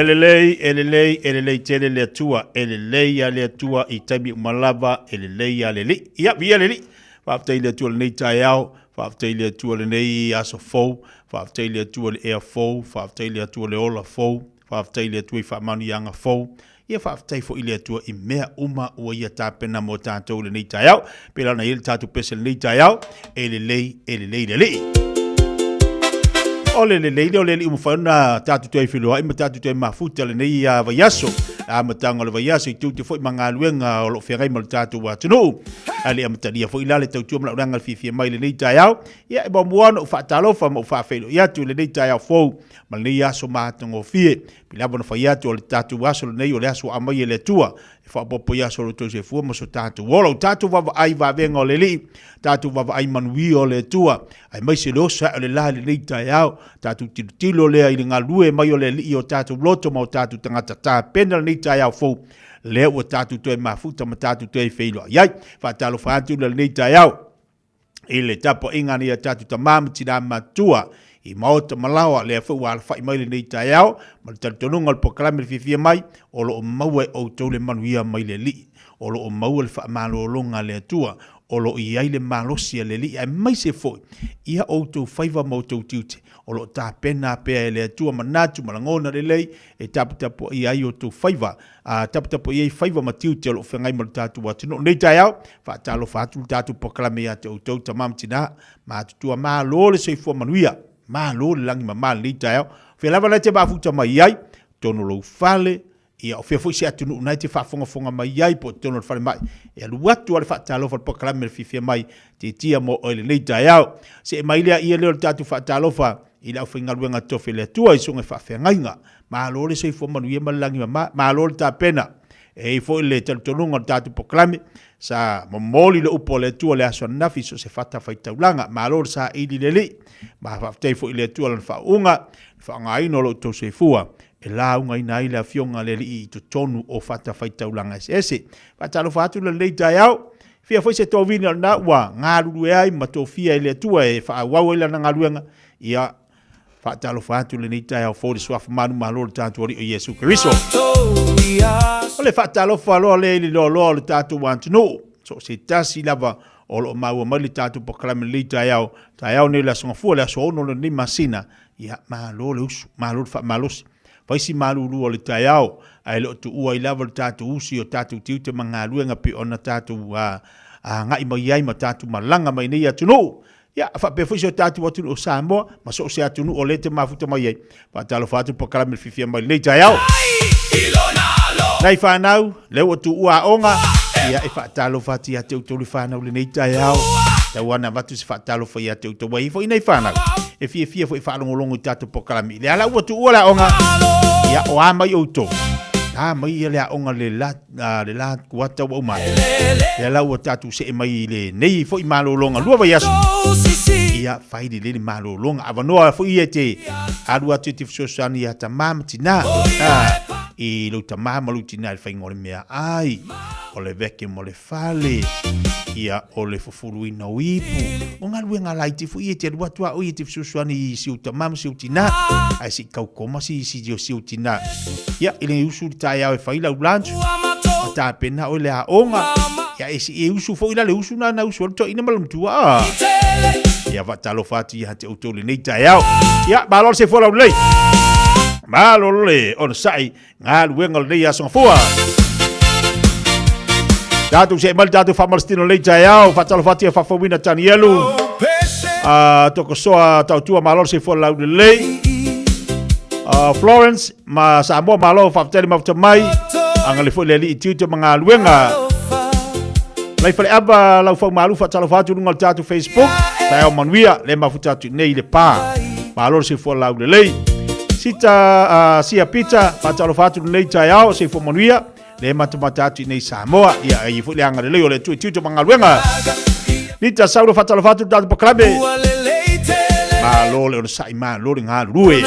lelei, e lelei, e lelei tele le Atua, e lelei a le Atua i taimi uma lava, e lelei a le Alii. Ia, viia le Alii. Faafetai i le Atua i lenei taeao, faafetai i le Atua i lenei aso fou, faafetai i le Atua i le ea fou, faafetai i le Atua i le ola fou, faafetai i le Atua i faamanuiaga fou. Ia faafetai foi i le Atua i mea uma ua Ia tapena mo tatou i lenei taeao. Pei la ona i ai le tatou pese i lenei taeao, e lelei, e lelei le Alii. O le lelei lea o le Alii ua mafai ona tatou toe feiloai ma tatou toe mafuta lenei vaiaso. Amataga o le vaiaso i tiute foi ma galuega o lo o feagai ma le tatou atunuu. Ae le i amatalia foi la le tautua ma lau le fiafia mai i lenei taeao. Ia e muamua ona ou faatalofa ma ou faafeiloai atu i lenei taeao fou ma lenei aso matagofie. Pei lava ona fai atu o le tatou aso lenei o le aso ua aumai e le Atua e faaopoopo i aso o lo outou soifua ma so tatou ola. Ua tatou vaavaai i vavega o le Alii, tatou vaavaai i manuia o le Atua, aemaise le oso ae o le la i lenei taeao, tatou tilotilo lea i le galue mai o le Alii i o tatou loto ma o tatou tagata tapena lenei taeao fou, lea ua tatou toe mafuta ma tatou toe feiloai ai. Faatalofa atu i lenei taeao i le tapuaiga a nai a tatou tama ma tina matutua i maota ma laoa, lea foi ua alafai mai lenei taeao ma le talitonuga o le polokalame le fiafia mai, o lo o maua e outou le manuia mai le Alii, o lo o maua le faamalologa a le Atua, o lo o i ai le malosi a le Alii, aemaise foi ia outou faiva ma outou tiute, o lo o tapena pea e le Atua manatu ma lagona lelei e taputapuaia ai outou faiva, a taputapuaia ai faiva ma tiute o lo o feagai ma lo tatou atunuu. Nei taeao, faatalofa atu le tatou polokalame ia te outou tama ma tina, matutua, malo le soifua manuia, malo le lagi mama lenei taeao. Fea lava la e te mafuta mai ai, totonu o lou fale, ia o fea foi se atunuu na e te faafogafoga mai ai po o totonu o le falemai, e alu atu lava le faatalofa le polokalame le fiafia mai, tietia mo oe lenei taeao. See mai lea ia lea o le tatou faatalofa i le aufaigaluega tofi a le Atua i susuga i faafeagaiga. Malo le soifua manuia ma le lagi mama, malo le tapena. E i ai foi le talitonuga o le tatou polokalame, sa momoli le upu a le Atua i le aso ananafi i so o se fatafaitaulaga. Malo le saili i le Alii. Ma faafetai foi i le Atua lana faauuga, le faaaogaina o lo outou soifua e laugaina ai le Afioga a le Alii i totonu o fatafaitaulaga eseese. Faatalofa atu i lenei taeao, Fia foi se tovina o lena ua galulue ai ma tofia e le Atua e faaauau ai lana galuega. Ia, faatalofa atu lenei taeao fou i le suafa manumalo o le tatou Alii o Iesu Keriso. O le faatalofa loa lea i le loaloa o le tatou atunuu, so o se tasi lava o lo o maua mai le tatou polokalame lenei taeao, taeao nei o le Aso Gafua, le aso 6 o lenei masina. Ia, malo le usu, malo le faamalosi. Fai si malulu o le taeao, ae le o tuua ai lava le tatou usi i o tatou tiute ma galuega pei ona tatou agai mai ai ma tatou malaga mai nei atunuu. Ia, faapea foi si o tatou atunuu o Samoa ma so o se atunuu o lea e te mafuta mai ai. Faatalofa atu le polokalame le fiafia mai lenei taeao. Nai fanau, lea ua tuua aoga, ia e faatalofa atu ia te outou le fanau lenei taeao. Tau ana avatu se faatalofa ia te outou ai foi nei fanau. E fiafia foi faalogologo i tatou polokalame. Lea la ua tuua le aoga, ia o a mai outou. A mai ia le aoga le la, le la kuata ua uma atu. Lea la ua tatou see mai i lenei foi malologa lua vaiaso. Ia fai lelei le malologa. Avanoa foi ia e te alu atu e te fesoasoani ia tamā ma tinā. I lou tamā ma lou tinā i le faiga o le meaai, o le veke mo le fale, ia o le fufuluina o ipu. O galuega laiti foi ia e te alu atu a oe e te fesoasoani i si ou tamā ma si ou tinā. Ae se i tau koma si si si ou tinā. Ia, i le usu i le taeao e fai lau lunch, ma tapena oe le aoga. Ia, e si e usu foi la le usu na na usu ai le toeaina ma le matua. Ia, faatalofa atu ia te outou lenei taeao. Ia, malo le soifua laulelei. Malo le onosai galuega o lenei aso gafua. Tatou see mai le tatou faamalositino lenei taeao, faatalofa atu ia Faafouina Tanielu. Tokosoa Tautua, malo le soifua laulelei. Florence ma Samoa, malo faafetai le mafuta mai. Agalelei foi le Alii i tiute ma galuega. Lai Faleava lau faumalu faatalofa atu i luga o le tatou Facebook. Taeao manuia le mafuta atu i nei i le pa. Malo le soifua laulelei. Sita Sia Pita faatalofa atu lenei taeao soifua manuia le matamata atu i nei Samoa. Ia ai foi le agalelei o le Atua i tiute ma galuega. Nita Saulo faatalofa atu i le tatou polokalame. Malo le onosai, malo le galulue.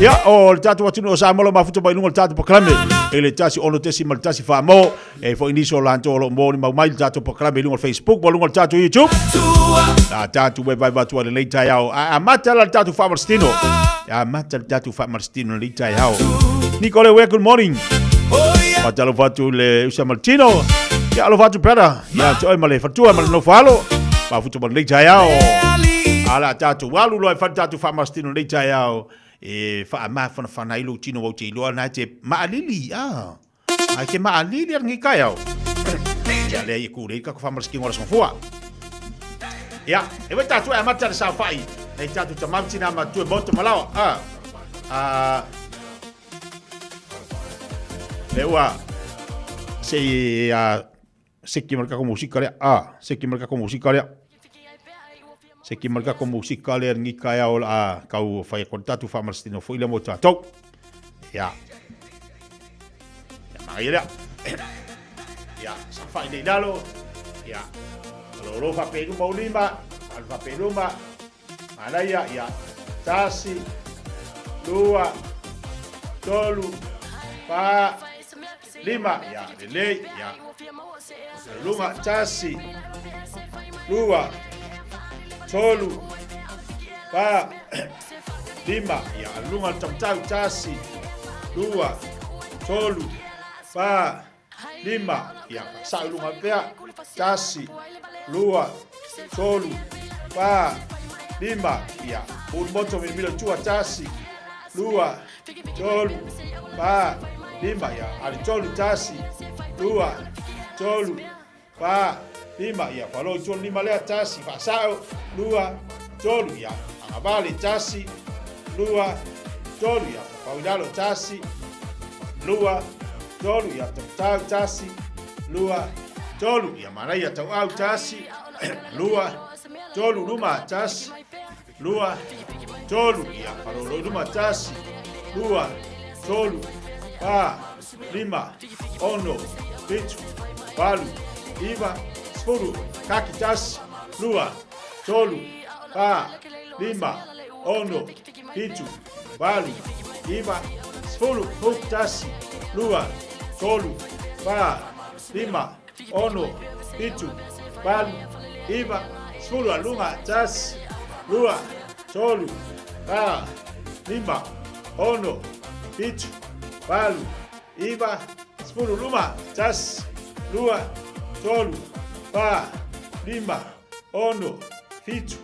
Ia, o le tatou atunuu o Samoa lo mafuta mai luga o le tatou polokalame i le 106.1 Faamo. E foi nisi o latou o lo o molimau mai le tatou polokalame i luga o le Facebook ma luga o le tatou YouTube. La tatou e vaivai atu ai lenei taeao. A amata la le tatou faamalositino. Amata le tatou faamalositino lenei taeao. Nicole Ware, good morning. Faatalofa atu le Usa Martino. Ia alofa atu brother. Ia te oe ma le fatua ma le nofo alo. Mafuta ma lenei taeao. Ala tatou alu loa e fai le tatou faamalositino lenei taeao. E faamafanafana ai lou tino au te iloa na te maalili. Ah. Ai ke maalili ala ngi taeao. Ia lea i ku lei ka faamalositino ala sofua. Ia, e wai tātou e amata le saofai. Nei tātou tamau tina ma tue moto malawa. Ah. Ah. Le ua se a seki ma le kako musika lea. Ah, seki ma le kako musika lea. Seki ma le kako musika lea ngi taeao la a kau whai ko tātou faamalositino foi lea mo tātou. Ia. Ia mangai lea. Ia, saofai nei lalo. Ia. Lolo whape luma o lima. Alu whape luma. Manaia, ia. Tasi, lua, tolu, fa, lima. Ia, lelei, ia. Lunga, tasi, lua, tolu, fa, lima. Ia, lunga le tamatau, tasi, lua, tolu, fa, lima, ia, faasao i luga pea, tasi, lua, tolu, fa, lima, ia, ulu moto milamila i tua, tasi, lua, tolu, fa, lima, ia, ale tolu, tasi, lua, tolu, fa, lima, ia, falo i tua lima lea, tasi, faasao, lua, tolu, ia, agavale, tasi, lua, tolu, ia, fafau i lalo, tasi, lua, tolu, ia, tau tasi, lua, tolu, ia, manaia, tauau, tasi, lua, tolu, luma, tasi, lua, tolu, ia, falolo i luma, tasi, lua, tolu, fa, lima, ono, fitu, valu, iva, sefulu, kaki, tasi, lua, tolu, fa, lima, ono, fitu, valu, iva, sefulu, hook, tasi, lua, tolu, fa, lima, ono, fitu, valu, iva, sefulu, aluga, tasi, lua, tolu, fa, lima, ono, fitu, valu, iva, sefulu, luma, tasi, lua, tolu, fa, lima, ono, fitu,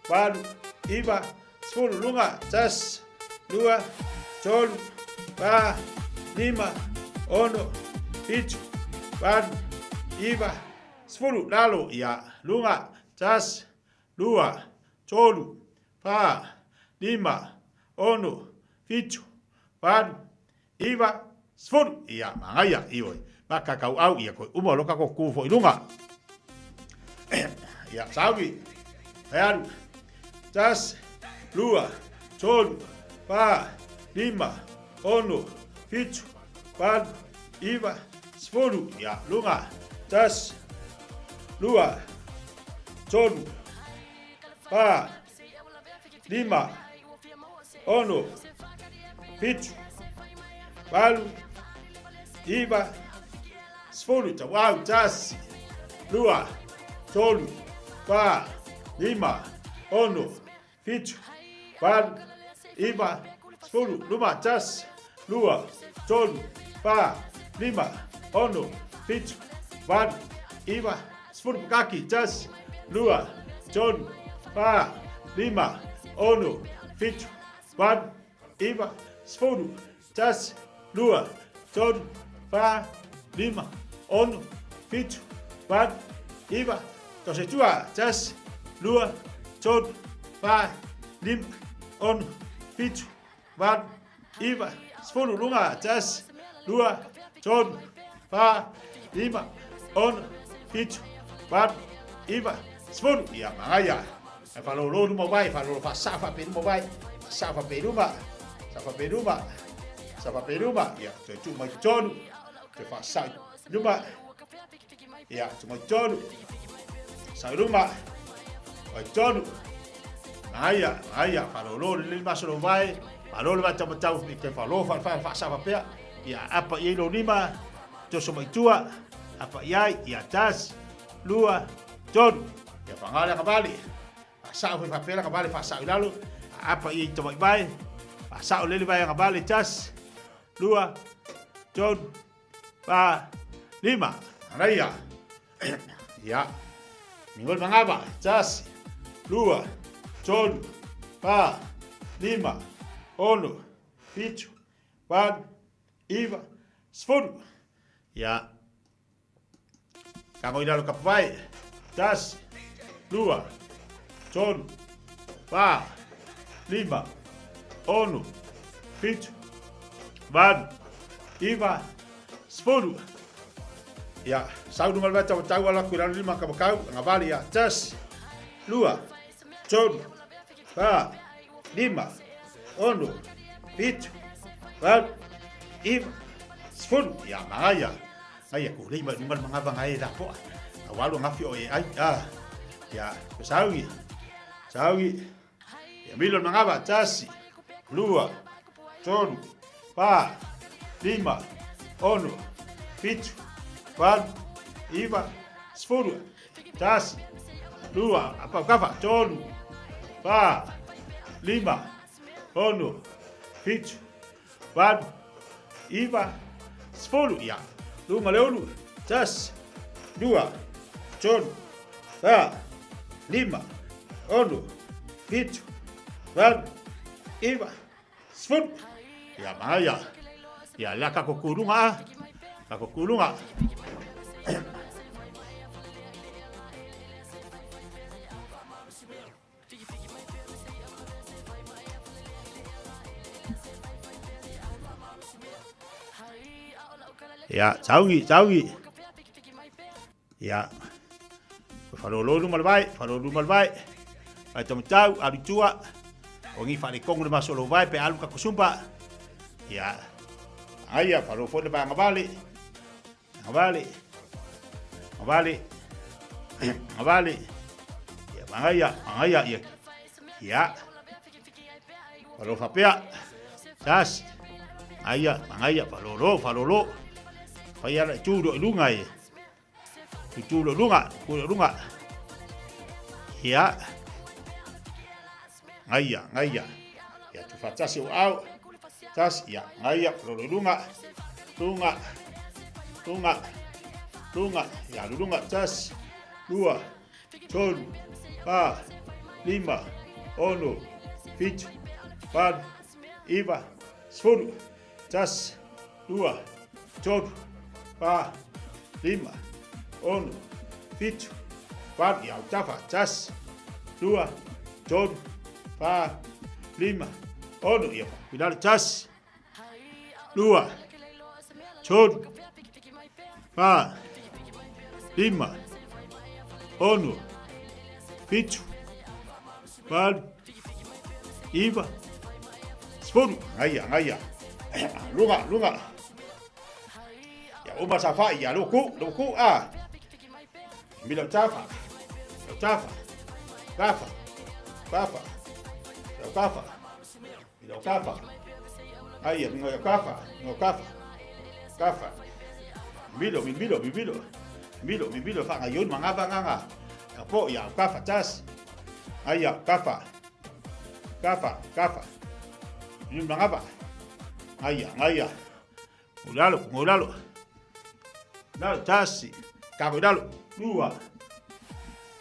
valu, iva, sefulu, luga, tasi, lua, tolu, fa, lima, ono, fitu, valu, iva, sefulu, lalo, ia, luga, tasi, lua, tolu, fa, lima, ono, fitu, valu, iva, sefulu, ia, magaia, ioe, makakauau, ia, koe uma o loka ko ku fo i luga. Ia, saui, alu, tasi, lua, tolu, fa, lima, ono, fitu, valu, iva, sefulu, ia, luga, tasi, lua, tolu, fa, lima, ono, fitu, valu, iva, sefulu, tauau, tasi, lua, tolu, fa, lima, ono, fitu, valu, iva, sefulu, luma, tasi, lua, tolu, fa, lima, ono, fitu, valu, iva, sefulu, pakaki, tasi, lua, tolu, fa, lima, ono, fitu, valu, iva, sefulu, tasi, lua, tolu, fa, lima, ono, fitu, valu, iva, tose tua, tasi, lua, tolu, fa, lima, ono, fitu, valu, iva, sefulu, luga, tasi, lua, tolu, fa, lima, ono, fitu, valu, iva, sefulu. Ia, magaia. E whalolo luma wai, whalolo wha sa wha pe luma wai, sa wha pe luma, sa wha pe luma, sa wha pe luma. Ia, toe tu mai tonu, toe wha sa luma. Ia, tu mai tonu, sa luma, mai tonu. Magaia, magaia, whalolo le lima solo vai. Faalo le vaataumatau i te faalo faalefae faasava pea. Ia apa i ai lou lima, toso mai tua, apa i ai, ia tasi, lua, tolu. Ia whanga le agavale, faasao foi faapea le agavale faasao i lalo, apa i ai tamai vae, faasao lele vae agavale, tasi, lua, tolu, fa, lima. Manaia. Ia. Migoi mangava. Tasi, lua, tolu, fa, lima, ono, fitu, valu, iva, sefulu. Ia. Kago i lalo kapawai. Tasi, lua, tolu, fa, lima, ono, fitu, valu, iva, sefulu. Ia, sau luga le vata o tau ala ku lalo lima ka makau, ngavali ia, tasi, lua, tolu, fa, lima, ono, fitu, valu, iva, sefulu. Ia, magaia. Ngaia ku lei mai lunga le mangava ngai la poa. A walu ngafi o e ai. Ah. Ia, saugi. Saugi. Ia milo mangava, tasi, lua, tolu, fa, lima, ono, fitu, valu, iva, sefulu. Tasi, lua, apa kafa, tolu, fa, lima, ono, fitu, valu, iva, sefulu. Ia, luga le ulu, tasi, lua, tolu, fa, lima, ono, fitu, valu, iva, sefulu. Ia, magaia. Ia, lea kako kuluga a. Kako kuluga. Ia, taugi, taugi. Ia. Whalolo luma le vai, whalolo luma le vai. Vai tamatau, alu tua. O ngi whale kongo le maso lo vai, pe alu ka kusumpa. Ia. Aia, whalolo fo le vai ngavale. Ngavale. Ngavale. Ngavale. Ia, mangaia, mangaia, ia. Ia. Whalolo whapea. Tasi. Aia, mangaia, whalolo, whalolo. Whai ala i tūro i lunga e. Tutū lo lunga, tutū lo lunga. Ia. Ngaia, ngaia. Ia, tu whatasi o au. Tasi, ia, ngaia, lo lunga. Lunga, lunga, lunga. Ia, lunga, tasi, lua, tolu, fa, lima, ono, fitu, valu, iva, sefulu. Tasi, lua, tolu, fa, lima, ono, fitu, valu, ia autafa, tasi, lua, tolu, fa, lima, ono, ia filalo, tasi, lua, tolu, fa, lima, ono, fitu, valu, iva, sefulu. Ngaia, ngaia. Luga, luga. Ia uma sa fai, ia luku, luku a. Mila tafa. Tafa. Tafa. Tafa. Tafa. Mila tafa. Aia, mingo kafa, mingo kafa. Kafa. Milo, milo, milo. Milo, milo fa ngayon mga banganga. Po ia kafa tas. Aia kafa. Kafa, kafa. Yun mga ba. Aia, aia. Ulalo, ulalo. Lalo tasi. Kako lalo. Lua.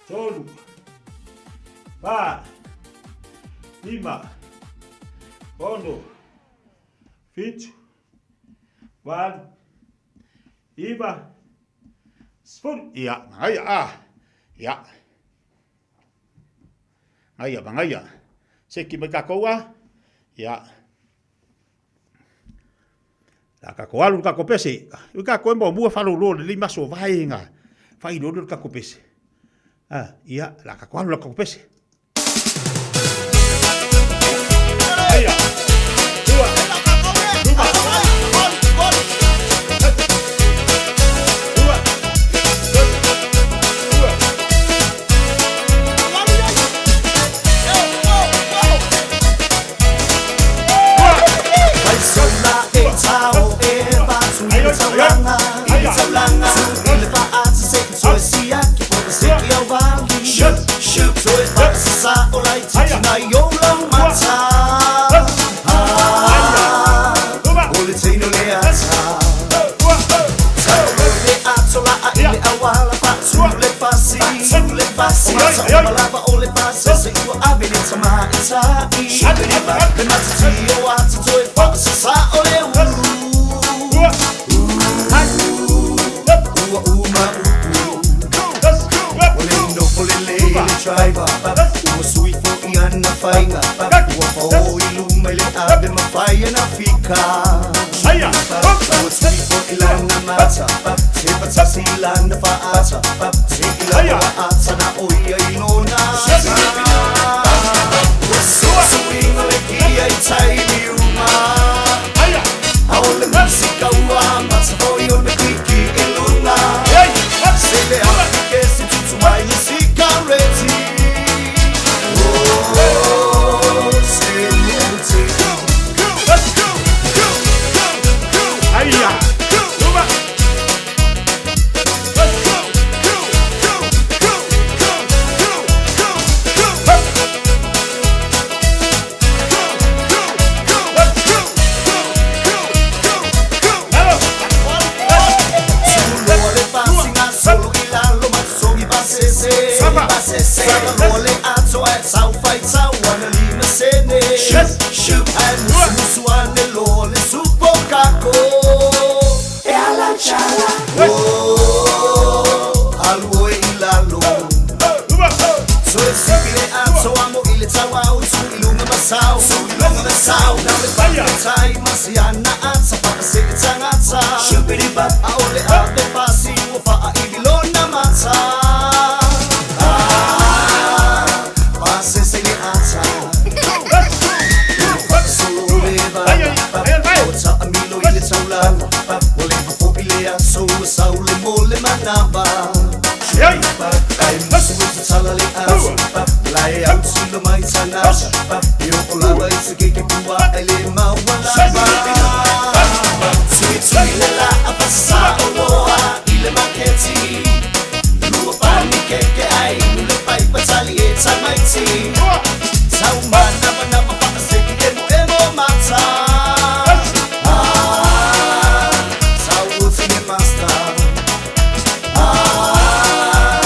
Tolu. Fa. Lima. Ono. Fitu. Valu. Iva. Sefulu. Ia, aia, ah. Ia. Ngaia, mangaia. Seki mai kakou a. Ia. La kako alu kako pese. I kako e mo mua whalo lo le maso vaenga. Whai lo lo kako pese. Ah, ia, la kako alu la kako pese. Aia. Ua. Luma. Ua. Ua. Ua. Lava o le pasese ua ave le tamaitai Le matiti o ata toe faasasa o le ulu. Ua uma upu Ua le nofo lelei le driver. Ua sui fo'i ana faiga. Ua fao i luma i le ave ma fai ana fika. Ua tui fo'i lana mata. Se fatasi i lana fa'ata. Se'i lava la ata na o ia i lona ata. Ua suisuiga le kia i taimi uma. A o le musika ua amata foi ona kliki i luga. Se le afi kesi tutu mai le sikareti. Oh, se ua ou te. Tuloa le pasiga solo i lalo ma totogi pasese. Sava loa le ato ae tau faitau ana 5 sene. Ae musumusu ane loa le supo kako. E ala chala. Oh, alu oe i lalo. Toe sipi le ato amo i le tauau. Tu i luga masau. Tu i luga masau. Na le faafetai ma si ana ata faasee tagata. A o le ave pasi ua faaivi lona mata. Ah, pasese le ata. Faasolo le vala. Ua taamilo i le taulaga. Ua leva fo'i le aso ua sau le mo le manava. Ae musu e tatala le ata. Lae autilo mai tagata. E oo lava i se keke puaa e le maua lava. Tuitui le laa pasasa oloa i le maketi. Lua pani keke ai inu le paipa tali e tamaiti. Tau manavanava faaseki emo emo mata. Ah, tau oti le master. Ah,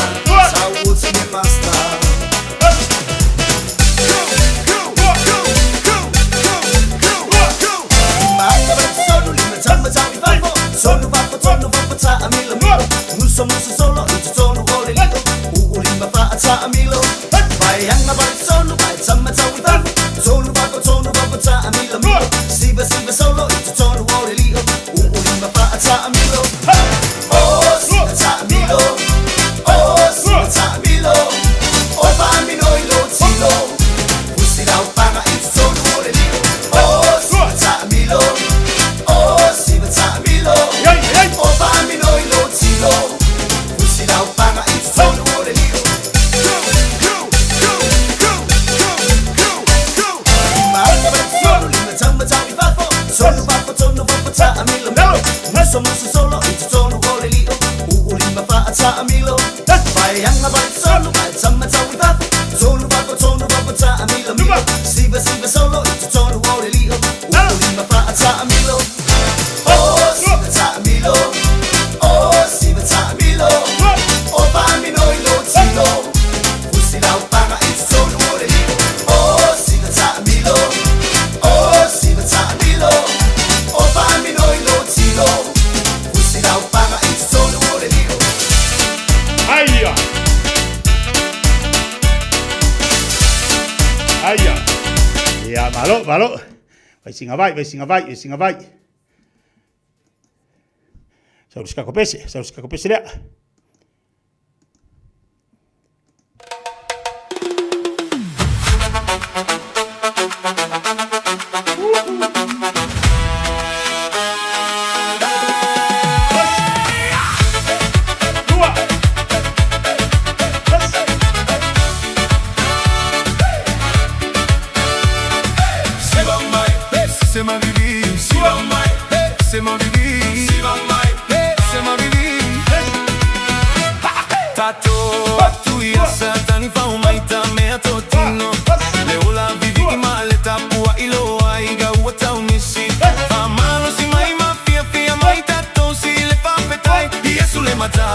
tau oti le master. Lima lima tama tau i fafo. Tonu fafo tonu fafo taamilo milo. Muso muso solo i totonu o le lio. Uu lima faatamilo. Vaiaga valetolu vae tama tau i fafo. Tonu fafo tonu fafo taamilo milo. Siva siva solo i totonu o le lio. Uu lima faatamilo. Oh, siva taamilo. Oh, siva taamilo. O faamino i lou tino. Fusi laupaga i totonu o le lio. Oh, siva taamilo. Oh, siva taamilo. O faamino i lou tino. Fusi laupaga i totonu o le lio. Lima tolu lima tama tau i fafo. Tonu fafo tonu fafo taamilo milo. Muso muso solo i totonu o le lio. Uu lima faatamilo. Vaiaga valetolu vae tama tau i fafo. Tonu fafo tonu fafo taamilo milo. Siva siva solo i totonu o le lio. Uu lima faatamilo. Oh, siva taamilo. Oh, siva taamilo. O faamino i lou tino. Fusi laupaga i totonu o le lio. Oh, siva taamilo. Oh, siva taamilo. O faamino i lou tino. Fusi laupaga i totonu o le lio. Aia. Aia. Ia, malo, malo. Vai singa vai, vai singa vai, vai singa vai. Sau le sikako pese, sau le sikako pese lea. Lua. Tasi. C'est ma vie, c'est ma vie, c'est ma vie. Tato atu ia Satani faumaita mea totino. Le ola vivi i ma le tapua i loa i ga ua taunisi. Famalosi mai ma fia fia mai tatou si le faafetai. Iesu le matai.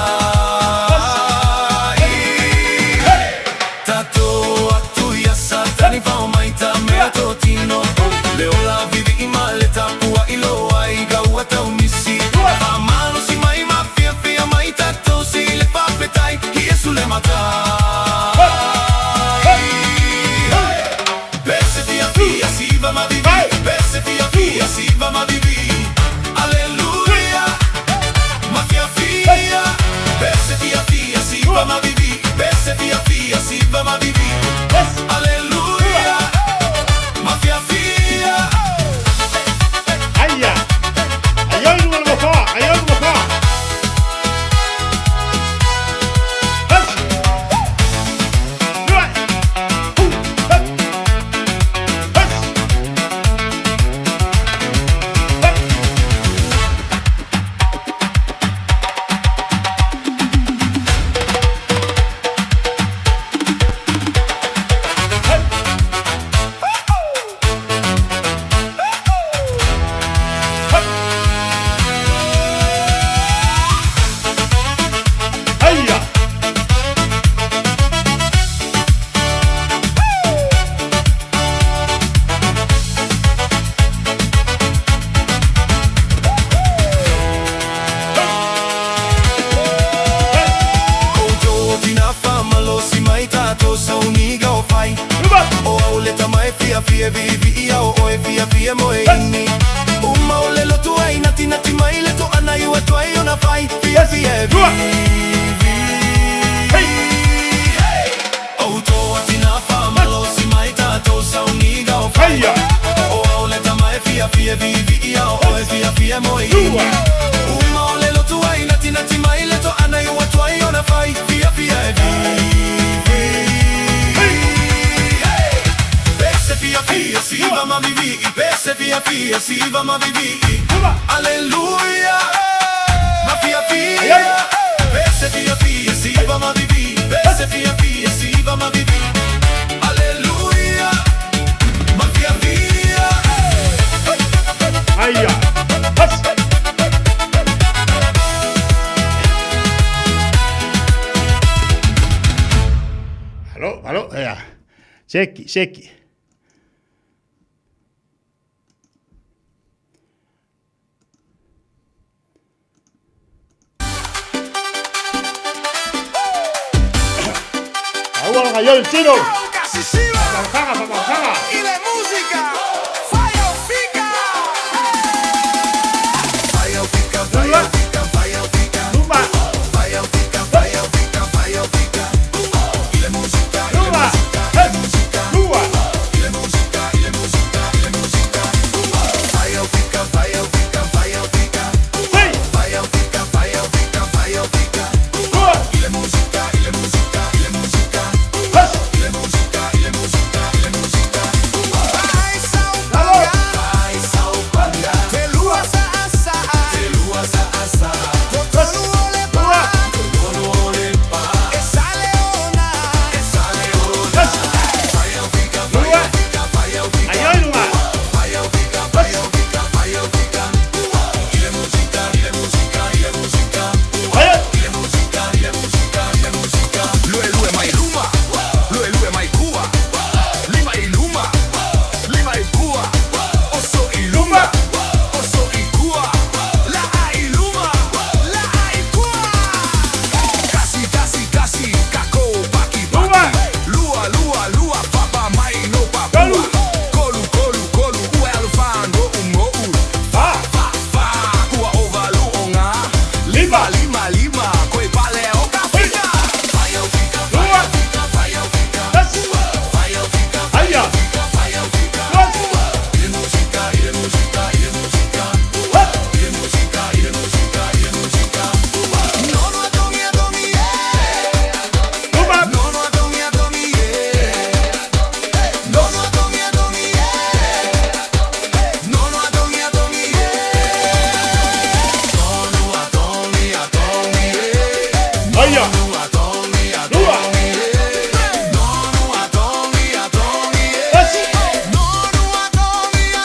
fiafia e viivii a o oe fiafia moe ini. Uma o le lotu ai natinati mai le toana i ua tuai ona fai fiafia e viivii. O toa tina faamalosi mai tatou sauni gao fai. O au le tama e fiafia e viivii a o oe fiafia moe ini. Uma o le lotu ai natinati mai le toana i ua tuai ona fai fiafia e viivii. Pese fiafia siva ma vivii Pese fiafia siva ma vivii Aleluia Ma fiafia Pese fiafia siva ma vivii Pese fiafia siva ma vivii Aleluia Ma fiafia Aia. Has. Alo, alo, ia. Seki, seki. Aua la gaiol tiro. Faga, faga, faga. Luma. Luma. Luma. Lua. Sei. Lua. Has. Has. Lua. Aioi, luma. Aioi. Lue lue mai luma, lue lue mai kua, lima i luma, lima i kua, oso i luma, oso i kua, la a i luma, la a i kua. Kasi kasi kasi, kako paki Luma. paki, lua lua lua, papa mai no Kolu. papua, kolu kolu kolu, ua alufan o umo'u, Fa. fa fa, ua ovalu o ngā, Lima. lima lima, koe pale o ka fika. Lua. Has. Aia. Has. Has. Luma. Aia. Lua. Has.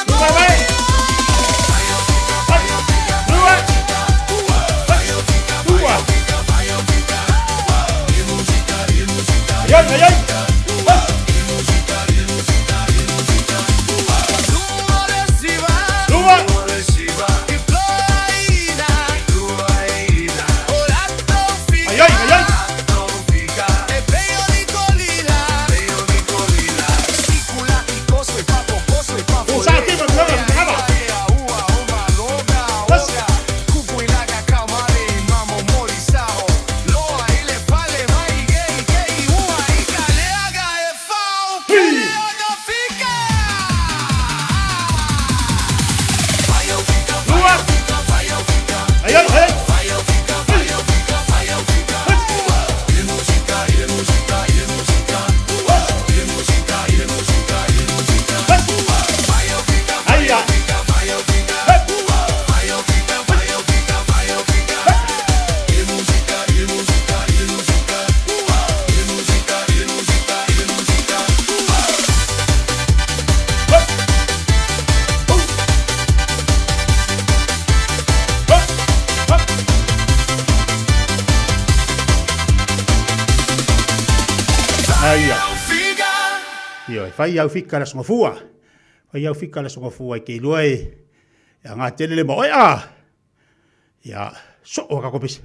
Luma mai. Has. Lua. Has. Lua. Aioi, aioi. Has. Lua. Aioi, aioi. Usa tima, tima, tima. Has. Lua. Aioi, aioi. Has. Aia. Has. Aia. Ioe, fai au fika le aso gafua. Fai au fika le aso gafua i ke iloa e e aga tele le ma oe a. Ia, soo ka kopisi.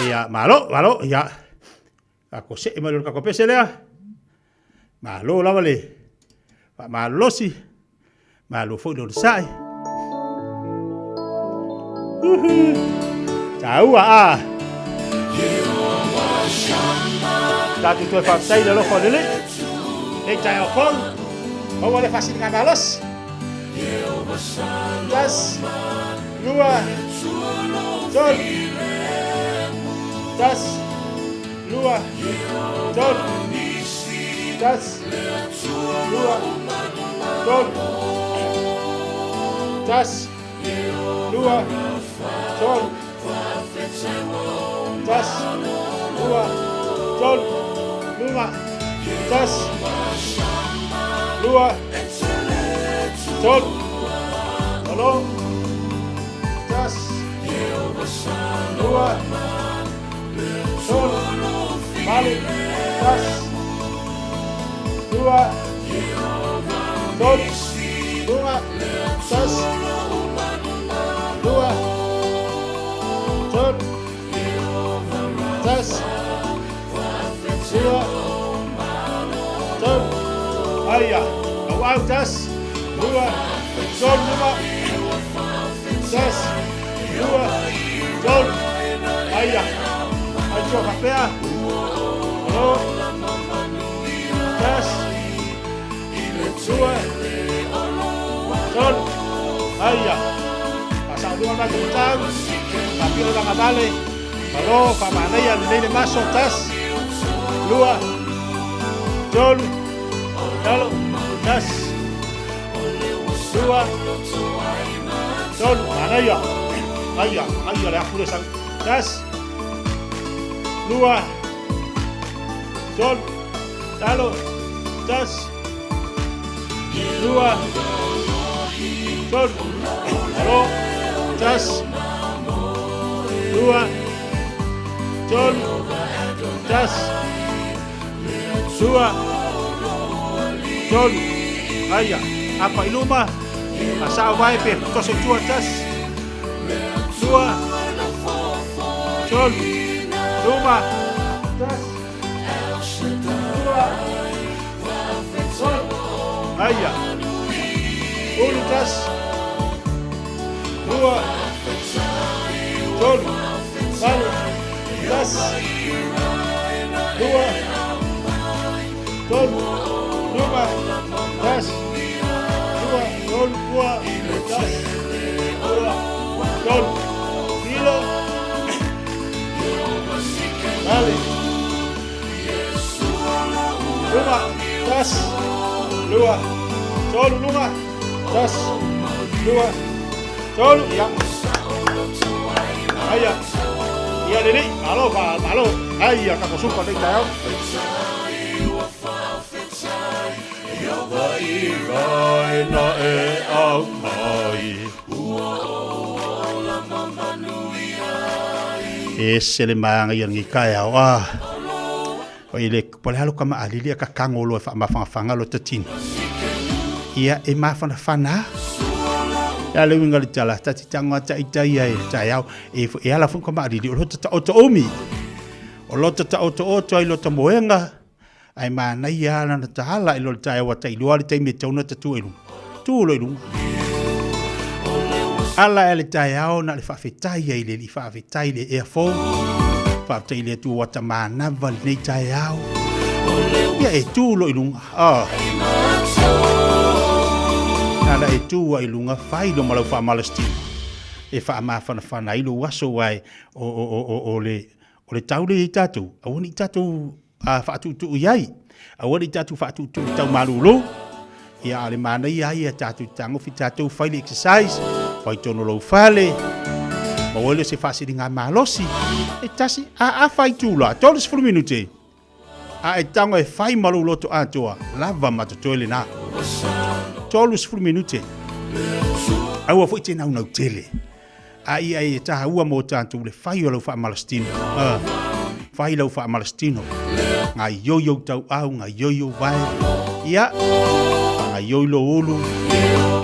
Ia, malo, malo, ia. Kako see mai loa le kako pese lea. Malo lava le faamalolosi, malo foi le onosai. Uhu. Taua a. Tatou toe faafetai i le alofa o le Alii. Nei taeao fou, maua le faasiliga malosi. Tasi, lua, tolu. Tasi, lua, tolu. Tasi, lua, tolu. Tasi, lua, tolu. Tasi, lua, tolu. Luma, tasi, lua, tolu. Alo, tasi, lua, tolu, valu, tasi, lua, tolu, luma, tasi, lua, tolu, tasi, lua, tolu, aia, auau, tasi, lua, tolu, luma, tasi, lua, tolu, aia, aitoa faapea, alo, tasi, lua, tolu, aia, faasaolua le matou matau, faapio le lagavale, malo, faamanaia lenei le maso, tasi, lua, tolu, lalo, tasi, lua, tolu, manaia, aia, aia le afu le sau, tasi, lua, tolu, lalo, tasi. Lua. Tolu. Alo. Tasi. Lua. Tolu. Tasi. Lua. Tolu. Aia. Apa i luma. A sao vai pe toso i tua. Tasi. Lua. Tolu. Luma. Tasi. Lua. Tolu. Aia. Ulu tasi. Lua. Tolu. Valo. Tasi. Lua. Tolu. Luma. Tasi. Lua. Tolu. Lua. Tasi. Lua. Tolu. Filo. Vale. Luma. Tasi. Lua. Tolu. Luma. Tasi. Lua. Tolu. Ia. Aia. Ia lelei. Malo fa malo. Aia ka kosupa nei taeao. E ese le maga ia lenei taeao. Ah. O i le po le a lo kamaʻalili a kakago loa e faamafangafaga lo tatino. Ia e mafanafana a. Ia le uiga o le tala, tati tago a taitai ai le taeao. E, e ala foi kamaʻalili o lo tataoto umi. O lo tataotooto ai lota moega, ae manaia lava lana taala i lo le taeao ua ta'iloa le taimi e tatau ona tatua i luga. Tu loa i luga. Ala e le taeao na o le faafetai ai i le Alii, faafetai i le ea fou, faafetai i le Atua ua ta manava lenei taeao. Ia e tu loa i luga. Oh. Nana e tu ai i luga, fai lo ma lau faamalositino e faamafanafana ai lou aso aua e o, o, o, o, o le O le tau lea i tatou, aua ne i tatou faatuutuu i ai, aua ne i tatou faatuutuu i tau malūlū. Ia, a o le manaia ai ia tatou tagofi tatou fai le exercise, fai tonu lou fale, maua ai lea o se faasiliga malosi. E tasi, a afa itula, 30 minute, a e tago e fai ma lou loto atoa, lava ma totoe lena. 30 minute. Aua foi te naunau tele. A ia e tāua mō tātou le whai o lau whaamalastino. Whai lau whaamalastino. Ngā ioio tau au, ngā ioio vae. Ia, ngā ioilo ulu.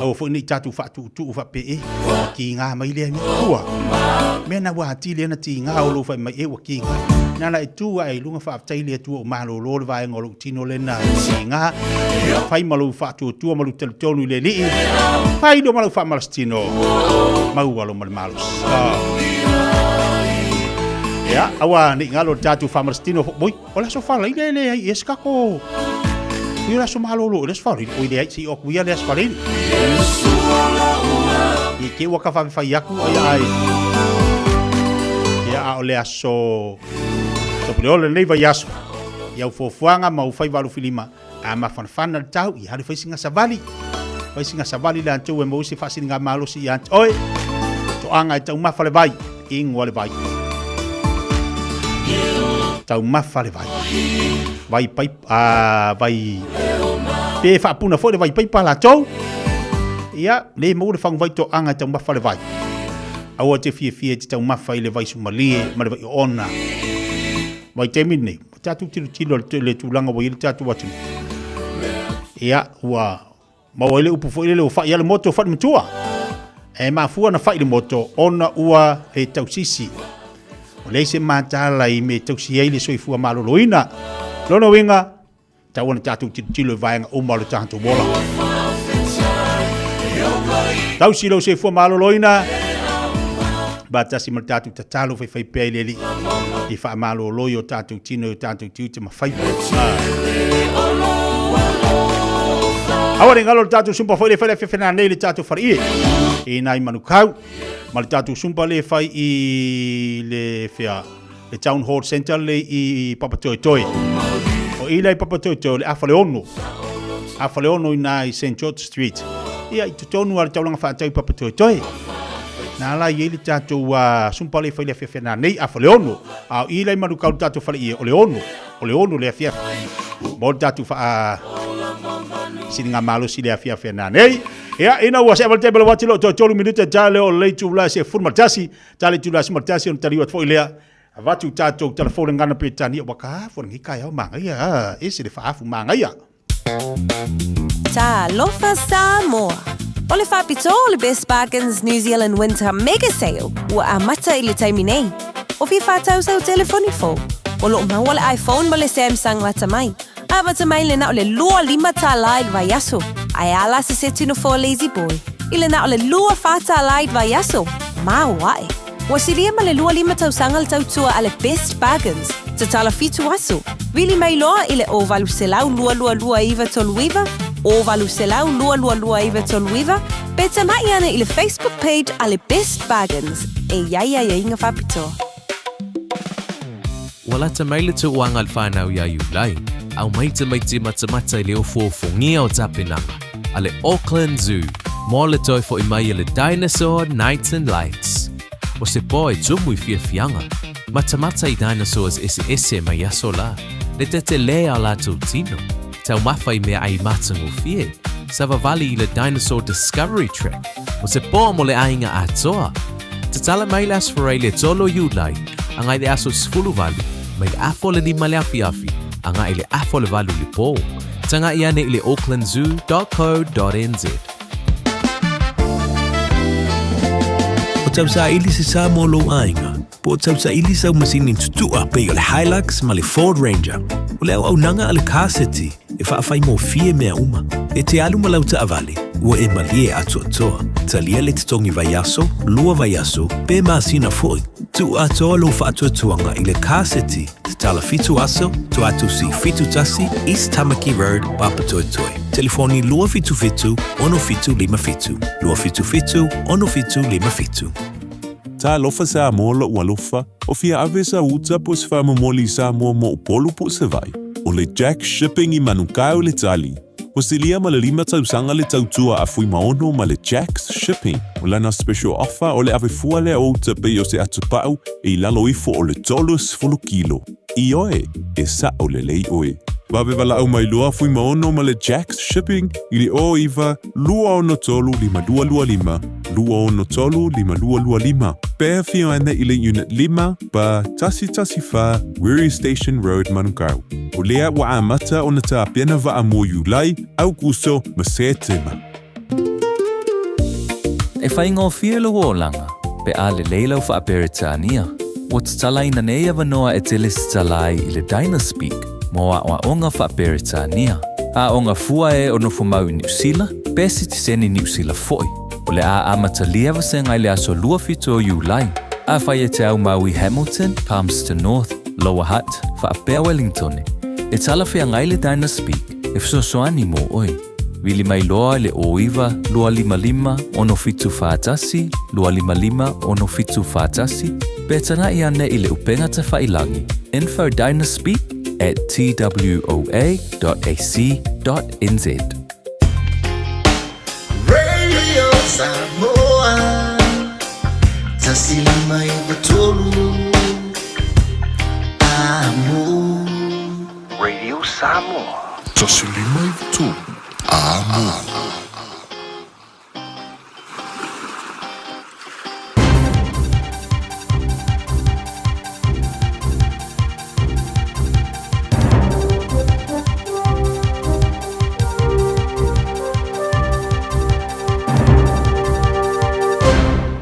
Aua foi nei tātou whaatuutuu whape e. Ua ki ngā mai lea mea. Ua. Mea na ua atili ana ti ngā o lou whai mai e ua ki ngā. Nana e tū ae i lunga whaafetai le Atua o malōlō le vaenga o lou tino lena ti ngā. Whai ma lou whaatuatua ma lou talitonu i le Alii. Whai lo ma lau whaamalastino. Maua lo ma le malosi. Ah. Ia, aua nei ngalo le tātou whaamalastino. Oi, o le aso whalai le le ai e se kako. Ui o le aso malōlō, le aso whalai, oi le ai si o kuia le aso whalai. I ke ua ka whawhai aku ai ai. Ia, a o le aso Topule lenei vaiaso. I au fuafuaga ma ou faiva alofilima, a mafanafana le tau, ia alu fai singa savali. Fai singa savali latou e maua se faasiliga malosi ia te oe. Toaga e taumafa le vai, ingoa le vai. Taumafa le vai. Vai pai, a, vai, pe faapuna foi le vai paipa latou. Ia, le maua le faguvai toaga e taumafa le vai. Aua te fiafia e te taumafa i le vai sumalie ma le vai oona. Vaitaimi lenei, ua tatou tilotilo i le tulaga ua i ai le tatou atunuu. Ia, ua maua ai le upu foi lele ua fai lava le moto, fai le matua. E mafua ona fai le moto ona ua le tausisi. Ua leai se mataala i mea e tausi ai le soifua maloloina. Lona uiga, Tau ona tatou tilotilo i vaega uma o le tatou ola. Tausi lou soifua maloloina, faatasi ma le tatou tatalo faifai pea i le Alii i faamalolo i o tatou tino i o tatou tiute ma faiva. Aua ne i galo le tatou sumpa foi le fai le afeafena nei le tatou faleie i nai Manukau ma le tatou sumpa le fai i le fea le Town Hall Centre le i Papatoetoe. O i la i Papatoetoe o le afa le ono. Afa le ono i nā i St. George Street. Ia, i totonu a le taulaga whaatau i Papatoetoe. Nā la i ei le tātou uh, sumpa le whai le awhiawhia nā nei afa le ono. A o i la i Manukau le tātou whare i e o le ono. O le ono le awhiawhi. Mo le tātou wha, uh, Siligamalosi i le afiafi a nanei. Ia, ina ua see mai le taimi o le uati lo toe 3 minute ta leo o le itula e 11, ta le itula 11 ona taliu atu foi lea. Avatu tatou telefone le gagana Peretania ua ka afu lenei taeao manaia, a, ese le faaafu manaia. Talofa Samoa! O le faapitoa o le Best Bargains New Zealand Winter Mega Sale ua amata i le taimi nei. O fia whātau sau telefoni fou. O loo maua le iPhone ma le Samsung lata mai. Amata mai le na o le 25 tālā i le vaiaso. Ae a la se seti no for lazy boy. I le na o le 24 tālā i le vaiaso. Māo ae. Ua silia ma le 25 tausaga le tautua a le Best Bargains, tatala fitu aso. Vili mai loa i le 0800 222 939, 0800 222 939, pe tama'i ane i le Facebook page a le Best Bargains e i ai aiaiga faapitoa. Ua lata mai le tauaga a le whanau i a Iulai, aumai tamaiti matamata i le ofuofungia o tapenaga a le Auckland Zoo mo le toe fo'i mai a le Dinosaur Nights and Lights. O se po e tumu i fiafiaga, matamata i dinosaurs eseese mai aso la, le tetelē a o latou tino, taumafa i meaai matagofie, savavali i le Dinosaur Discovery Track, o se po mo le aiga atoa. Tatala mai le Aso Faraile e 3 o Iulai, agai le aso 18, mai le afa o le 5 le afiafi, agai le afa o le 8 le po. Taga'i ane i le aucklandzoo.co.nz. O tausaili se sa mo lou aiga, po o tausaili sau masini tutu'a pei o le Hilux ma le Ford Ranger. O le auaunaga a le Car City e faafaigofie mea uma. E te alu ma lau taavale, ua e malie atoatoa. Talia le totogi vaiaso, lua vaiaso, pe masina foi. Tuu atoa lou faatuatuaga i le Car City, tatala fitu aso, Toatusi 71, East Tamaki Road, Papatoetoe. Telefoni 277 6757, 277 6757. Talofa Samoa lo'u alofa, o fia ave sa uta po o se faamomoli i Samoa mo Upolu po o Savaii. O le Jack Shipping i Manukau le tali. Ua silia ma le lima tausaga le tautua a Fuimaono ma le Jack's Shipping. O lana special offer o le ave fua lea o uta pei o se atupa'u e i lalo ifo o le 30 kilo. Ioe, e sa'o lelei oe. Vave valaau mai loa Fuimaono ma le Jack's Shipping i le 09 263 5225, 263 5225. Pe afio ane i le Unit 5, ba 114 Wiri Station Road, Manukau. O lea ua amata ona tapena vaa mo Iulai, Aukuso ma Setema. E faigofie lou olaga pe a lelei lau Faa-Peretania. Ua tatalaina nei avanoa e te lesitala ai i le Dynaspeak mo aoaoga Faa-Peretania. Aoga fua e o nofomau i Niusila, pe sitiseni Niusila foi. O le a amatalia vasega i le aso 27 o Iulai. Afai e te aumau i Hamilton, Palmerston North, Lower Hutt, faapea Wellingtone, e talafeagai le Dynaspeak e fesoasoani mo oe. Vili mai loa i le 09 255 6741 255 6741 pe taga'i ane i le upega tafailangi info dynaspeak at twoa.ac.nz. Radio Samoa 153 Amo. Radio Samoa. 153 Amo.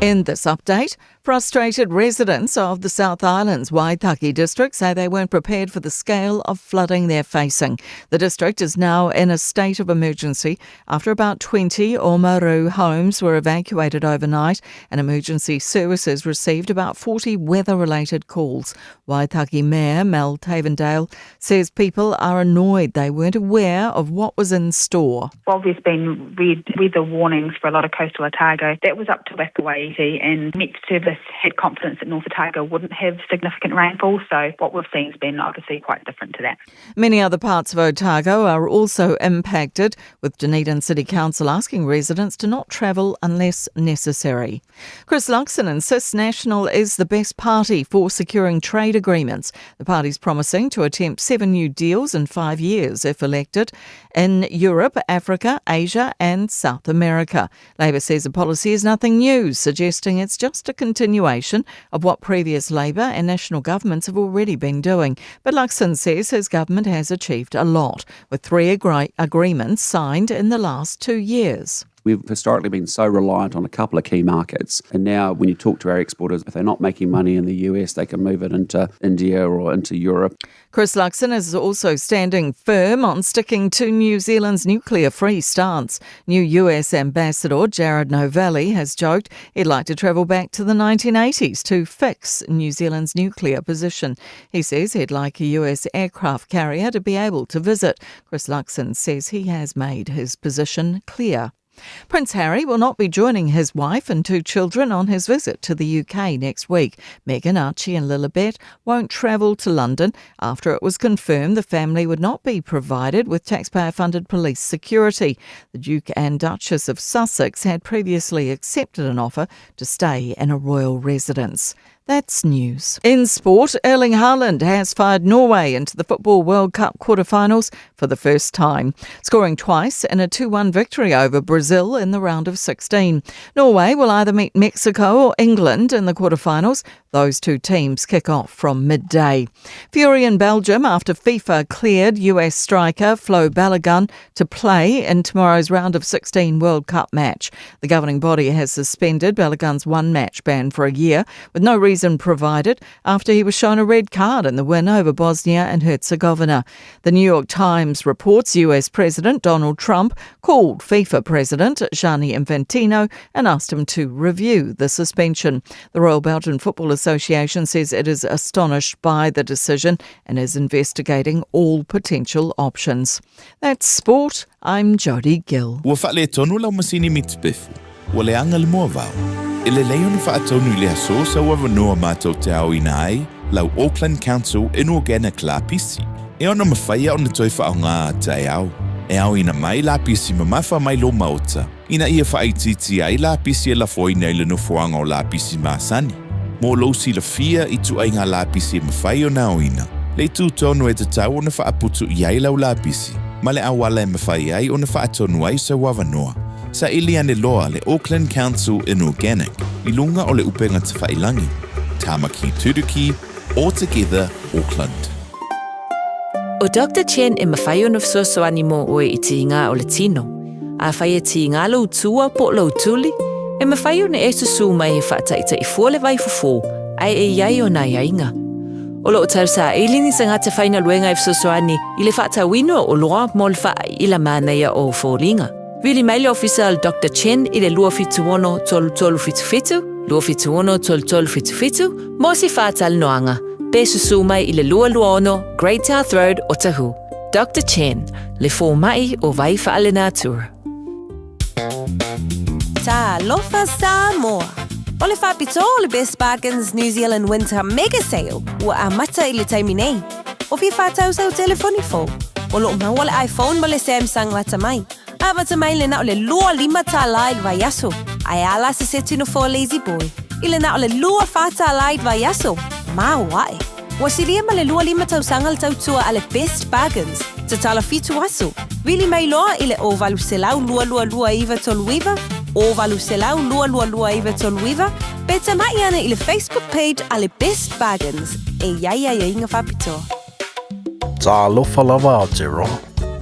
In this update, frustrated residents of the South Island's Waitaki district say they weren't prepared for the scale of flooding they're facing. The district is now in a state of emergency after about 20 Oamaru homes were evacuated overnight and emergency services received about 40 weather-related calls. Waitaki Mayor Mel Tavendale says people are annoyed they weren't aware of what was in store. While there's been red weather warnings for a lot of coastal Otago, that was up to Waikawai. hazy, and Met Service had confidence that North Otago wouldn't have significant rainfall. So what we've seen has been obviously quite different to that. Many other parts of Otago are also impacted, with Dunedin City Council asking residents to not travel unless necessary. Chris Luxon insists National is the best party for securing trade agreements. The party's promising to attempt seven new deals in five years if elected in Europe, Africa, Asia, and South America. Labour says the policy is nothing new, suggesting it's just a continuation of what previous Labour and national governments have already been doing. But Luxon says his government has achieved a lot, with three agree- agreements signed in the last two years. We've historically been so reliant on a couple of key markets. And now, when you talk to our exporters, if they're not making money in the US, they can move it into India or into Europe. Chris Luxon is also standing firm on sticking to New Zealand's nuclear free stance. New US Ambassador Jared Novelli has joked he'd like to travel back to the 1980s to fix New Zealand's nuclear position. He says he'd like a US aircraft carrier to be able to visit. Chris Luxon says he has made his position clear. Prince Harry will not be joining his wife and two children on his visit to the UK next week. Meghan, Archie, and Lilibet won't travel to London after it was confirmed the family would not be provided with taxpayer funded police security. The Duke and Duchess of Sussex had previously accepted an offer to stay in a royal residence. That's news. In sport, Erling Haaland has fired Norway into the Football World Cup quarterfinals for the first time, scoring twice in a 2 1 victory over Brazil in the round of 16. Norway will either meet Mexico or England in the quarterfinals. Those two teams kick off from midday. Fury in Belgium after FIFA cleared US striker Flo Balogun to play in tomorrow's round of 16 World Cup match. The governing body has suspended Balogun's one match ban for a year with no reason provided after he was shown a red card in the win over Bosnia and Herzegovina. The New York Times reports US President Donald Trump called FIFA President Gianni Infantino and asked him to review the suspension. The Royal Belgian Football Association says it is astonished by the decision and is investigating all potential options. That's sport. I'm Jodie Gill. Ua faaletonu lau masini mitipefu, ua leaga le moavao. E lelei ona faatonu i le aso sau avanoa matou te aoina ai lau Auckland Council Inorganic lapisi, e ono mawhaia ona toe whaonga a taeao. E aoina mai lapisi mamafa mai lō maota, ina ia faaitiitia ai lapisi e lafoina i le nofoaga o lapisi masani. Mo lou silafia i ituaiga lapisi e mafai ona aoina, le itu tonu e tatau ona faaputu i ai lau lapisi, ma le auala e mafai ai ona faatonu ai sau avanoa. Saili ane loa le Auckland Council Inorganic i luga o le upega tafailangi, Tāmaki Turuki, All Together Auckland. ʻO Doctor Chen e mafai ona fesoasoani mō ʻoe i tīngā o le tino. Afai e tīngā lou tua po o lou tuli, e mafai ona e susū mai he faataʻitaʻi fua le vaifofo ae e i ai ona aiaiga. O loo tausaili ni tagata faigaluega e fesoasoani i le faatauina o oloa mo le faaiʻila manaia o foliga. Vili mai le ofisa a le Doctor Chen i le 276 3377, 276 3377 mo se faatalanoaga, pe susū mai i le 226 Great South Road, Otahuhu. Doctor Chen, le fōmaʻi o Vai Faalenatura. Talofa Samoa! O le faapitoa o le Best Bargains New Zealand Winter Mega Sale ua amata i le taimi nei. O fia whātau sau telefoni fou. O loo maua le iPhone ma le Samsung lata mai. Amata mai le na o le 25 tālā i le vaiaso. Ae a la se seti no fo Lazy Boy. I le na o le 24 tālā i le vaiaso. Māo ae. Ua silia ma le 25 tausaga le tautua a le Best Bargains. Tatala fitu aso. Vili mai loa i le 0800 222 939, 0800 222 939, pe tamaʻi ane i le Facebook page a le Best Bargains e i ai aiaiga faapitoa. Talofa lava Aotearoa.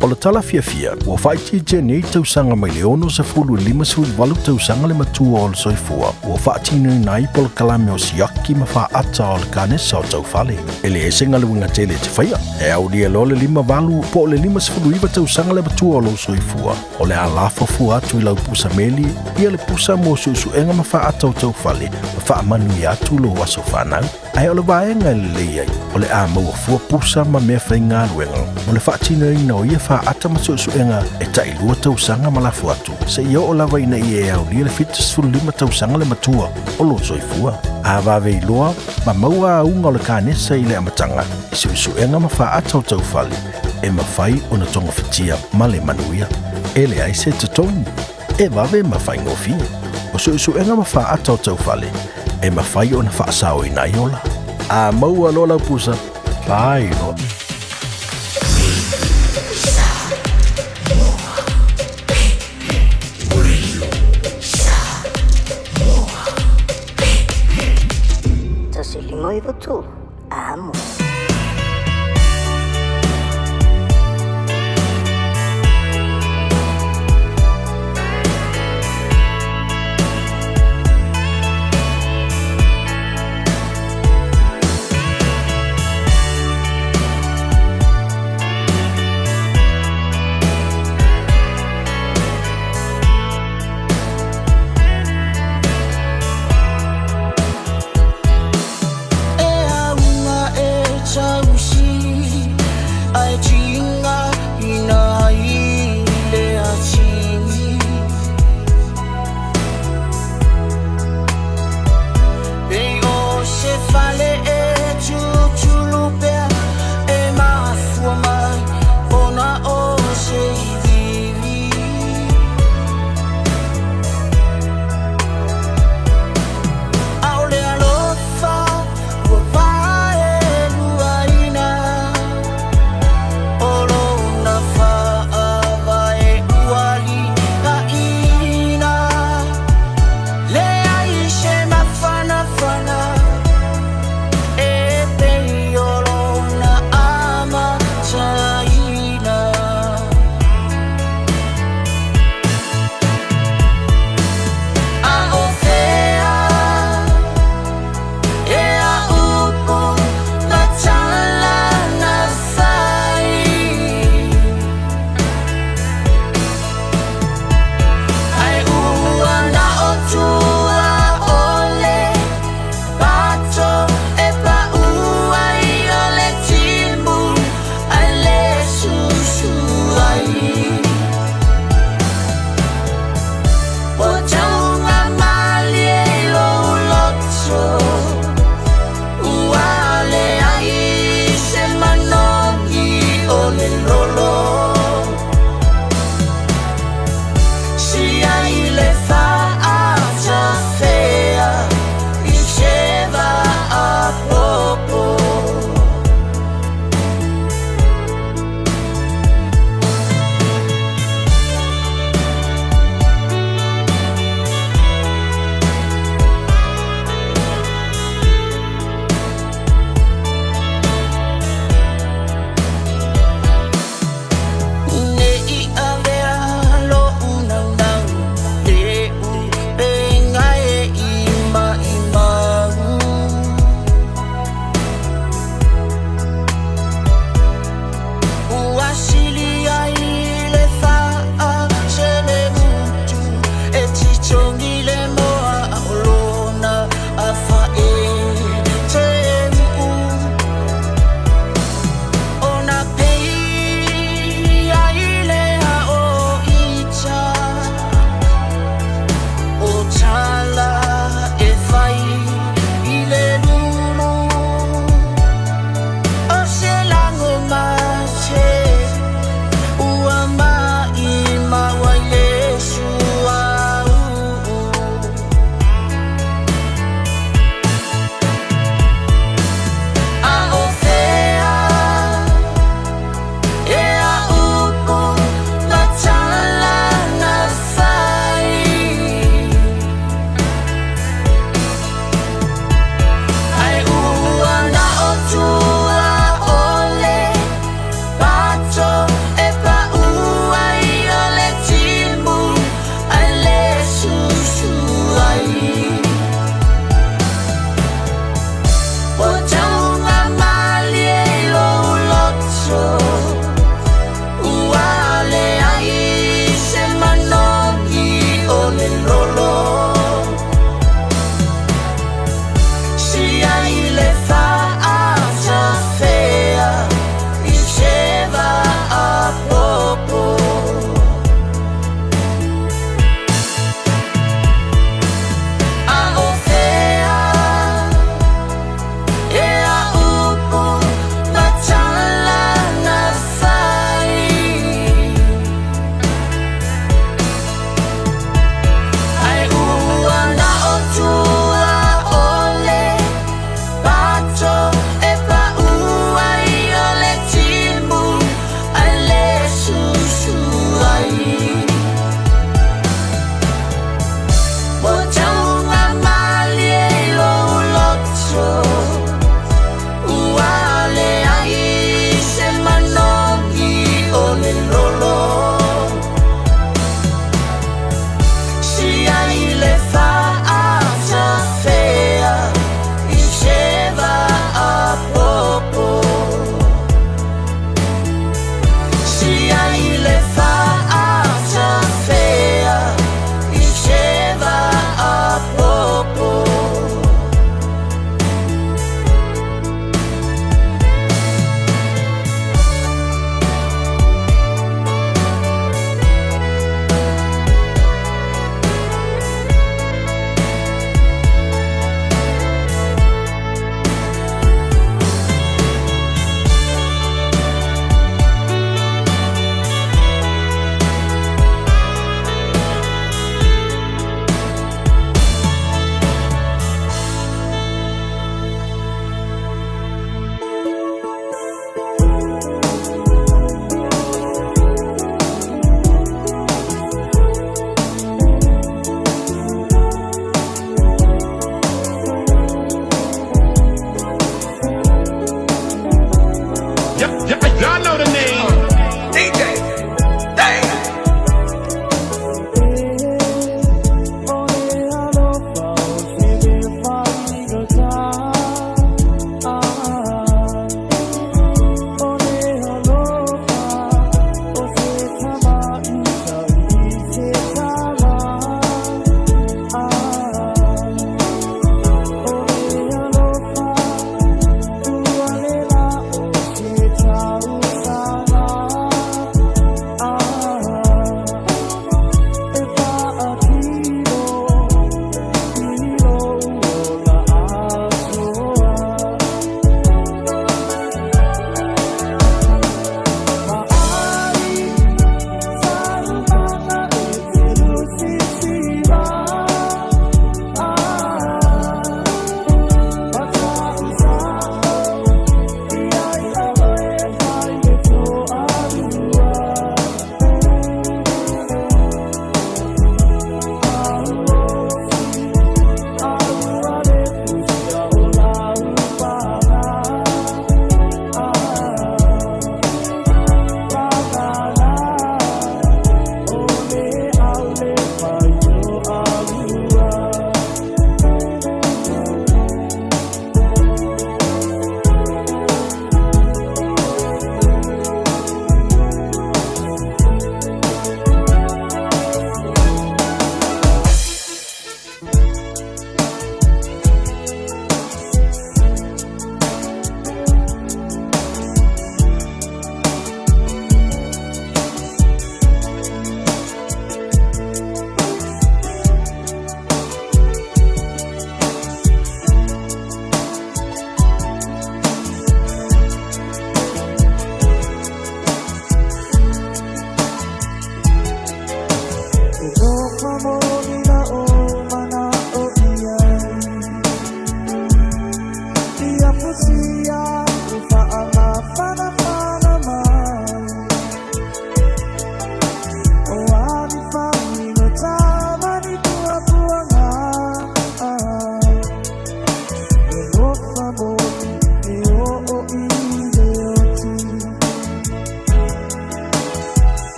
O le tala fiafia, ua faaitiitia nei tausaga mai le 60 i le 58 tausaga le matua o le soifua ua faatinoina ai polokalame o siaki ma faaata o le kanesa o taufale. E le ese galuega tele e te faia, e aulia loa le 58 po o le 59 tausaga le matua o lou soifua, o le a lafo fua atu i lau pusa meli, ia le pusa mo suesuega ma faaata o taufale ma faamanuia atu lou aso fanau. Ae o le vaega e lelei ai, o le a maua fua pusa ma meafaigaluega mo le faatinoina o ia faata ma suesuega e tailua tausaga ma lafo atu, seia oo lava ina ia e aulia le 75 tausaga le matua o lou soifua. A vave iloa ma maua auga o le kanesa i le amataga i suesuega ma faata o taufale, e mafai ona togafitia ma le manuia. E leai se totogi. E vave ma faigofie. O suesuega ma faata o taufale, e mafai ona faasaoina ai ola. A maua loa lau pusa, fai loa. 153, amo. E auga e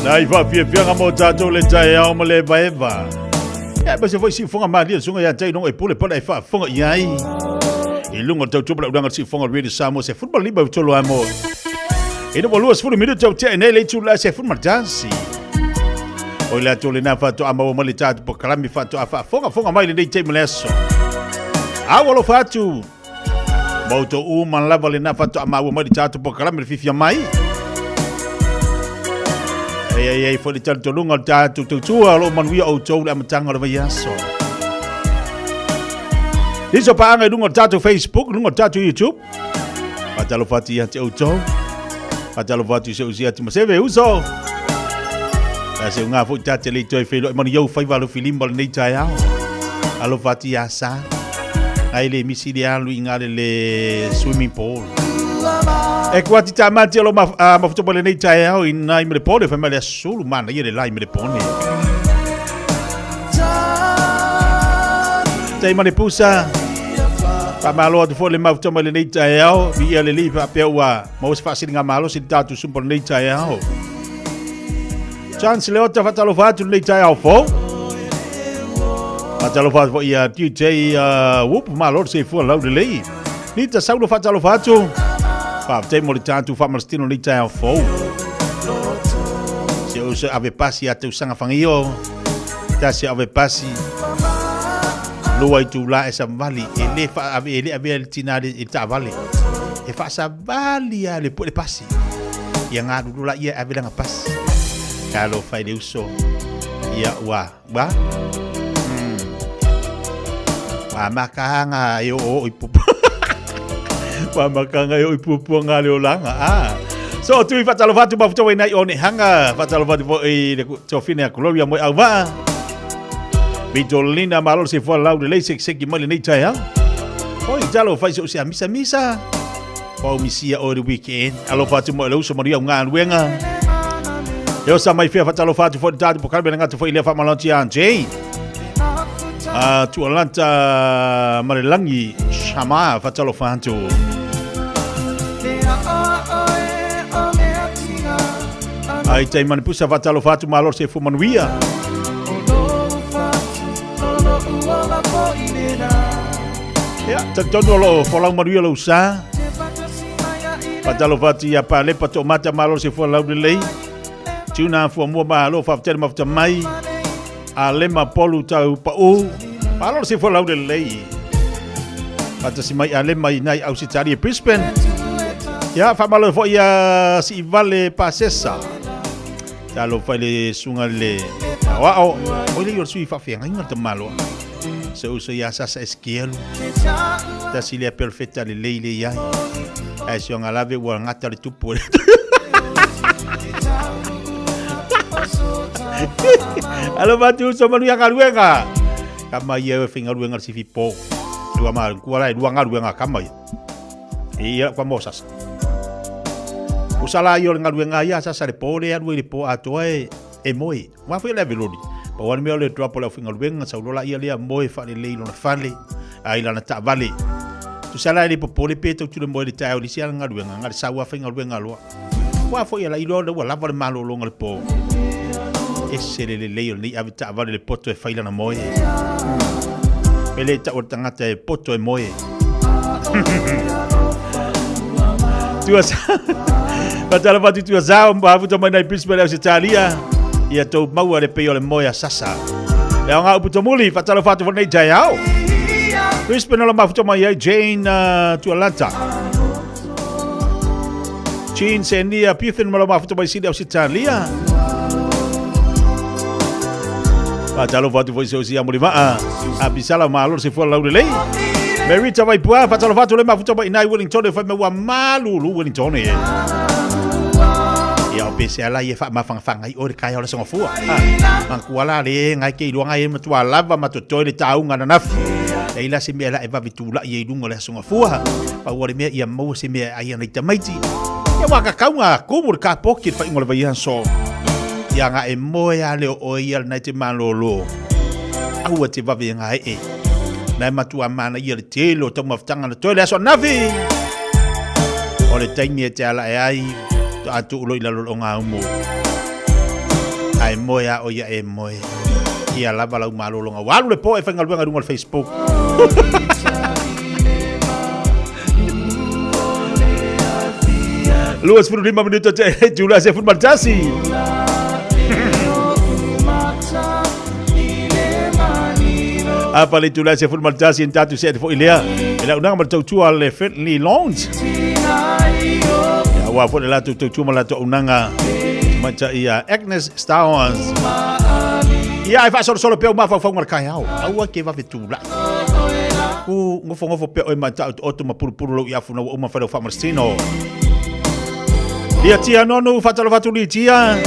Nai faafiafiaga mo tatou le taeao ma le evaeva. Ia aemaise foi siufoga malie le susuga ia te ai e pule pona e faafofoga i ai. I luga o le tautua ma le ulaga o le siufoga o le Radio Samoa 15 i tolu amo. Ina ua 20 minute au tea nei le itula 11. O le atu lena faatoa maua mai le tatou polokalame faatoa faafogafoga mai lenei taimi le aso. A ua alofa atu. Ma outou uma lava lena faatoa maua mai le tatou polokalame le fifia mai. Ei, ei, ei, foi le talitonuga o le tatou tautua o lo o manuia outou le amataga o le vaiaso. Nisi o paaga i luga o le tatou Facebook, luga o le tatou YouTube. Faatalofa atu ia te outou. Faatalofa atu i se usi atu ma seve uso. A se unga foi tate le toe feiloai manu iau faiva alofilima o lenei taeao. Alofa atu ia sa. Ai le misi le alu i ngā le le swimming pool. E kua ti tā mati alo mafuta mo lenei taeao i nai mele pone, whai mai le asulu mana ia le lai mele pone. Tai mane pusa. Faamalo atu foi le mafuta mai lenei taeao, viia le Alii faapea ua maua se faasiligamalosi i le tatou sumpa lenei taeao. Chance Leota faatalofa atu lenei taeao fou. Faatalofa atu foi ia DJ Whoop, malo le soifua laulelei. Nita Saulo faatalofa atu. Faafetai mo le tatou faamalositino lenei taeao fou. Se o se ave pasi a tausaga fagio. Tasi ave pasi. Lua itula e savali e le fa ave e le ave le tina le taavale. E faasavali a le le pasi. Ia galulu la ia ave langa pasi. Talofa i le uso. Ia ua wa. Wa makanga e o o i pupu. Wa makanga e o i pupu ngā le olanga. Ah. So, tui whatalofa atu mafuta wei nei o ne hanga. Whatalofa atu fo i le tofine a Gloria moe au vaa. Vitolina malo se fua lau le lei sek seki mai le nei tai au. Oi, talo fai so se a misa misa. Pau misia o le weekend. Alofa atu mo le uso maria o ngā luenga. E osa mai fea whatalofa atu fo le tātu pokale mena ngata fo i lea whamalonti a Jay. A tualanta marelangi shama whatalofa atu. Ai tai mani pusa whatalofa atu malo se fu manuia. Ia, talitonu o lo o folau manuia lou sa. Faatalofa atu ia Palepa Toomata malo se fua laulelei. Tuna fuamua malo faafetai le mafuta mai. Alema Polu tau pau. Malo se fua laulelei. Faatasi mai Alema i nai Ausitalia Brisbane. Ia, faamalo foi ia Siivale Pasesa. Talofa i le susuga i le aoao. O le ia o le sui faafeagaiga le tamaloa. Se uso ia Sasa Eskielu. Tasi lea perofeta lelei le i ai. Ae si ona lave ua gata le tupu. Alofa atu uso manuia galuega. Kama ia e whaingaluega le sifi po. Lua ma kua lai lua galuega kama ia. Ia kua mo sasa. Usala ia o le galuega ia sasa le po le alu i le po atoa e. E moe. Aua foi o le ave loli. Pau lava le mea o le drop o le aufaigaluega, sau loa laia lea moe faalelei i lona fale, a i lana taavale. Tusa la e le popole pe tau tule moe i le taeao i le isi ala galuega, na o le sau lava faigaluega loa. Aua foi a la iloa ua lava le malologa i le po. Ese le lelei o lenei ave taavale i le poto e fai lana moe. E le tau o le tagata e poto e moe. Tua sa. Fatalofa atu tua sao, mafuta mai nai Brisbane Ausetalia. Ia tou maua le pei o le moe a sasa. E ao ngā upu tomuli, fatalofa atu nei taeao. Brisbane ola mafuta mai ai Jane Tualata. Jean Senia Puthin ma mafuta mai Sydney Ausetalia. Fatalofa atu foi se osi a Mulimaa. Apisala malo se fua lau lelei. Merita Vaipua, fatalofa atu le mafuta mai nai Wellington e fai mai ua malulu Wellington e. Ia o pese ala ia wha mawhangawhanga i ore kai o le songa fua. Mangkua la le ngai ke iloa ngai e matua lava matotoe le taunga na nafi. Leila se mea la e vavi tula i e lunga le songa fua. Pau o le mea ia maua se mea e ai ana i tamaiti. Ia wā ka kaunga kumu le kapoki le whaingo le vaiaso. Ia ngā e moe a leo oe ia le nai te malolo. Aua te vave e ngā ee. Nai matua mana ia le tele o taumafataga na toe le aso anafi. O le taimi e te ala e ai, to atu ulo i lalo o ngā umu. Ae moe a o ia e moe. Ia lava lau malologa. Ua alu le po e faigaluega i luga o le Facebook. 25 minuto te tula se fun tasi. Apa le tula se fun tasi en tatu se fo ilea. E la unanga ma tautua le Fentley Lounge. Ia wa fo le la tautua ma la unanga ma ta ia Agnes Stowers. Ia ai fa solo solo pe o mafaufauga le kaeao. Aua ke vave tula. Ku ngofongofo pea oe mai tau oto ma purupuru lou iafu na ua uma whai lau whaamarasino. Lia tia nonu, whatalo whatu li tia.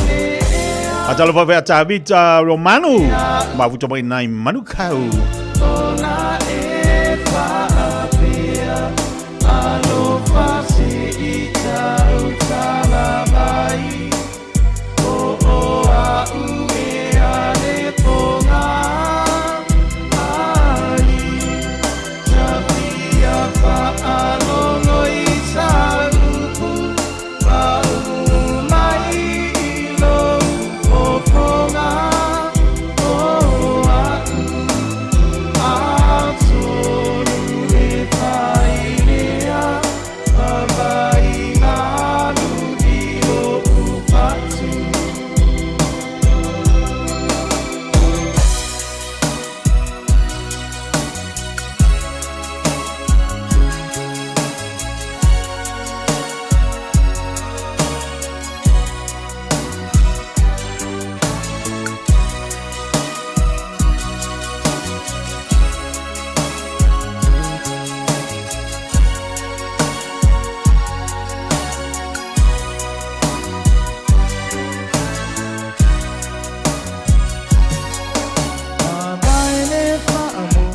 Whatalo whawhea Tavita Romanu. Mafuta mai nai Manukau. Alofa se i tau tala mai.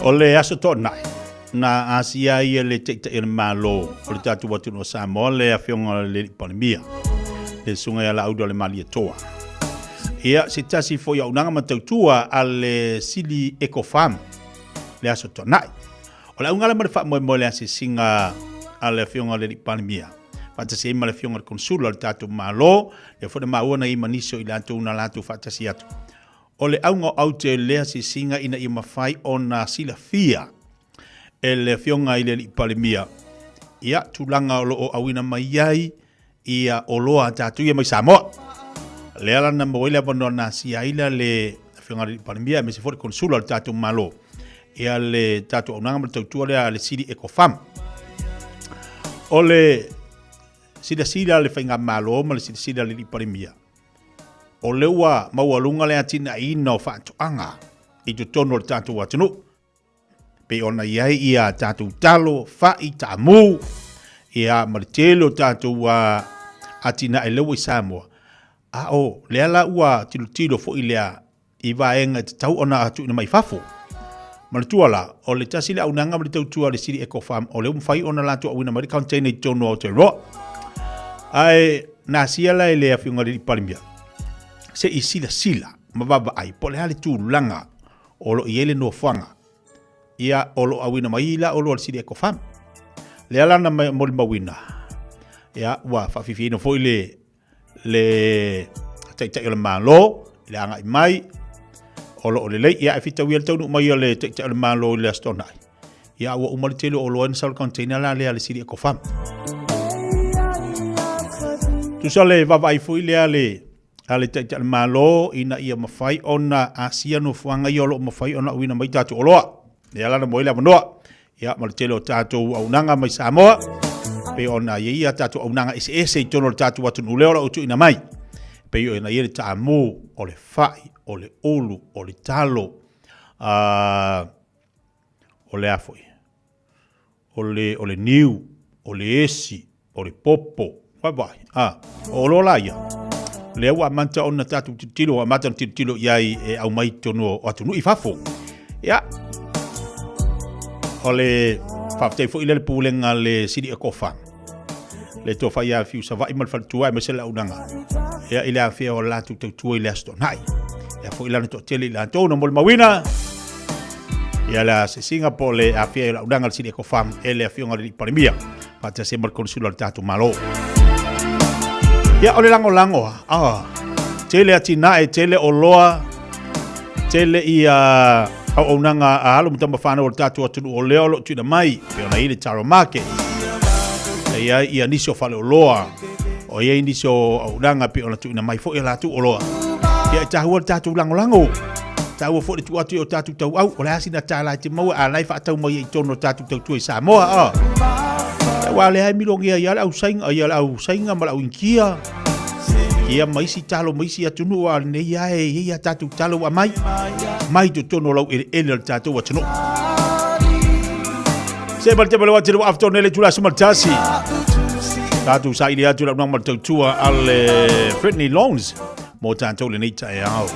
O le aso toonai, na asia ai e le Taitai o le Malo o le tatou atunuu o Samoa le Afioga i le Alii Palemia, le Susuga ia Laaulialemalietoa. Ia, se tasi foi o auaunaga ma tautua a le Sili Eco Farm le aso toonai. O le auga lea ma le faamoemoe le asiasiga a le Afioga i le Alii Palemia, faatasi ai ma le Afioga i le Konsula o le tatou Malo, lea foi na maua na i ai ma nisi o i latou na latou faatasi atu. O le auga o aute le asiasiga ina ia mafai ona silafia e le Afioga i le Alii Palemia ia tulaga o lo o auina mai ai ia oloa a tatou ia mai Samoa. Lea la na maua ai le avanoa na asia ai la le Afioga i le Alii Palemia aemaise foi le Konsula o le tatou Malo ia le tatou auaunaga ma le tautua lea a le Sili Ecofam. O le silasila a le Faigamalo ma le silasila a le Alii Palemia, o lea ua maualuga le atinaeina o faatoaga i totonu o le tatou atunuu. Pei ona i ai ia tatou talo, fai, taamu, ia ma le tele o tatou atinae lea ua i Samoa. A o lea la ua tilotilo foi lea i vaega e tatau ona tuuina mai fafo. Manatua la, o le tasi le auaunaga ma le tautua a le City Eco Farm, o lea ua mafai ona latou auina mai le container i totonu o Aotearoa. Ae na asia la e le Afioga i le Palemia. Se i silasila ma vaavaai po o le a le tulaga o lo o i ai le nofoaga, ia, o lo o auina mai la oloa le Sili Eco Farm. Lea la na molimauina, ia, ua faafiafiaina foi le le Taitai o le Malo i le agai mai, o lo o lelei. Ia, e fitauia le taunuu mai o le Taitai o le Malo i le Aso Toonai, ia, ua uma le tele o oloa na sau le container la lea a le Sili Eco Farm. Tusa le vaavaai foi lea le a le Taitai o le Malo ina ia mafai ona asia nofoaga ia o lo o mafai ona auina mai tatou oloa. Lea la na maua ai le avanoa. Ia, ma le tele o tatou auaunaga mai Samoa, pei ona i ai a tatou auaunaga eseese i totonu o le tatou atunuu lea o lo o tuuina mai. Pei ona i ai le taamu, o le fai, o le ulu, o le talo, o le a foi, o le, o le niu, o le esi, o le popo, vaavaai, a, o oloa la ia, lea ua amata ona tatou tilotilo, ua amata ona tilotilo i ai e aumai i totonu o atunuu i fafo. Ia, o le faafetai foi lea le pulega a le Sili Ekofa, le tofa ia Fiu Savaii ma le faletua aemaise le auaunaga, ia, i le afea o le latou tautua i le Aso Toonai. Ia foi lana toatele i latou na molimauina, ia le asiasiga po o le afea i le auaunaga a le Sili Ekofa e le Afioga i le Alii Palemia. faatasi ai ma le konesula o le tatou Malo. Ia, o le lagolago, ah, tele atinae, tele oloa, tele ia auaunaga a alo ma tama whanau o le tatou atunuu o lea o lo o tuuina mai, pe ona i le taro market. E i ai ia nisi o faleoloa, o i ai nisi o auaunaga pe ona tuuina mai foi a latou oloa. Ia, e tahua le tatou lagolago. Taua foi le tuu atu i o tatou tauau, o le a sina tāla e te maua, a la e faatau mai ai i totonu o tatou tautua i Samoa. Ah. Aua lea e milogia ia le au sainga, ia le au sainga ma le au Initia. Ia ma isi talo ma isi atunuu a lenei lava e i ai a tatou talo ua aumai mai totonu o lau eleele o le tatou atunuu. Se ma le tele o atu after le itula 11. Tatou saili atu le auaunaga ma le tautua a le Friendly Loans mo tatou lenei taeao.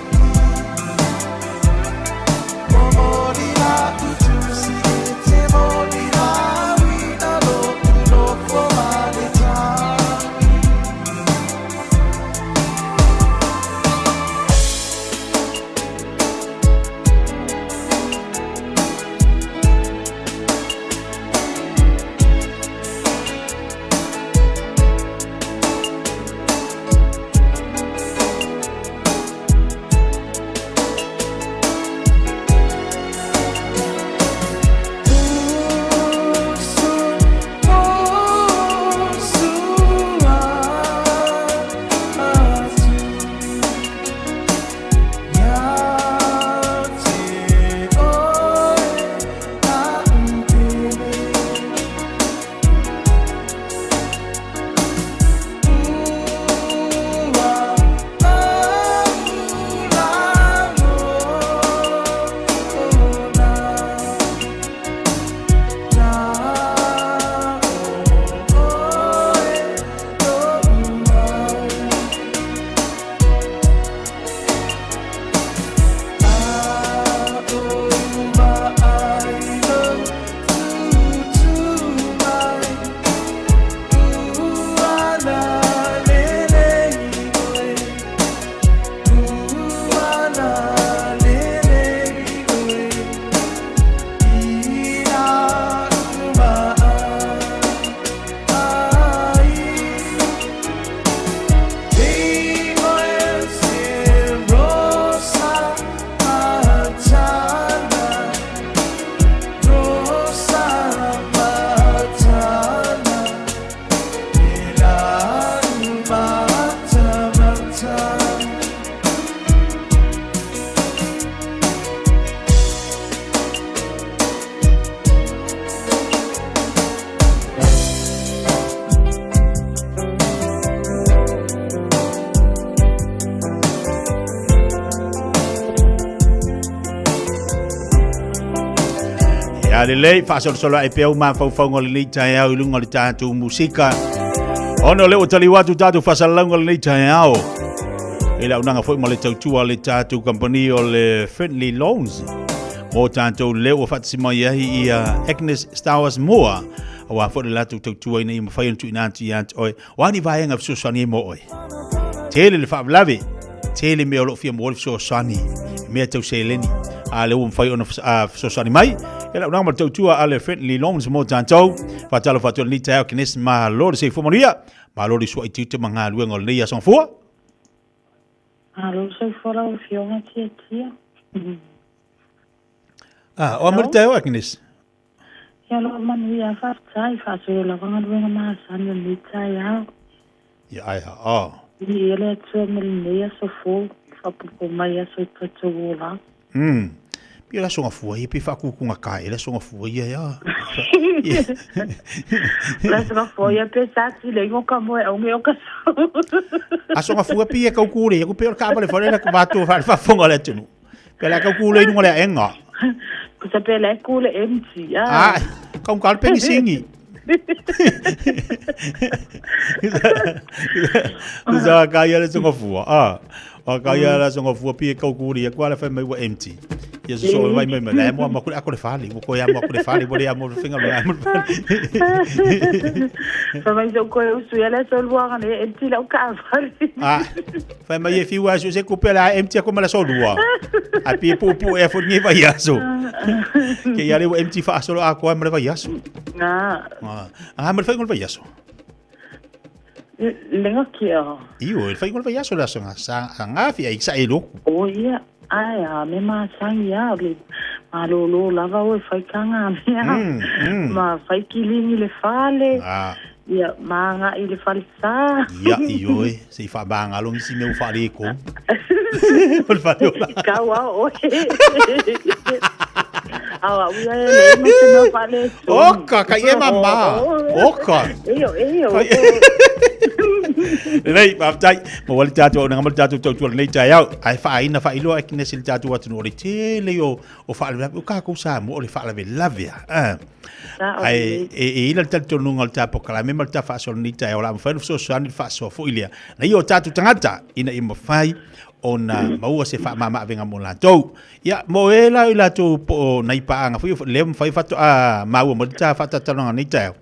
Ia lelei, faasolosolo ae pea u mafaufauga o lenei taeao i luga o le tatou musika. Ona o lea ua taliu atu tatou faasalalauga o lenei taeao. I le auaunaga foi ma le tautua a le tatou kamupani o le Friendly Loans. Mo tatou lea ua faatasi mai ai ia Agnes Stowers Moore. Aua foi le latou tautua ina ia mafai ona tuuina atu ia te oe. O a ni vaega fesoasoani ai mo oe. Tele le faalavelave. Tele mea o lo o fia maua ai le fesoasoani i mea tau seleni. A lea ua mafai ona fesoasoani mai. E lau ma le tautua a le Friendly Loans mo tatou. Faatalofa atu i lenei taeao Agnes, malo le soifua manuia. Malo le suai tiute ma galuega o lenei aso Gafua. Malo le soifua lau Afioga Tiatia. Ah, o a mai le taeao Agnes? Ia loa manuia, faafetai, faasolo lava galuega masani o lenei taeao. Ia ai ha a. Viia le Atua mo lenei aso fou, faaopoopo mai aso i tatou ola. Mm. Pei o le aso gafua ia, pei faakukuga ka e le aso gafua ia ea. O le aso gafua ia pe sa ti le ingo ka moe au nge o ka sau. Aso gafua pei e kau kule, ia ku pei o le kaavale fale la vatu fa faafofoga le atunuu. Pe la kau kule i lunga le aenga. Ko sa pe la kule empty. Ah, ah kau kal pengi singi. Sa ka ia le songa fua. Ah, wa ka ia le songa fua pi kau kule ia kwa le fai mai wa empty. Ia so so mai mai mai le mo ma kule akole fali, mo ko ia mo akole fali, mo le mo finga mo mo. Fa mai so ko usu ia le so luanga le empty la ka fali. Ah, Fai mai e fiu aso se kupe la empty ako mala so lua. A pi pu pu e fu ni vai aso. Ke ia le empty fa aso a ko mala vai aso. Na. Ah, ah mala fai ngol vai aso. Lenga kia. Io, e fai ngol vai aso la so nga sa nga fi ai sa e loku. O ia, ai a me ma sangi a le ma lo lo lava o e fai kanga mea. Mm, mm. Ma fai kilingi le fale. Ah. Ia, ma agai i le falesa. Ia, ioe, se i faamagalo nisi mea ua faaleko. O le faleola. Kau a oe. Au au ia e le ma se mea faaletonu. Oka, kai e mama. Oka. Io, io. Lelei, faafetai. Maua le tatou auaunaga ma le tatou tautua i lenei taeao. Ae faaina faailoa e kinesi le tatou atunuu o le tele o o faalavelave, o kākou Samoa o le faalavelave a. Ae e i ai la le talitonuga o le ta polokalame ma le ta faasoa i lenei taeao, o le a mafai ona fesoasoani le faasoa foi lea na ia o tatou tagata ina ia mafai ona maua se faamamaavega mo latou. Ia, mo e la i latou po o nai paaga foi lea mafai faatoa maua mai le ta faatatalanoaga i lenei taeao.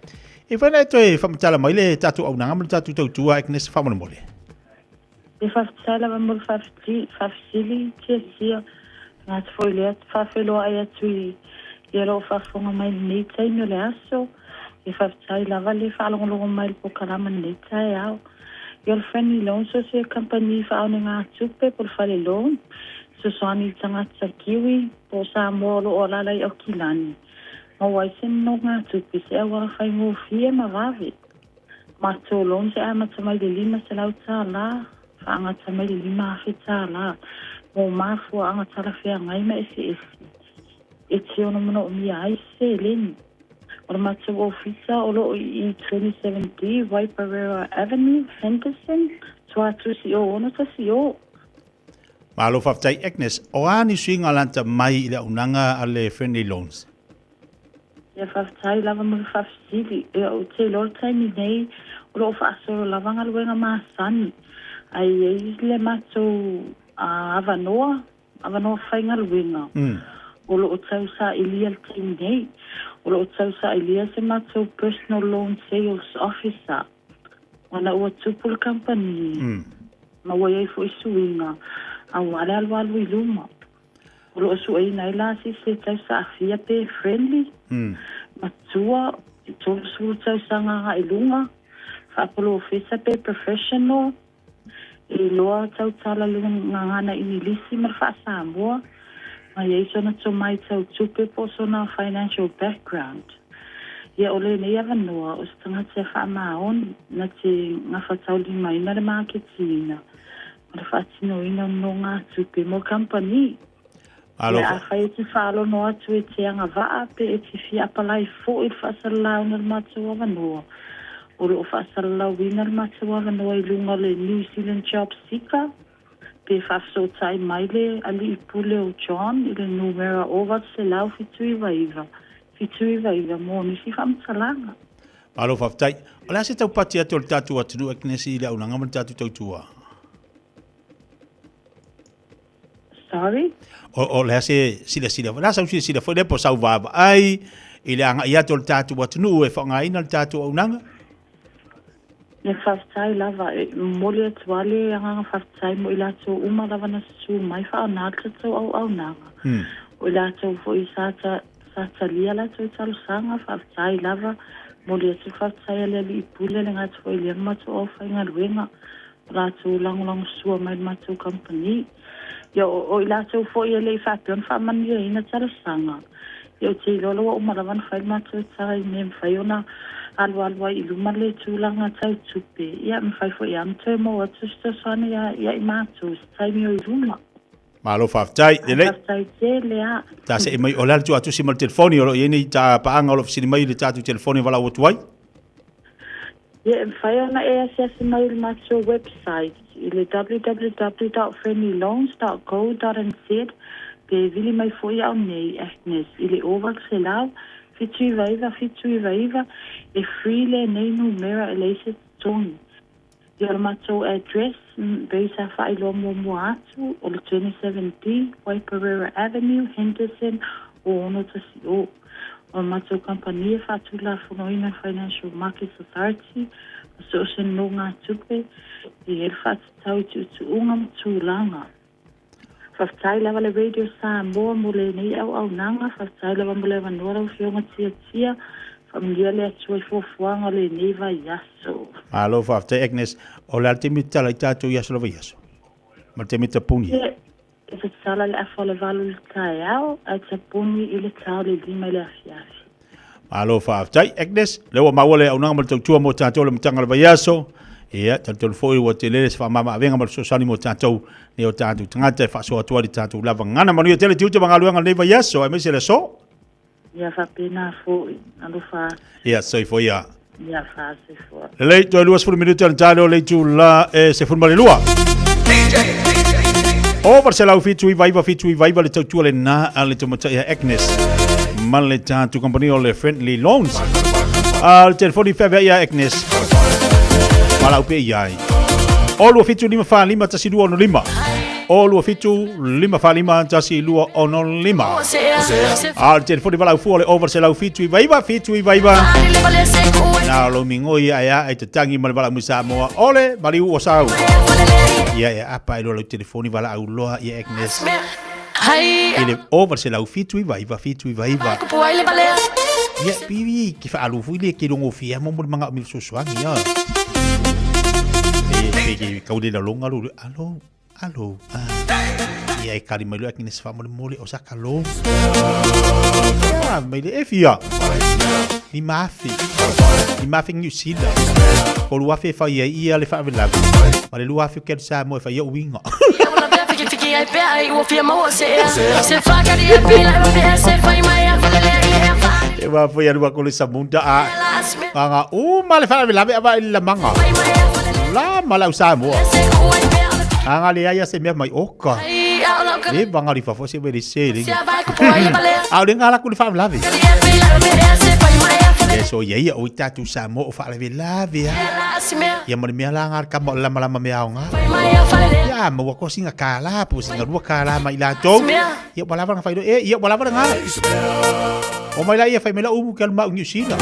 E mafai ona e toe faamatala mai le tatou auaunaga ma le tatou tautua Agnes faamolemole. E faafetai lava mo le faafesili tiatia. Tagata foi lea faafeiloai atu i ia lou faafofoga mai i lenei taimi o le aso. E faafetai lava le faalogologo mai i le polokalama i lenei taeao. Ia o le Friendly Loans o se kamupani faaonegatupe po o le fale loan, fesoasoani i tagata Kiwi po o Samoa o lo o alaala i Aukilani. Maua ai se nonogatupe, se auala faigofie ma vave. Matou loans e amata mai le $500, faagata mai le $5,000 mo mafuaaga talafeagai ma eseese e te ono manaomia ai se seleni. O le matou ofisa o lo o i 27D Waiparera Avenue, Henderson, Tuatusi 0610. Malo faafetai Agnes. O a ni suiga lata mai i le auaunaga a le Friendly Loans? Ia faafetai lava mo le faafesili. Ia ou te iloa le taimi nei o lo o faasolo lava galuega masani ae i ai le matou avanoa, avanoa faigaluega o lo o tausailia le taimi nei. O lo o tausailia se matou Personal Loan Sales Officer ona ua tupu le kamupani ma ua i ai foi suiga aua le alualu i luma. O lo o sueina ai la sisi e tau saafia pe friendly, matua, e 30 tausaga agai luga, faapolofesa pe professional, e iloa tautala le gagana Igilisi ma le faa-Samoa, ma i ai sona tomai tau tupe po o sona financial background. Ia o lenei avanoa o se tagata e faamaoni na te gafataulimaina le maketiina O le faatinoina o nonogatupe mo kamupani. Malo Ia, afai e te faalono atu e te agavaa pe e te fia apalai foi i le faasalalauina o le matou avanoa, o lo o faasalalauina le matou avanoa i luga o le New Zealand Job Seeker, pe faafesootai mai le alii pule o John i le numera 0879 799 mo nisi faamatalaga. Malo faafetai. O le a se taupati atu o le tatou atunuu Agnes i le auaunaga ma le tatou tautua? Sorry? O, o le a se silasila, o le a sau silasila foi lea po o sau vaavaai i le agai atu o le tatou atunuu e faaaogaina le tatou auaunaga? Ia faafetai lava, e momoli atu lava le agaga faafetai mo i latou uma lava na susu mai faaoga le tatou auaunaga. O i latou foi sa sa talia latou talosaga, faafetai lava. Momoli atu le faafetai a le Alii Pule, le gata foi i lea ma matou aufaigaluega, o latou lagolagosua mai i le matou kamupani. Ia, o i latou foi e le i faapea ona faamanuiaina talosaga, ia ou te iloa la ua uma lava ona fai le matou tala i mea e mafai ona alualu ai i luma le tulaga tau tupe, ia e mafai foi lava ona toe maua atu se fesoasoani ia i matou i se taimi o i luma. Malo faafetai. Lelei. Faafetai tele a. Ta see mai o le a le tuuatusi ma le telefoni o lo o i ai nei ta paaga o lo o fesili mai i le tatou telefoni e valaau atu ai. Ia, e mafai ona e asiasi mai i le matou website i le www.friendlyloans.co.nz pe vili mai foi au nei, Agnes, i le 0800 799 799, e free lenei numera e leai se totogi. Ia, o le matou address, pei sa faailoa muamua atu, o le 27D Waiparera Avenue, Henderson, 610. O le matou kamupani e faatulafonoina e Financial Markets Authority ma so o se nonogatupe e i ai le faatatau i tuutuuga ma tulaga. Faafetai lava le Radio Samoa mo lenei auaunaga, faafetai lava mo le avanoa lau Afioga Tiatia, faamanuia le Atua i fuafuaga o lenei vaiaso. Malo faafetai Agnes. O le a le taimi e tatala ai tatou i aso lava i aso? Ma le taimi e tapuni ai? E tatala le afa o le 8 i le taeao ae tapuni i le ta o le 5 i le afiafi. Malo faafetai Agnes, lea ua maua le auaunaga ma le tautua mo tatou le amataga o le vaiaso. Ia, talitonu foi ua tele se faamama-avega ma le fesoasoani mo tatou nei o tatou tagata e faasoa atu ai le tatou lava gagana. Manuia tele tiute ma galuega lenei vaiaso aemaise le aso. Ia faapena foi, alofa atu. Ia, soifua ia. Ia faasoifua. Lelei, toe 20 minute ona tae lea o le itula e 12. O 879 799 le tautua lena a le tamaitai a Agnes ma le tatou kamupani o le Friendly Loans. A le telefoni feaveai ia Agnes. Valaau pea i ai. O 27 5 45 1 2 6 5. O 27 545 1265. A o le telefoni valaau fua o le 0807 99 79. Na o lo migoi ae a e tatangi ma le valaau mai Samoa. Ole, maliu o sau. Ia e apa e loa lau telefoni valaau loa ia Agnes. I le 0807 99 79. Ia, pivi, ke whaalufu i le ke rongo fia mo mo le manga o mi fesoasoani ia. E, pe ke kaule la longa lo, alo. Alo. Ah. Ia e kari mai loa kine se whamolemole o saka lo. Ia, mai le e fia. Ni mafi. Ni mafi New Zealand. Ko lua fe whai ai ia le whaawelawe. Ma le lua afe o ke Samoa e whai au winga. E wā foi alu ako le samunda a. Nga uma le whaawelawe awa i le lamanga. La ma lau Samoa. Anga le ai se mea mai oka. E vanga li fafo se wele se le. A le ngala ku le faalavelave. E so ia ia o i tātou Samoa o faalavelave a. Ia ma le mea la ngā kama o le lama lama mea o ngā. Ia ma ua ko singa kālā po singa rua kālā mai lātou. Ia ua lava nga whairo e ia ua lava ngā. O mai la ia whai mai la umu ke alu mau New Zealand.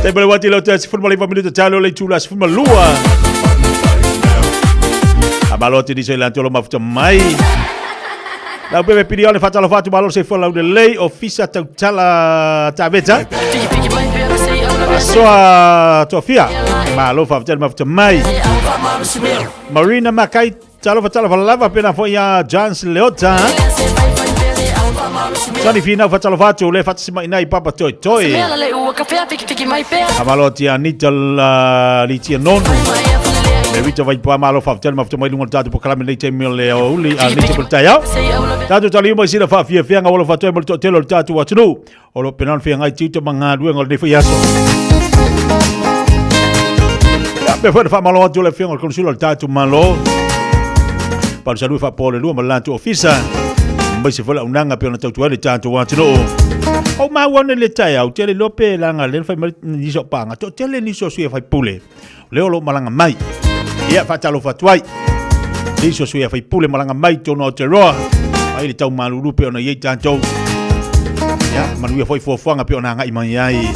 Te pele wati lau te sifuru maliva minuta talo le tula sifuru malua. A malo atu ni so ila tolo mafuta mai. Lau pepe piri ole whatalo whatu malo se fua lau le lei ofisa tautala taveta. Asoa tofia. Malo whafutele mafuta mai. Marina Makai Talofa talofa lava pena foi ia Jans Leota. Sani Finau fatalofa atu le fatasima ina i papa toi toi. Amalo tia Anita la litia nonu. Me wita vai pa malo fa tele mafuta mai lunga tatu pokalame nei te mele o uli a nita por tai. Tatu tali uma sila fa fia fia ngawalo fa toi mo to telo tatu atunu. O lo penan fia ngai tiuta manga luenga o nei foi aso. Ia pe foi fa malo atu le fia ngol konsula tatu malo. Palu salu fa pole lua ma latu ofisa. Mai se fola unanga pe ona tautua le tatu atunu. O mau ana le tai au tele lope langa le fai mai ni so panga. To tele ni so sui fai pule. Leo lo malanga mai. Ia whatalo whatuai. Ni so sui fai pule malanga mai tono Aotearoa. Mai le tau malulu pe ona iei tātou. Ia, manuia foi fuafuaga pe ona agai mai ai.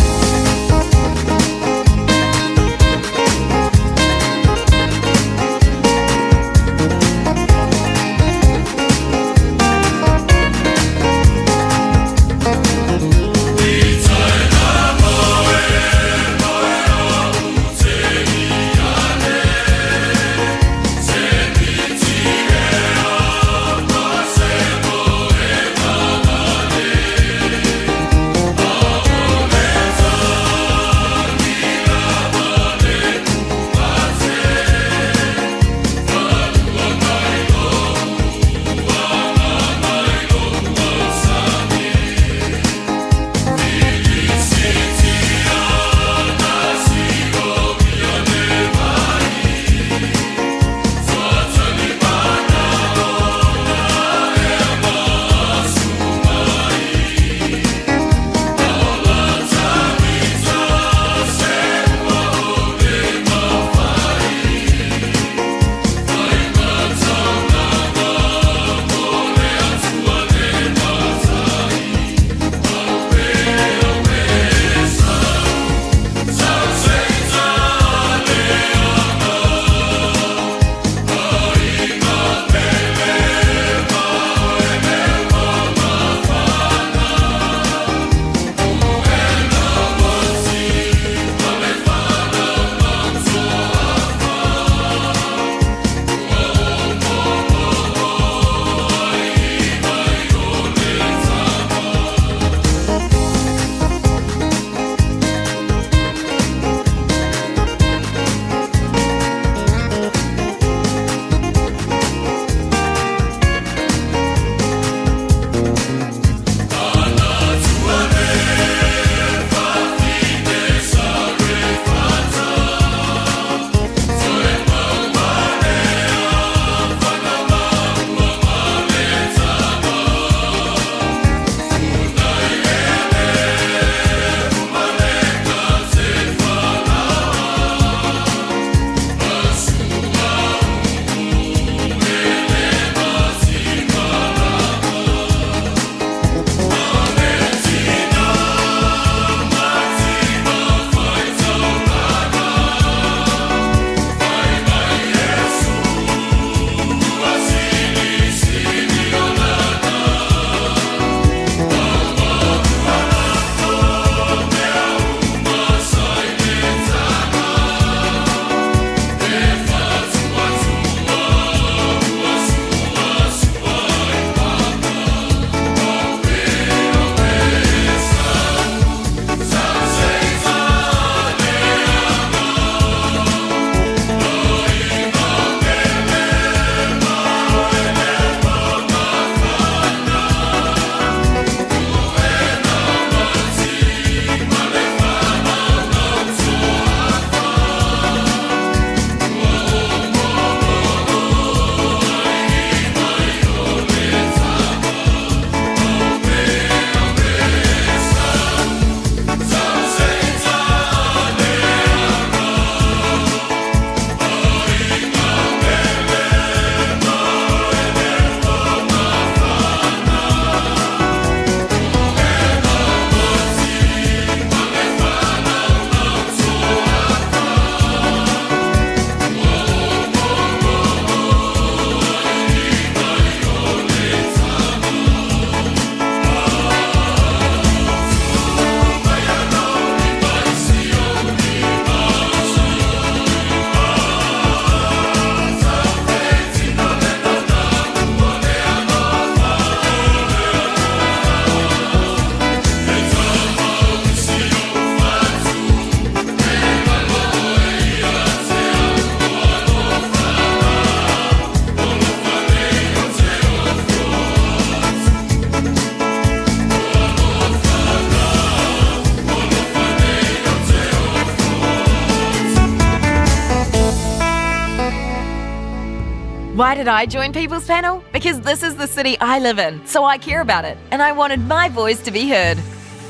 did I join People's Panel? Because this is the city I live in, so I care about it, and I wanted my voice to be heard.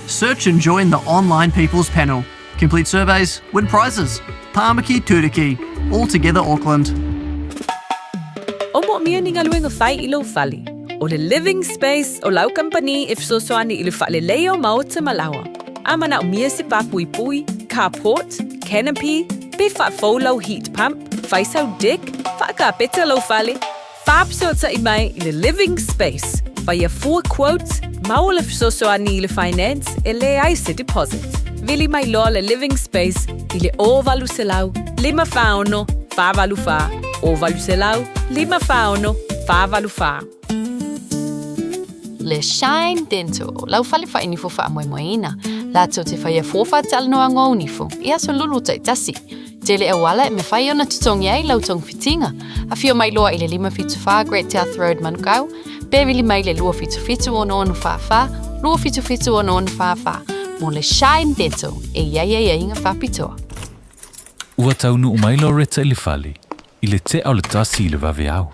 Search and join the online People's Panel. Complete surveys, win prizes. Tāmaki Turuki, all together Auckland. O moomia ni galuega fai i lou fale. O le Living Space o lau kamupani e fesoasoani i le faaleleia o maota ma laoa. A manaomia se pā puipui, carport, canopy, pe faafou lau heat pump, fai sau deck, faakapeta lou fale, faafesootai mai i le Living Space, faia fua quote, maua le fesoasoani i le finance e leai se deposit. Vili mai loa le Living Space i le 0800 546 484, 0800 546 484. Le Shine Dental, lau fale faainifo faamoemoeina, latou te faia fua faatalanoaga o nifo i aso lulu taitasi. Tele auala e mafai ona totogi ai lau togafitiga. Afio mai loa i le 574 Great South Road, Manukau, pe vili mai le 277 6644, 277 6644 mo le Shine Dental e i ai aiaiga faapitoa. Ua taunuu mai Loretta i le fale i le tea o le tasi i le vaveao.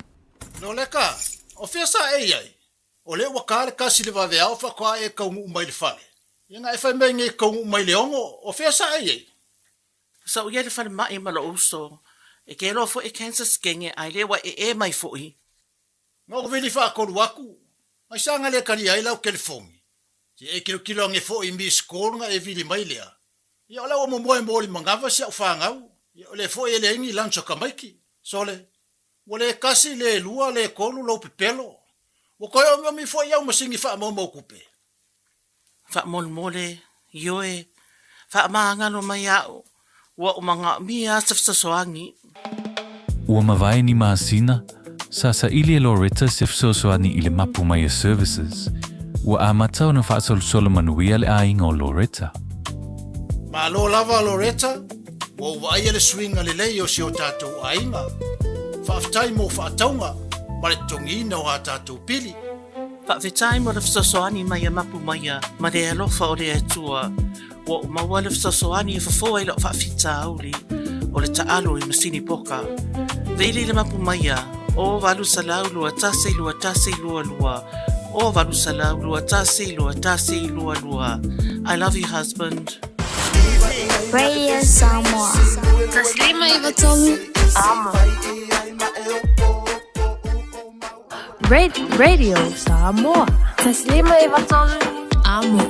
Loleka, o fea sa e i ai? O lea ua ka le kasi i le vaveao faatoa e taunuu mai i le fale. Ia na e fai mai nei e taunuu mai i le ono, o fea sa e i ai? Sa ou i ai i le falemai ma lou uso, e keloa foi e cancer skenge ae le ua ee mai foi. Na ou vili faatolu atu, ai sa na le talia ai lau telefoni. Se e tilotilo ane foi i miss call na e vili mai lea. Ia o la ua momoe mo limanava si au fanau, ia o lea foi e leai ni lunch a tamaiti. Sole, ua le tasi, le lua, le tolu lou pepelo. Ua toe omiomi foi au masini faamaumau tupe. Faamolemole, ioe, faamagalo mai a'u, ua ou manaomia a se fesoasoani. Ua mavae ni masina, sa saili e Loretta se fesoasoani i le Mapu Maia Services. Ua amata ona faasolosolo manuia le aiga o Loretta. Malo lava Loretta, ua ou vaaia le suiga lelei o si o tatou aiga. Faafetai mo faatauga ma le totogiina o a tatou pili. Faafetai mo le fesoasoani mai a Mapu Maia ma le alofa o le Atua. Ua ou maua le fesoasoani e fofo ai lau faafitauli o le taalo i masini poka. Vili le Mapu Maia, o 800 21 21 22, o 800 21 21 22. I love you husband. Radio Samoa. Taslima Ivatolu. Amo. Radio Samoa. Taslima Ivatolu. Amo.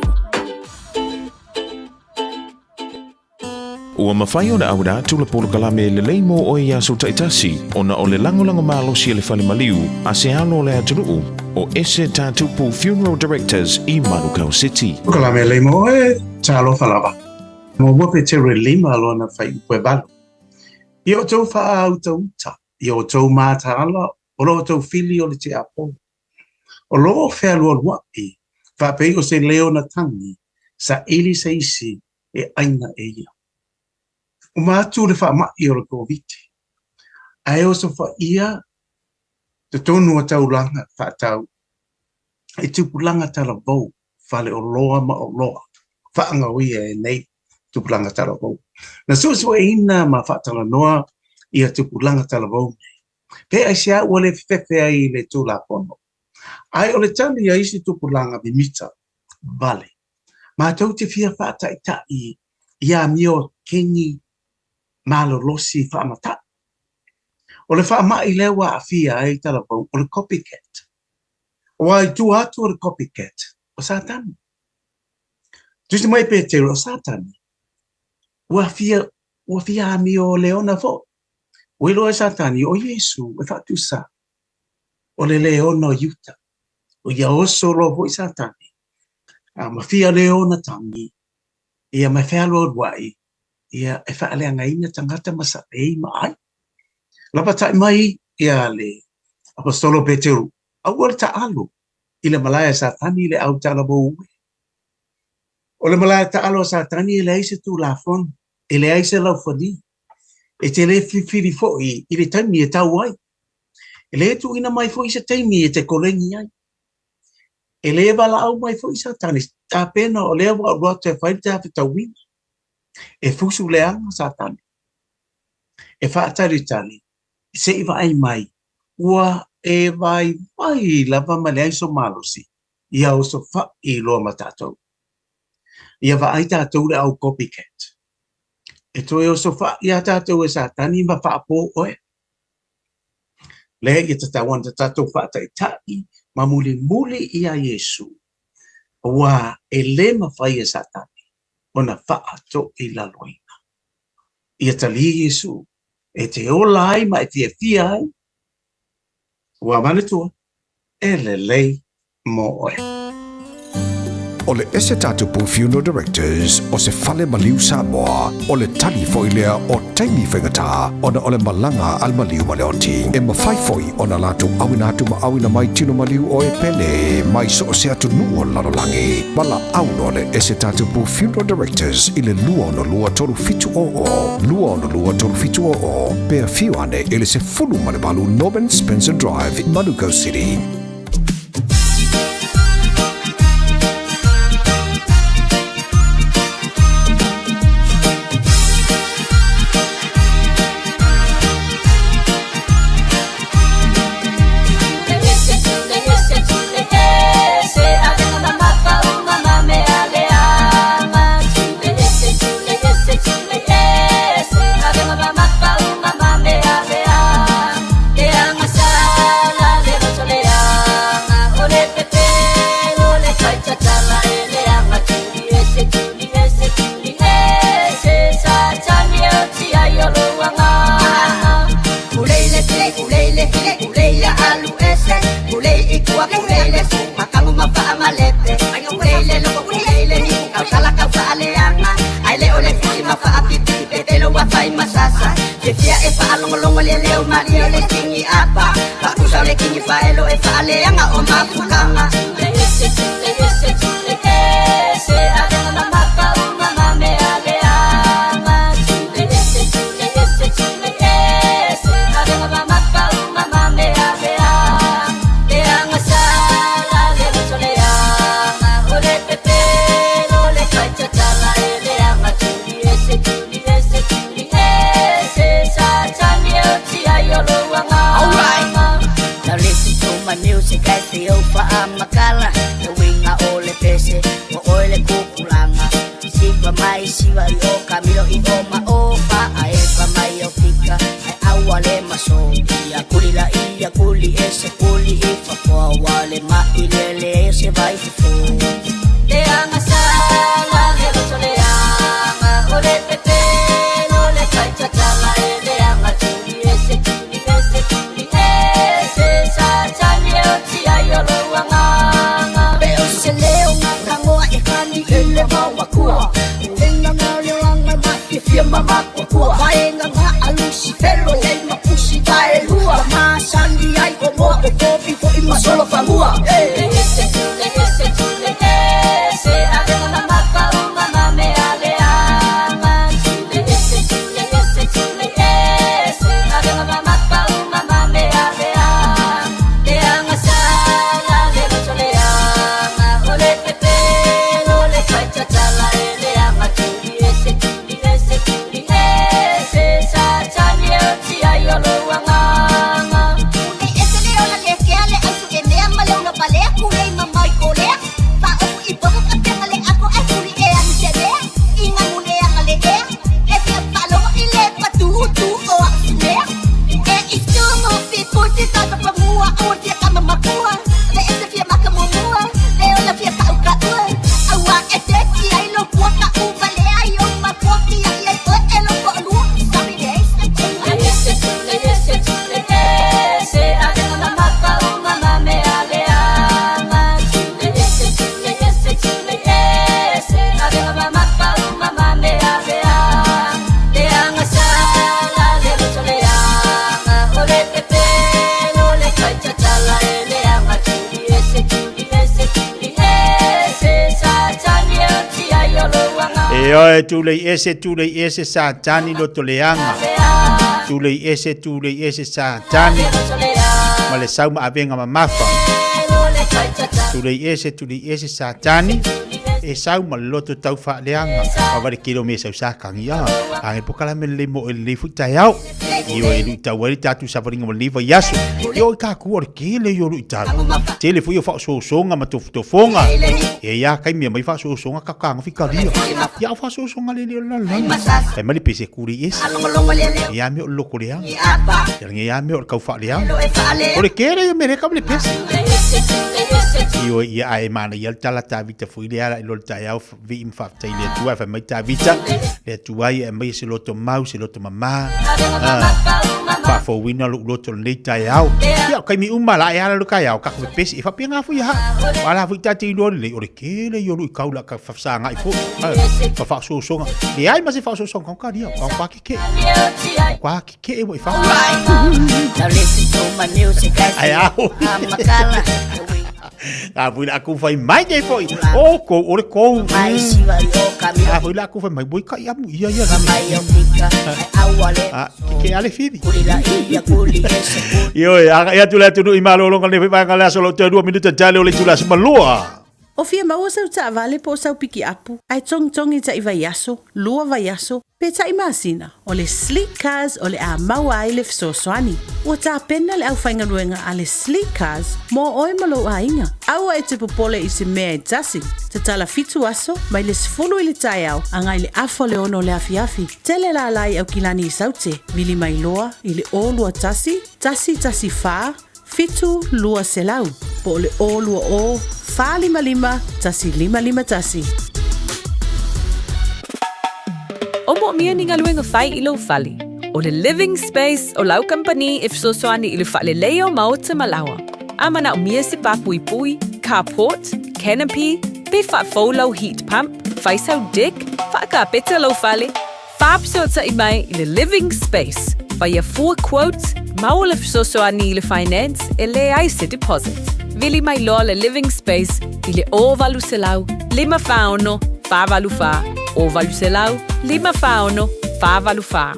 Ua mafai ona auina atu le polokalame lelei mo oe i aso taitasi ona o le lagolago malosi a le fale maliu a se alo o le atunuu o Ese Tatupu Funeral Directors i Manukau City. Polokalame lelei mo oe, talofa lava. Muamua Petero e lima lona fuaiupu e valu. Ia outou faautauta, ia outou mataala o lo outou fili o le tiakono. O lo o fealualuaʻi, faapei o se leo na tagi, saili se isi e ʻaina e ia. Uma atu le faamaʻi o le Koviti, ae osofaia totonu o taulaga faatau i tupulaga talavou, faleoloa ma oloa faagaoia e nei tupulaga talavou. Na suesueina ma faatalanoa ia tupulaga talavou nei Pe aisea ua le fefefe ai i le Tulafono? Ae o le tali a isi tupulaga mimita vale, matou te fia faataʻitaʻi i amio keni malolosi faamataʻi. O le faamaʻi lea ua aafia ai talavou o le copycat. Aua i tua atu o le copycat, o Satani. Tusi mai Petero, o Satani, ua fia, ua fia amio leona foi. Ua iloa e Satani o Iesu e faatusa o le leona o Iuta. O ia oso loa foi Satani, a ma fia leona tagi, ia ma e fealualuaʻi, ia e faaleagaina tagata ma saʻei ma ai. Lapatai mai ia le Aposetolo Peteru, aua le taalo i le malae a Satani i le au talavou ue. O le malae taalo a Satani e leai se Tulafono, e leai se laufali, E te le filifili foi i le taimi e tau ai. E le tuuina mai foi se taimi e te koleni ai. E le valaau mai foi Satani, tapena o lea ua alu atu e fai le tafetauina. E fusu leaga Satani. E faatalitali se i vaai mai Ua e vaivai lava ma leai so malosi, ia osofaʻi loa ma tatou. Ia vaai tatou le au copycat. E toe osofaʻi a tatou e Satani ma faapo oe. Lea ia tatau ona tatou faataitaʻi ma mulimuli iā Iesu, auā e lē mafai e Satani ona faatoilaloina. Ia talia Iesu e te ola ai ma e fiafia ai, ua manatua, e lelei mo oe. O le Esetatapu Funeral Directors o se fale maliu Samoa, o le tali foi lea o taimi faigata ona o le malaga a le maliu ma le oti. E mafai foi ona latou auina atu ma auina mai tino maliu o e pele mai so o se atunuu o le lalolagi. Valaau loa le Esetatapu Funeral Directors i le 262 3700, 262 3700, pe afio ane i le 18 Norman Spencer Drive, Manukau City. E oe, tulei ese, tulei ese, Satani loto leaga. Tulei ese, tulei ese, Satani ma le sau ma avega mamafa. Tulei ese, tulei ese, Satani. E sau ma le loto tau faaleaga. Ava le kele o mea sau sa kagi a. A nge pokalame lelei mo oe lenei foi taeao. Ioe e luitau ai le tatou savaliga mo lenei vaiaso. Ioe ka ku o le kele ia o luitau. Tele foi o faaosoosoga ma tofotofoga. E ia taimi e aumai faaosoosoga ka kaga fikalia. Ia o faaosoosoga lele o le lalolagi. Fai mai le pese kuli ese. E a mea o le loko leaga. Ia lagi a mea o le kau faaleaga. O le kele ia mere ka le pese. Ioe ia ae manaia le tala Tavita foi le ala i lo le taeao Vi'i ma faafetai i le Atua, e fai mai Tavita, le Atua ia e aumaia se loto mau, se loto mamā, faafouina lou loto lenei taeao. Ia, o taimi uma la e ala lo taeao, kako pepesi, e faapena foi ha. O ala foi ta te iloa lelei, o le tele ia o luitau la ka faafesagai foi, ma faaosoosoga. Leai ma se faaosoosoga, kau kalia, kau kwa keke'e. Kwa keke'e ua i fa. Ai ao. A foi la ku fai mai nei foi. O ko o le kou. A foi la ku fai mai boi ka ia mu ia ia. A ke ke ale fivi. Ioe, a ia tu le atu i malolonga le foi vaega le aso lo te 2 minuta tale o le tula se maloa. O fia maua sau taavale po o sau pikiapu, ae togitogi taʻi vaiaso, lua vaiaso, pe taʻi masina, o le Sleek Cars o le a maua ai le fesoasoani. Ua tapena le aufaigaluega a le Sleek Cars mo oe ma lou aiga. Aua e te popole i se mea e tasi. Tatala fitu aso, mai le 10 i le taeao agai le afa o le ono o le afiafi. Tele lala i Aukilani i Saute, vili mai loa i le 021 114 7 200, po o le 020 455 1551. O moomia ni galuega fai i lou fale. O le Living Space o lau kamupani e fesoasoani i le faaleleia o maota ma laoa. A manaomia se pā puipui, carport, canopy, pe faafou lau heat pump, fai sau deck, faakapeta lou fale, Faafesootai mai i le Living Space, faia fua quote, maua le fesoasoani i le finance e leai se deposit. Vili mai loa le Living Space i le 0800 546 484, 0800 546 484.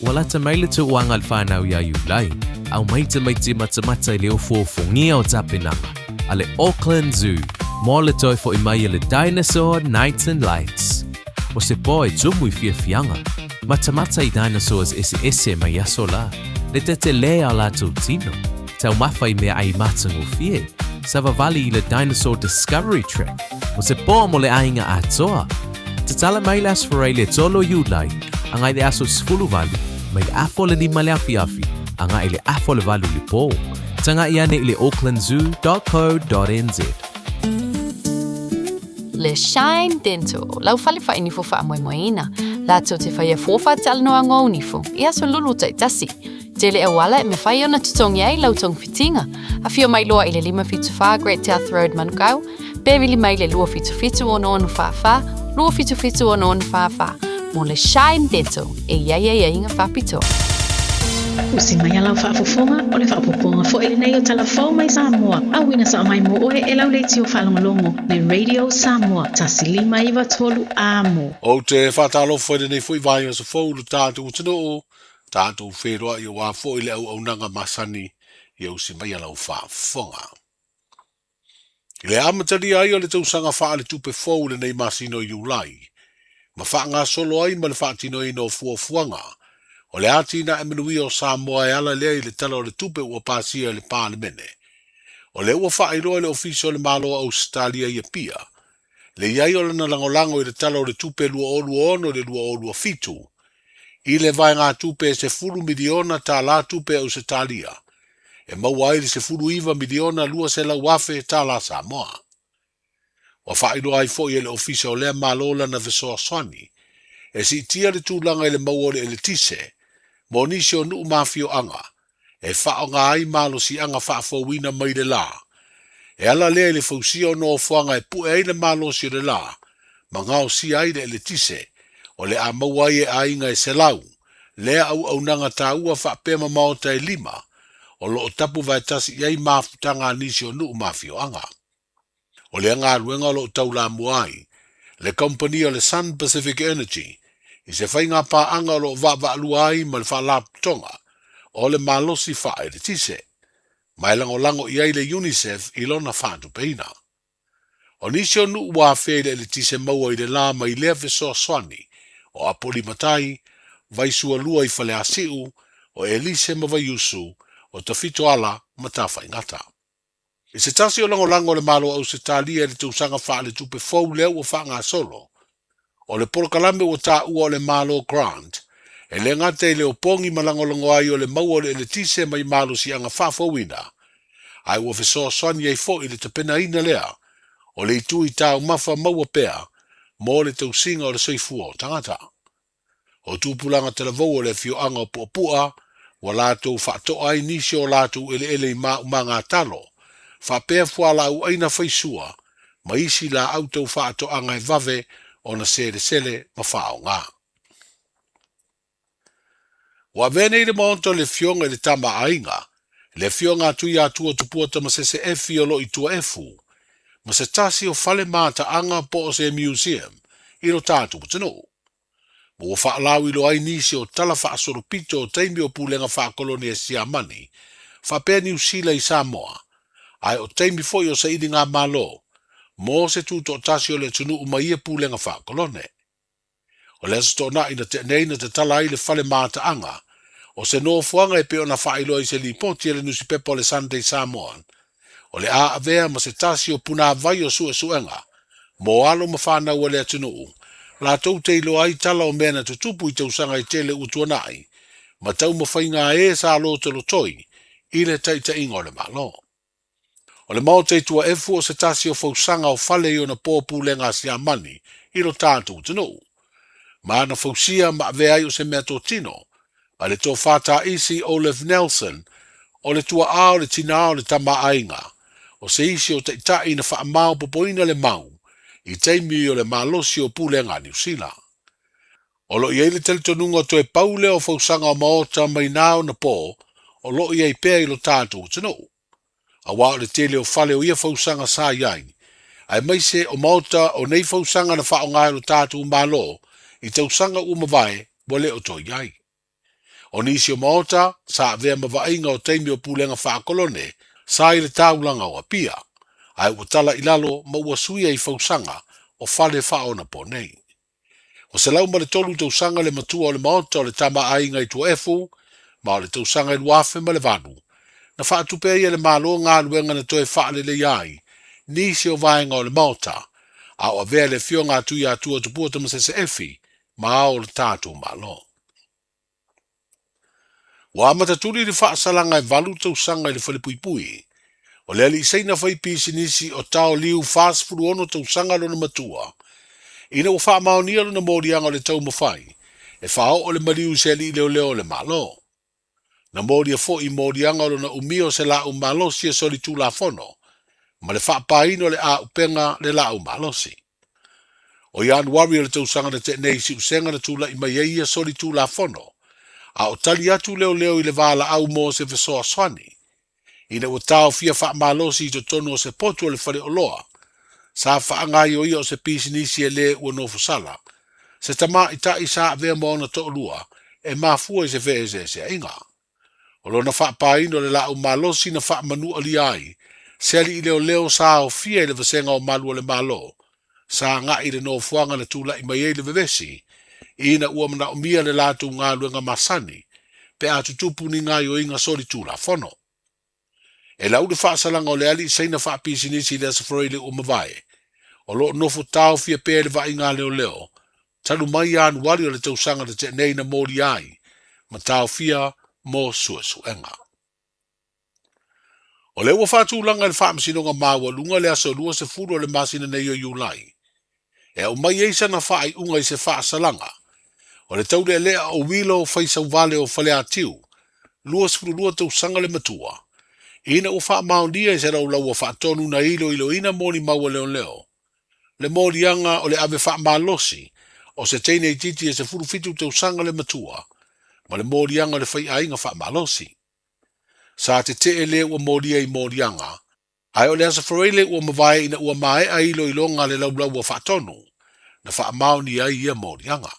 Ua lata mai le tauaga a le whanau iā Iulai, aumai tamaiti matamata i le ofoofogia o tapenaga a le Auckland Zoo mo le toe fo'i mai a le Dinosaur Nights and Lights. O se pō e tumu i fiafiaga, matamata i dinosaurs eseese mai aso la, le tetelē a latou tino, taumafa i meaai matagofie, savavali i le Dinosaur Discovery Track, o se pō mo le aiga atoa. Tatala mai le Aso Faraile 3 o Iulai, agai le aso 18, mai le afa o le lima le afiafi, agai le afa o le valu le pō. Taga'i ane i le aucklandzoo.co.nz. Le Shine Dental, lau fale faainifo faamoemoeina, latou te faia fua faatalanoaga o nifo i aso lulu taitasi. Tele auala e mafai ona totogi ai lau togafitiga. Afio mai loa i le 574 Great South Road, Manukau, pe vili mai le 277 6644, 277 6644 mo le Shine Dental e i ai aiaiga faapitoa. Usi mai a lau faafofoga, o le faaopoopoga foi lenei o Tala Fou mai Samoa, auina sao mai mo oe e lau leitio faalogologo le Radio Samoa 1593 Amo. Ou te faatalofa i lenei foi vaiaso fou i lo tatou atunuu, tatou feiloai aua foi le auaunaga masani ia usi mai a lau faafofoga. I le amatalia ai o le tausaga faaletupe fou i lenei masina o Iulai, ma faagasolo ai ma le faatinoina o fuafuaga o le atinae manuia o Samoa e ala lea i le Tala o le Tupe ua pasia e le Palemene, o lea ua faailoa e le Ofisa o le Malo o Ausetalia i Apia le i ai o lana lagolago i le Tala o le Tupe 2026 i le 2027 i le vaegatupe e $10 miliona tala tupe Ausetalia e maua ai le $19,200,000 tala Samoa. Ua faailoa ai foi e le Ofisa o lea Malo lana fesoasoani e siitia le tulaga i le maua o le eletise mo nisi o nuu ma afioaga e faaaoga ai malosiaga faafouina mai le la. E ala lea i le fausia o nofoaga e pue ai le malosi o le la ma gaosia ai le eletise o le a maua ai e aiga e 100 lea auaunaga taua faapea ma maota e lima o lo o tapu vaetasi i ai mafutaga a nisi o nuu ma afioaga. O lea galuega o lo o taulamua ai le kamupani o le Sun Pacific Energy i se faiga paaga o lo o vaavaalua ai ma le Faalapotopotoga o le Malosi Faaeletise, ma e lagolago i ai le UNICEF i lona faatupeina. O nisi o nuu ua afea i le eletise maua i le la mai lea fesoasoani, o Apolimatai, Vaisualua i Faleasiu, o Elise ma Vaiusu, o Tafitoala ma Tafaigata. I se tasi o lagolago a le Malo o Ausetalia i le tausaga faaletupe fou lea ua faagasolo, o le polokalame ua taua o le Malo Grant, e le gata i le opogi ma lagolago ai o le maua o le eletise mai malosiaga faafouina, ae ua fesoasoani ai foi i le tapenaina lea o le itu i taumafa maua pea mo le tausiga o le soifua o tagata. O tupulaga talavou o le afioaga o Puapua ua latou faatoa ai nisi o latou eleele i maumaga talo, faapea fualaau aina faisua ma isi laau tau faatoaga e vave ona selesele ma faaaoga. Ua avea nei le maota o le Afioga i le Tama a Aiga, le Afioga a Tuiatua Tupua Tamasese Efi o lo o i Tuaefu, ma se tasi o fale mataaga po o se museum i lo tatou atunuu. Ma ua faalauiloa ai nisi o tala faasolopito o taimi o pulega faakolone a Siamani faapea Niu Sila i Samoa, ae o taimi foi o sailigamalo mo se tutoatasi o le atunuu ma ia pulega faakolone. O le Aso Toonai na tea nei na tatala ai le fale mataaga o se nofoaga e pei ona faailoa i se lipoti a le nusipepa o le Sunday Samoan, o le a avea ma se tasi o punāvai o suesuega mo alo ma fanau a le atunuu, latou te iloa ai tala o mea na tutupu i tausaga e tele ua tuanai, ma taumafaiga a e sa lotolotoi i le taitaiga o le Malo. O le Maota i Tuaefu o se tasi o fausaga o fale i ona po pulega a Siamani i lo tatou atunuu. Ma na fausia ma avea ai o se mea totino a le Tofa Taisi Olaf Nelson o le tua'a o le tinā o le tama a aiga, o se isi o taitai na faamaopopoina le mau i taimi o le malosi o pulega a Niu Sila. O lo o i ai le talitonuga toe pau lea o fausaga o maota mai na ona po o lo o i ai pea i lo tatou atunuu. Aua o le tele o fale o ia fausaga sa i ai, aemaise o maota o nei fausaga na faaaoga e lo tatou Malo i tausaga ua mavae ua le o toe i ai. O nisi o maota sa avea ma vaaiga o taimi o pulega faakolone sa i le taulaga o Apia, ae ua tala i lalo ma ua suia i fausaga o fale faaonapo nei. Ua 103 tausaga le matua o le Maota o le Tama a Aiga i Tuaefu, ma o le tausaga e 2008, na faatupe ai e le Malo galuega na toe faaleleia ai nisi o vaega o le Maota, a o avea le Afioga a Tuiatua Tupua Tamasese Efi ma ao o le tatou Malo. Ua amata tuli le faasalaga e valu tausaga i le falepuipui. O le alii Saina fai pisinisi o Tao Liu 46 tausaga lona matua. Ina ua faamaonia lona moliaga o le taumafai e faaoo le maliu i se alii leoleo o le Malo. Na molia foi i moliaga o lona umia o se laau malosi e solitulafono ma le faapaina o le auupega le laau malosi. O Ianuari o le tausaga na tea nei i Siusega na tulai mai ai ia solitulafono, a o tali atu leoleo i le valaau mo se fesoasoani ina ua taofia faamalosi i totonu o se potu o le faleoloa sa faagaioia o se pisinisi e le ua nofosala, se tamaitai sa avea ma ona toalua e mafua i se feeseeseaiga. O lona faapaina o le laau malosi na faamanualia ai se alii leoleo sa aofia i le vasega o malu o le Malo, sa agai i le nofoaga na tulai mai ai le vevesi, ina ua manaomia le latou galuega masani pe a tutupu ni gaoioiga solitulafono. E lau le faasalaga o le alii Saina faapisinisi i le Aso Faraile ua mavae, o lo o nofo taofia pea i le vaaiga a leoleo talu mai Ianuari o le tausaga na tea nei na molia ai ma taofia mo suesuega. O lea ua faatulaga e le Faamasinoga Maualuga le aso 20 o le masina nei o Iulai e aumai ai sana faaiuga i se faasalaga o le taulealea o Wilo Faisauvale o Faleatiu, 22 tausaga le matua, ina ua faamaonia i se laulaua faatonu na iloiloina molimau a leoleo le moliaga o le ave faamalosi o se teine itiiti e 17 tausaga le matua ma le moliaga o le faiaiga faamalosi. Sa tetee le ua molia i moliaga Ae o le Aso Faraile ua mavae ina ua maea iloiloga a le laulaua faatonu na faamaonia ai ia moliaga.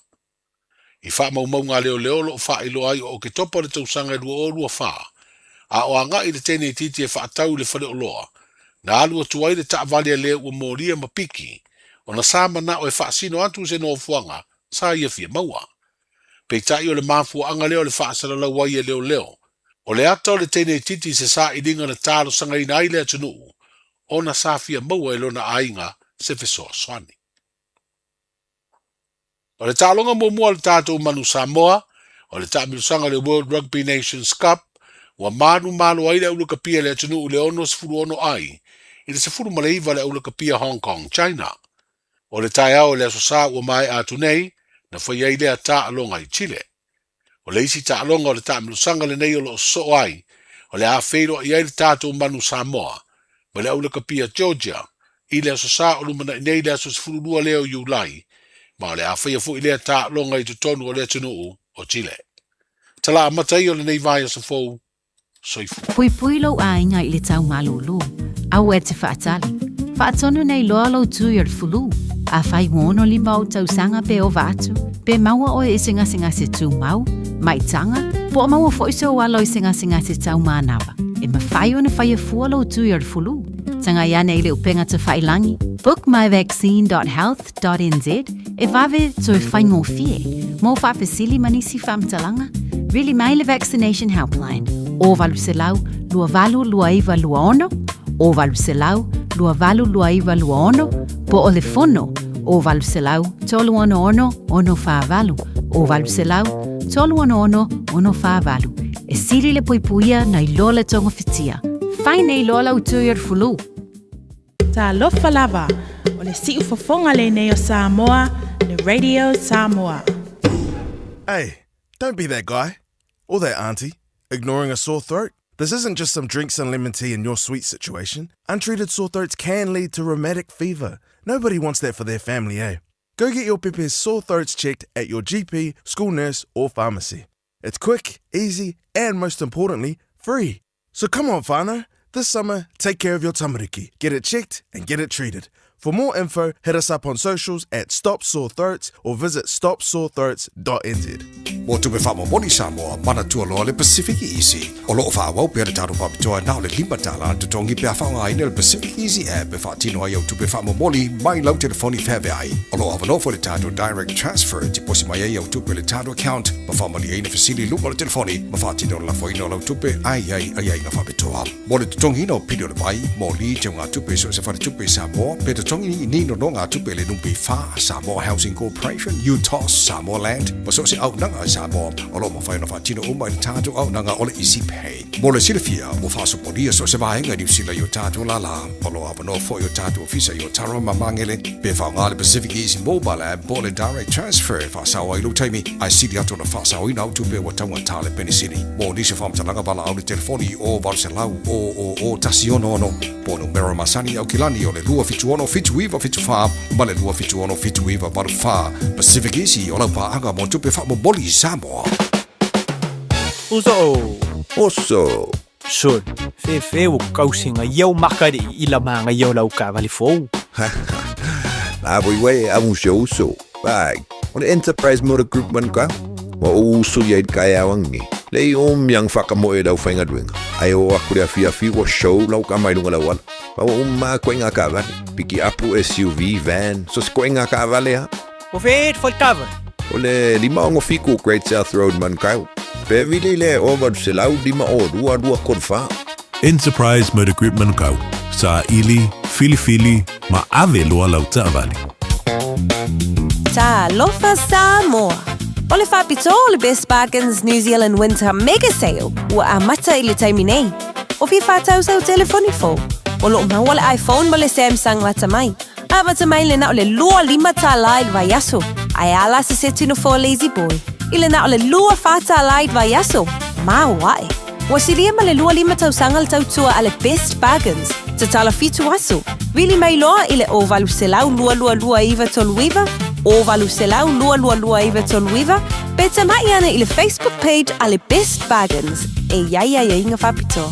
I faamaumauga a leoleo o lo o faailoa ai o Oketopa o le tausaga e 2024, a o agai le teine itiiti e faatau i le faleoloa, Na alu atu ai le taavale a le ua molia ma piki, ona sa manao e faasino atu se nofoaga sa ia fia maua. Peitai o le mafuaaga lea o le faasalalau ai e leoleo, o le ata o le teine itiiti i se sailiga na talosagaina ai le atunuu ona sa fia maua e lona aiga se fesoasoani. O le taaloga muamua a le tatou Manu Samoa, o le taamilosaga o le World Rugby Nations Cup, ua manumalo ai le aulakapia i le atunuu i le 66 ai i le 19 le aulakapia Hong Kong, China. O le taeao o le Aso Sa ua maea atu nei, na fai ai lea taaloga i Chile. O le isi taaloga o le taamilosaga lenei o lo o sosoo ai, o le a feiloai ai le tatou Manu Samoa ma le aulakapia Georgia i le Aso Sa o lumanai nei le aso 12 lea o Iulai, ma o le a faia foi lea taaloga i totonu o le atunuu o Chile. Tala amata ia o lenei vaiaso fou. Soifua. Puipui lou aiga i le tau malūlū. Aua e te faatali. Faatonu nei loa lou tui o le fulu. Afai ua 65 ou tausaga pe ova atu, pe maua oe i se gasegase tumau, maitaga, po o maua foi sou alo i se gasegase tau manava, e mafai ona faia fua lou tui o le fulu. Tagai ane i le upega tafailangi, bookmyvaccine.health.nz, e vave toe faigofie. Mo faafesili ma nisi faamatalaga, vili mai le Vaccination Helpline, 0800 282926, 0800 282926, po o le fono, 0800 366 648, 0800 366 648. E sili le puipuia nai lo le togafitia. Fai nei loa lau tui o le fulu. Talofa lava, o le siufofoga lenei o Samoa, le Radio Samoa. Hey, don't be that guy. Or that auntie, ignoring a sore throat. This isn't just some drinks and lemon tea in your sweet situation. Untreated sore throats can lead to rheumatic fever. Nobody wants that for their family, eh? Go get your pepe's sore throats checked at your GP, school nurse, or pharmacy. It's quick, easy, and most importantly, free. So come on, whānau. This summer, take care of your tamariki. Get it checked and get it treated. For more info, hit us up on socials at Stop Sore Throats or visit stopsorethroats.nz. Mo tupe faamomoli Samoa, manatua loa le Pacific Easy. O lo o faaauau pea le tatou faapitoa na o le $5 le totogi pe a faaaogaina le Pacific Easy app e faatino ai au tupe faamomoli mai lau telefoni feaveai. O lo o avanoa foi le tatou Direct Transfer e tiposi mai ai au tupe i le tatou account ma faamalieina fesili i luga o le telefoni ma faatino le lafoina o lau tupe a i ai aiaiga faapitoa. Mo le totogiina o pili o le vai, moli, teugatupe i so o se faletupe i Samoa, pe totogi ni nonogatupe i le NPF, Samoa Housing Corporation, UTOS, Samoa Land, ma so o se auaunaga i Samoa, o lo o mafai ona faatino uma i le tatou auaunaga o le Easy Pay. Mo le silafia, ua faasopolia so o se vaega i Niu Sila i o tatou lālā. O lo o avanoa foi o tatou ofisa i Otara ma Magele, pe faaaoga le Pacific Easy Mobile App po o le Direct Transfer e faasao ai lou taimi, ae sili atu ona faasaoina au tupe ua taugata le penisini. Mo nisi o faamatalaga valaau le telefoni o 800 000 166 po o numera masani Aukilani o le 276 7974 ma le 276 7984. Pacific Easy o lau paaga mo tupe faamomoli i Samoa. Uso! Oso! Sol, fefe ua kausi nga iau maka le i ila ma nga iau lau kaavale fou. La voi wai a un se uso. Vai, o le Enterprise Motor Group man ka. Wa o uso ia i kai awangi. Le i o miang whakamoe lau whainga duenga. Ai o aku le awhi awhi wa show lau ka mai lunga lau ala. Wa o ma koe ngā kaavale. Piki apu SUV, van, so se koe ngā kaavale ha. O fe e kava. O le 567 Great South Road Manukau. Pe vili le o 800 52 2 3 4. Enterprise Motor Group Manukau, saili, filifili, ma ave loa lau taavale. Talofa Samoa! O le faapitoa o le Best Bargains New Zealand Winter Mega Sale ua amata i le taimi nei. O fia faatau sau telefoni fou? O lo o maua le iPhone ma le Samsung lata mai. Amata mai le na o le $25 i le vaiaso, ae a la se seti nofoa Lazy Boy i le na o le $24 i le vaiaso? Maoae! Ua silia ma le 25 tausaga le tautua a le Best Bargains, tatala 7 aso. Vili mai loa i le 0800 222 939, 0800 222 939, pe tamai ane i le Facebook page a le Best Bargains e i ai aiaiga faapitoa.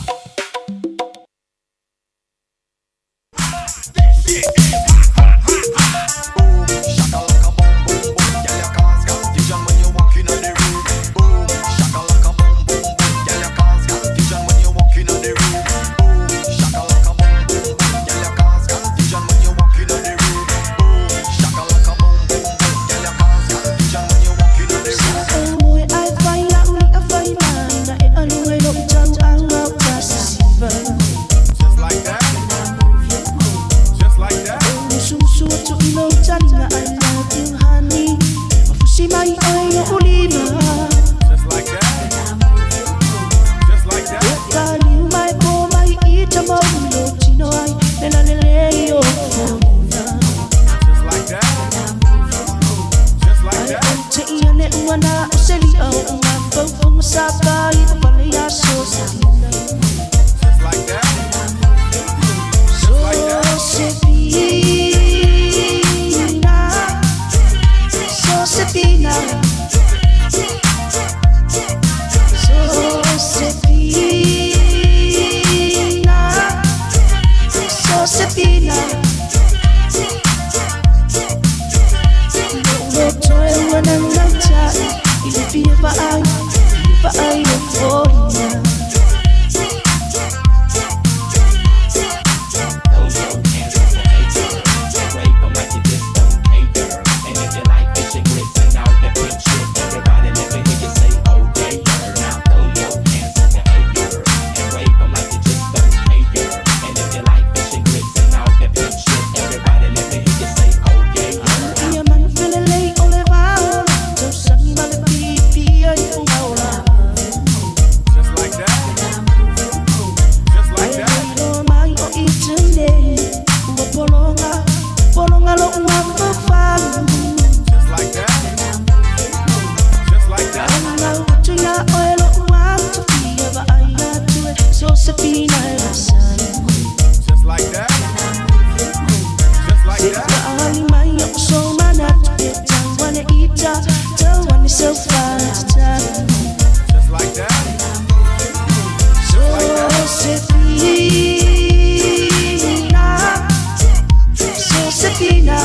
Sosefina. Lo'u loto e ua naunautai i le fia vaai, fia vaai lou foliga. Ia manu felelei o le vao, tausami ma le piipia i fugaola. Ai iloa mai o i tenei, ua pologa, pologa lo'u mafaufau. Naunau atu iā oe lo'u ata fia vaai atu e Sosefina e vasai. Se faaali mai o'u sou manatu e tau ane ita, tau ane seu faatatau. Sosefina, Sosefina,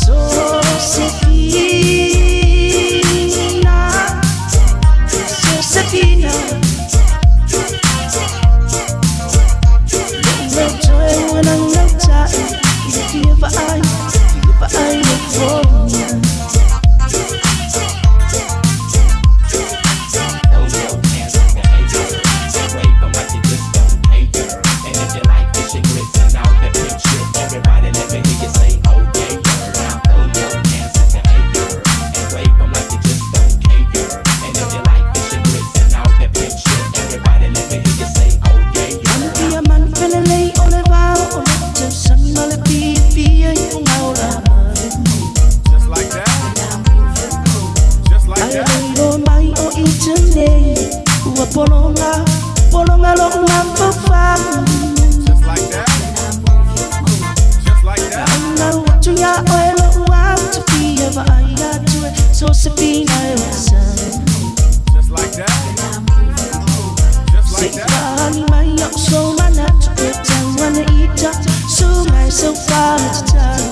Sosefina, Sosefina. Lo'u loto e ua naunautai i le fia vaai, fia vaai lou foliga. Ia manu felelei o le vao o lo'u tausami ma le piipia i fugaola. Ai iloa mai o i tenei, ua pologa, pologa lo'u mafaufau. Naunau atu iā oe lo'u ata fia vaai atu e Sosefina e vasai. Se i faaali mai o'u sou manatu e tau ane ita, suga e seu faatatau.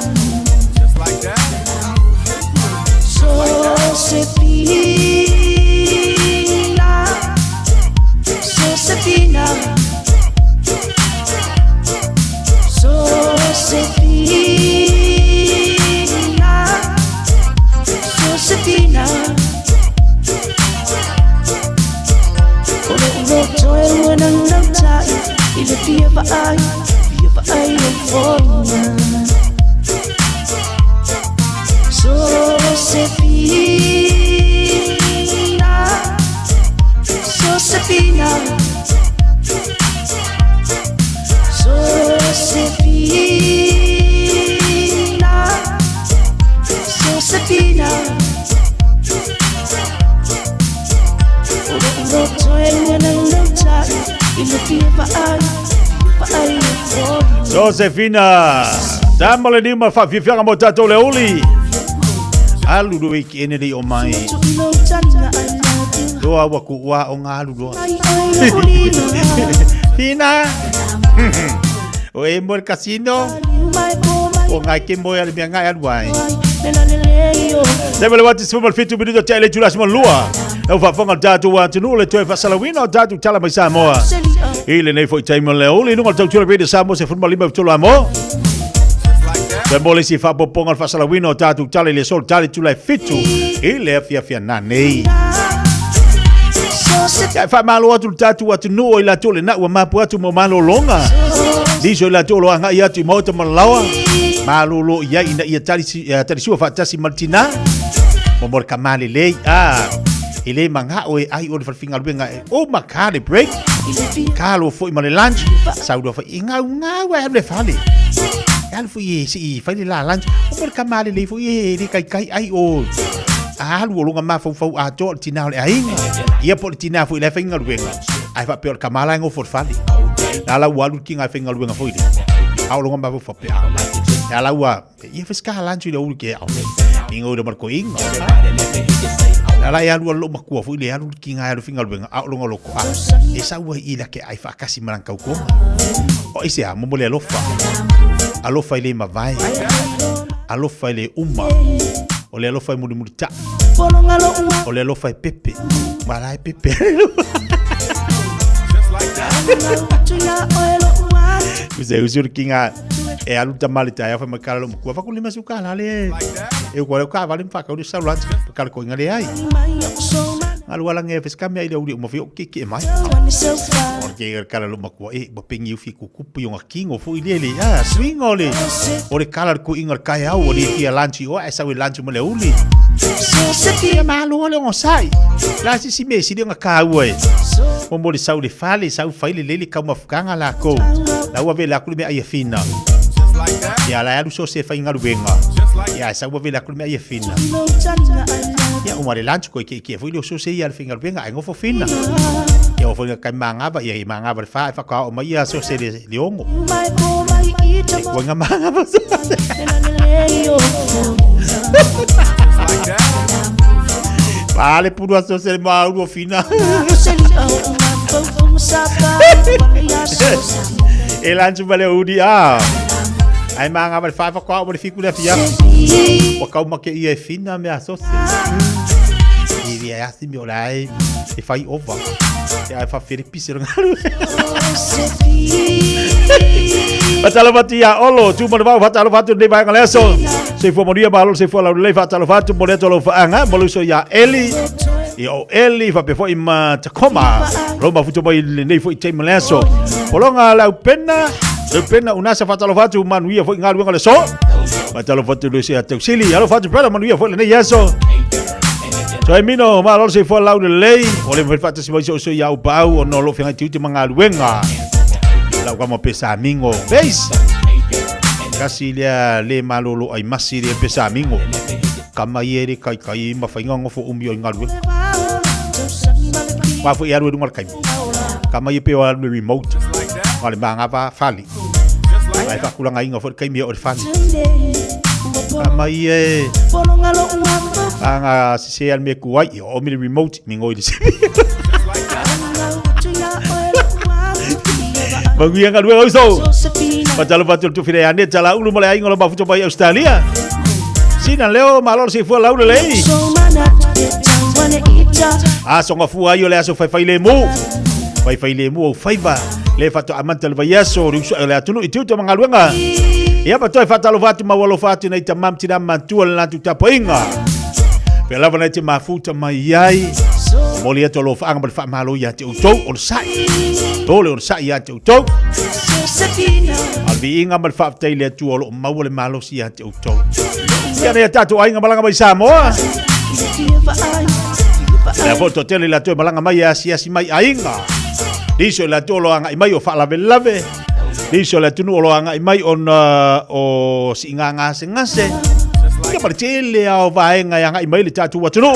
Sosefina, Sosefina, Sosefina, Sosefina. O lo'u loto e ua naunautai i le fia vaai, fia vaai lou foliga. Sosefina, Sosefina, Sosefina, Sosefina. O lo'u loto e ua naunautai i le fia vaai, fia vaai lou foliga. Sosefina, tama le lima faafiafiaga mo tatou le uli. Alu loa i ke ene lei o mai. Tu'u lou taliga, I love you. Loa ua ku ua o ngā alu loa. Mai oe lo'u lima. Fina! O e mo le casino. Mai po mai O ngai ke moe ale mea ngai alu ai. le lalelei o. Sema le wati sima fitu minuto te le tula sima lua. Lau faafofoga le tatou atunuu le toe faasalauina o tatou tala mai Samoa. I lenei foi taimi o le aoauli i luga o le tautua Radio Samoa 15 tolu amo. Toe mo le isi faapopoga o le faasalauina o tatou tala i le aso tali tula e fitu i le afiafi ananei. Ia e faamalo atu le tatou atunuu o i latou le na ua mapu atu mo malologa. Nisi o i latou o lo agai atu i maota ma laoa. Malolo i ai ina ia tali, talisua faatasi ma le tinā. Mo mo le kamā lelei. Ah, e le maga'o e ai o le falefigaluega e uma ka le break. Ka lo foi ma le lunch. Sau loa foi e gaugau ai alu le fale. E alu foi e se'i fai le la lunch. Mo mo le kamā lelei foi e le kaikai ai o alu o loga mafaufau atoa o le tinā o le aiga. Ia po o le tinā foi la e faigaluega. Ae faapea o le kamā la e gofo i le fale. La la ua alu le tiga e faigaluega foi lea. A o loga mafaufau pea. La la ua ia fai se ka lunch i le ulu ke ao. Inga ule mar ko inga. La la e alu alu makua foi le alu ki ngā alu fingaluenga a olonga loko a. E sa ua i la ke ai whaakasi marang kau konga. O ise a momo le alofa. Alofa i le mavae. Alofa i le uma. O le alofa i muri muri ta. O le alofa i pepe. Mara e pepe. Use usu ki ngā e alu tamale tai afa makala lo makua faku lima suka la le e ko le ka vale mfa ka sa lunch ka ko ngale ai alu ala nge fiska me ile uri mo fi ki ki mai o ke kala lo makua e bo pengi ufi ku kupu yo kingo fu ile le ah swing ole o le kala ko inga kai au o le ki lunch o e sa we lunch mo le uli ia malo le ngosai la si si me si le ngaka ue mo mo le sau le fale sau fai le lele ka mafukanga la ko la ua vela ku me ai fina ia la alu so se fai ngalu benga ia sa ua vela ku me ai fina ia o mare lunch ko ke ke foi le so se ia le fingalu benga ai ngofo fina ia o foi ka manga ba ia manga ba fa fa ka o mai ia so se le le ongo ko nga manga ba so Vale, puro a so se ma uro fina. E lanchu bale uri a. Ai manga ba fa fa ka o le fiku le fia. O ka uma ke ia e fina me a so se. I ia asi mi ora e fai ova. Ia e fa fere pise lo ngalu. Fatalo ia olo, tu mo vau fatalo fatu nei vai ngaleso. Se fo moria malo se fo la le fatalo fatu mo le tolo fa anga mo luso ia Eli. Ia o Eli fa pe fo ima Tacoma. Roma futu mai nei fo i te maleso. Polonga la upena, upena unasa fatalo fatu manuia fo ngalu ngaleso. Fatalo fatu le se atausili, alo fatu pera manuia fo le nei aso. So mino malo se fo lau le lei, o le fatu se mai so ia upau o no lo finga tiuti mangaluenga. La kama pesa mingo. Veis. Kasi lea le malolo ai masi le pesa mingo. Kama iere kai kai ma whainga ngofo umi o ngalu. Wa fo iaru runga kai. Kama ie pe o alu remote. Wale manga va fali. Ai fa kulanga inga fo kai mi o le fali. Kama ie anga se al me kuai o mi remote mingo i le Maguia ngalu au so. Patalo patalo tu file ane tala ulu mole aingo lo mafuto mai Australia. Sina leo malo se fua laule lei. A songa fua aio le aso fai fai le mu. Fai fai le mu o faiva. Le fato amanta le vaiaso ri uso le atunu i tuto mangaluenga. Ia pa toi fatalo fatu mawalo fatu nei tamam tira mantua le latu tapoinga. Pe lava nei te mafuta mai ai. Moli atu lo whaanga ma le whaamalo ia te utou o le sai. Tole o le sai ia te utou. Al viinga ma le whaaftai le atu o lo maua le malosi ia te utou. Ia nei tātou ainga malanga mai Samoa. Lea fo tele la toe malanga mai asiasi mai ainga. Liso la tolo anga i mai o whaalave lave. Liso la tunu o lo anga i mai ona o si ngā ngase ngase. Ia ma le tele ao vaenga i anga i mai le tātou atunu.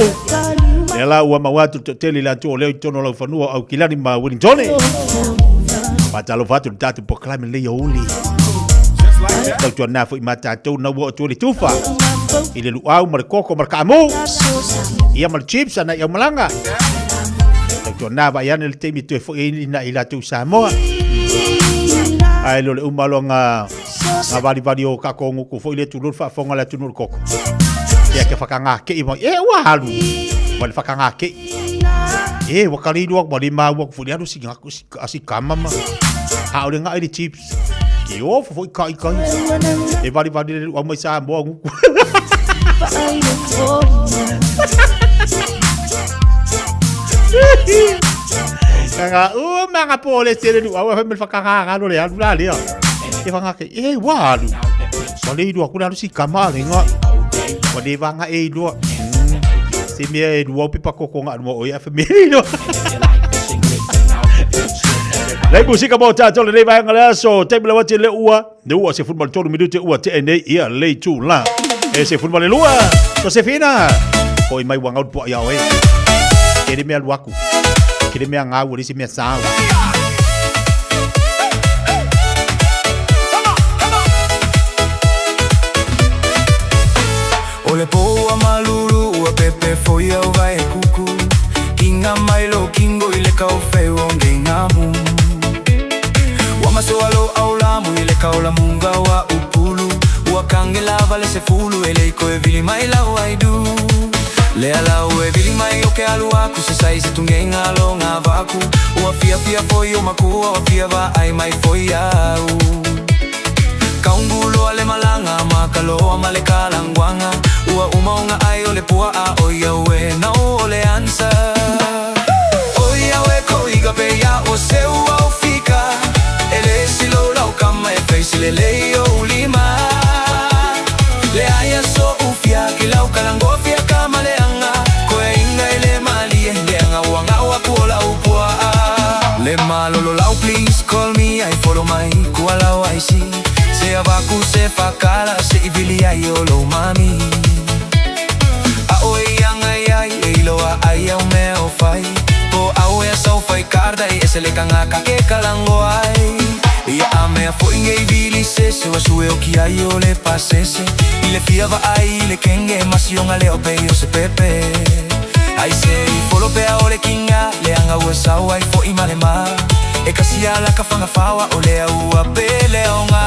Lea la ua mauatu to tele la tō leo i tono lau whanua au kilani ma Wellingtone. Whātalo whātu le tātou po klame le ia uli. Tau tua nā fo i mā tātou na ua o tua le tufa. I le luau ma le koko ma le kaamu. Ia ma le chips ana i au malanga. Tau tua nā vai ane le teimi toe fo i na i lātou Samoa. Ai lo le umalo ngā ngā vali vali o kako nguku fo i le tulu whaafonga le tunu le koko. Ia ke whakangā ke i mai. E ua halu. Ma le whakangā ke. E wakari lua ma le maua ku fo le alu si ngā si kamama. Ha ole ngā i le chips. Ke o fo i kai kai. E vali vali le au mai Samoa nguku. Kanga o manga po le tere lu au fa me whakangā ngā le alu la lea. E whanga ke e wa alu. Wa le lua kula alu si kama le ngā. Wa le wanga e lua. Se mea e lua pipa koko ngā lua o ia fa me lua. Lei musika mo tātou le nei vaenga le aso. Te mele wati le ua. Ne ua se funu 3 minute ua te e nei ia lei tu la. E se funu le lua. Josefina. Hoi mai wangau po ia oe. Kere mea luaku. Kere mea ngau o se mea sāu. O le po Masoalo au lamu i le kaola munga wa Upulu. Ua kange lava le sefulu e le i koe vili mai lau aidu. Lea lau e vili mai o ke alu aku se sai se tungeinga lo ngā vaku. Ua fia fia foi o makua ua fia va ai mai foi au. Kaunguloa le malanga ma ka loa ma le kalanguanga. Ua uma o ngā ai o le pua a o ia ue na o le answer. O ia ue ko iga pe ia o se ua o fika. E le silo lau kama e face le lei o ulima. Le aia so ufia ki lau kalango fia kama le anga. Koe inga e le malie le anga ua ngau aku o lau pua. Le malolo lau please call me ai follow mai kua lau ai si. Se avaku se whakala se i vili ai o lo mami. A o e anga ai e iloa ai au mea o fai. Po au e sau fai karda i ese le kanga ka ke kalango ai. Ia a mea fo inge i vili se se wa sue o ki ai o le pasese. I le fia va ai i le kenge masionga le o pe o se pepe. Ai se i folo pea o le kinga le anga ua sau ai fo i male ma. E kasi ala ka whanga whawa o le ua pe le onga.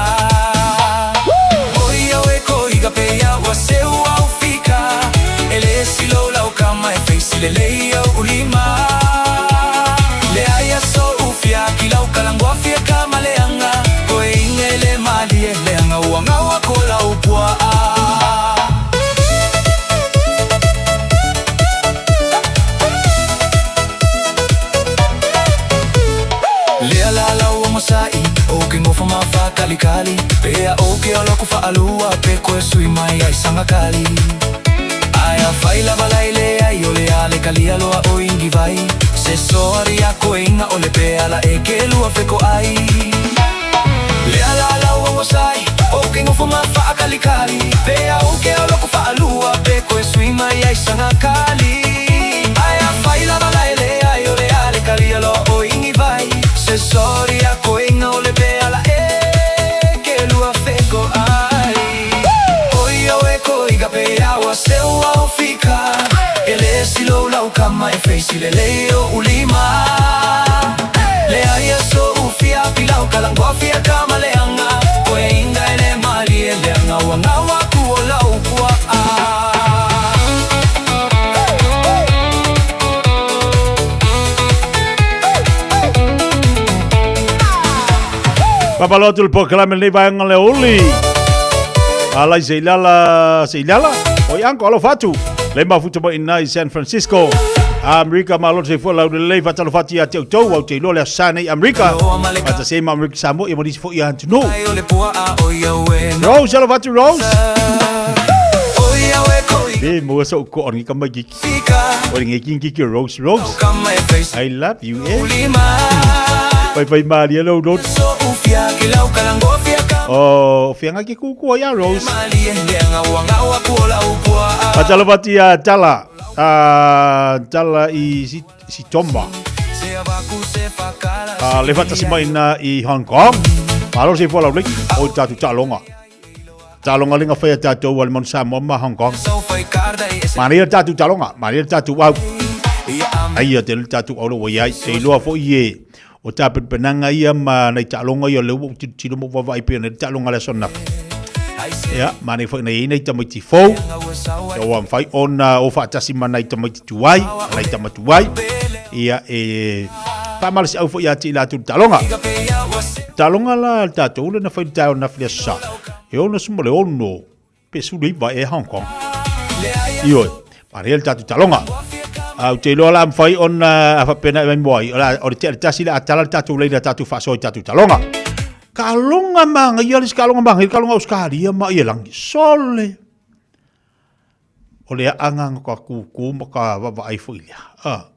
O ia o e ko iga pe ia ua se ua o fika. E le silo lau kama e face le lei o ulima. Le aia so ufia ki lau kalangua fia kama le anga. Koe inge le malie le anga ua ngaua ko lau pua. Lea la lau o masai, o ke ngofa ma whakalikali. Pea o ke aloku whaalua, pe koe sui mai ai sangakali. Aia whai lava lai le ai o le ale kalia loa o ingi vai. Se soari a koe inga o le pea la e ke lua feko ai. Lea la lau o masai, o ke ngofa ma whakalikali. Pea o ke aloku whaalua, pe koe sui mai ai sangakali. Aia whai lava lai le ai o le ale kalia loa o ingi vai. Se sori a koe inga o le pea la e ke lua feko ai. O ia o e ko iga pe awa se ua o fika. E le silo lau kama e face le lei o ulima. Le aia so ufia pilau kalangua fia kama le anga. Koe inga e le malie le anga ua ngawa ku o lau pua a. Papalo atu le polokalame lenei vaega le uli. Alai seilala, seilala. Oi anko alofa atu. Le mafuta mai ina i San Francisco. Amerika malo se fua lau lelei fatalofa atu ia te outou au te iloa le aso sa nei Amerika. Fatasi ai ma Amerika Samoa ia ma nisi foi ia atunuu. Rose alofa atu Rose. Be mo so ko on ka mai kiki. O le ngi kiki Rose Rose. I love you eh. Pai pai maria lau road. O whianga ke kukua ia Rose. Fatalofa atu ia Tala. Tala i Sitomba. Le fatasi mai ina i Hong Kong. Malo se fua lau lei. O tātou taaloga. Taaloga lenga whai a tātou a le Manu Samoa ma Hong Kong. Manaia le tātou taaloga. Manaia le tātou au. Aia te le tātou au le wai ai. Te iloa foi e o tāpenapenaga ia ma nai taaloga ia o lea ua ou tilotilo ma ou vaavaai pei ona i ai le taaloga i le aso ananafi. Ia, manaia foi na i ai nai tamaiti fou, ia ua mafai ona o faatasi ma nai tamaiti tuai, ma nai tama tuai, ia e faamalosiau foi ia te i latou i le taaloga. Taaloga la a le tatou lea na fai i le taeao ananafi i le Aso Sa, e 66 pe 19 ea Hong Kong. Ioe, manaia le tatou taaloga. A ou te iloa la mafai ona a faapena e mai moa ai, o le o le tea le tasi le a tala le tatou laina tatou faasoa i tatou taaloga. Taaloga manaia le isi taaloga manaia le taaloga Ausetalia ma Ielani. Sole! O le aʻa na ka kūkū ma ka vaavaai foi lea. A.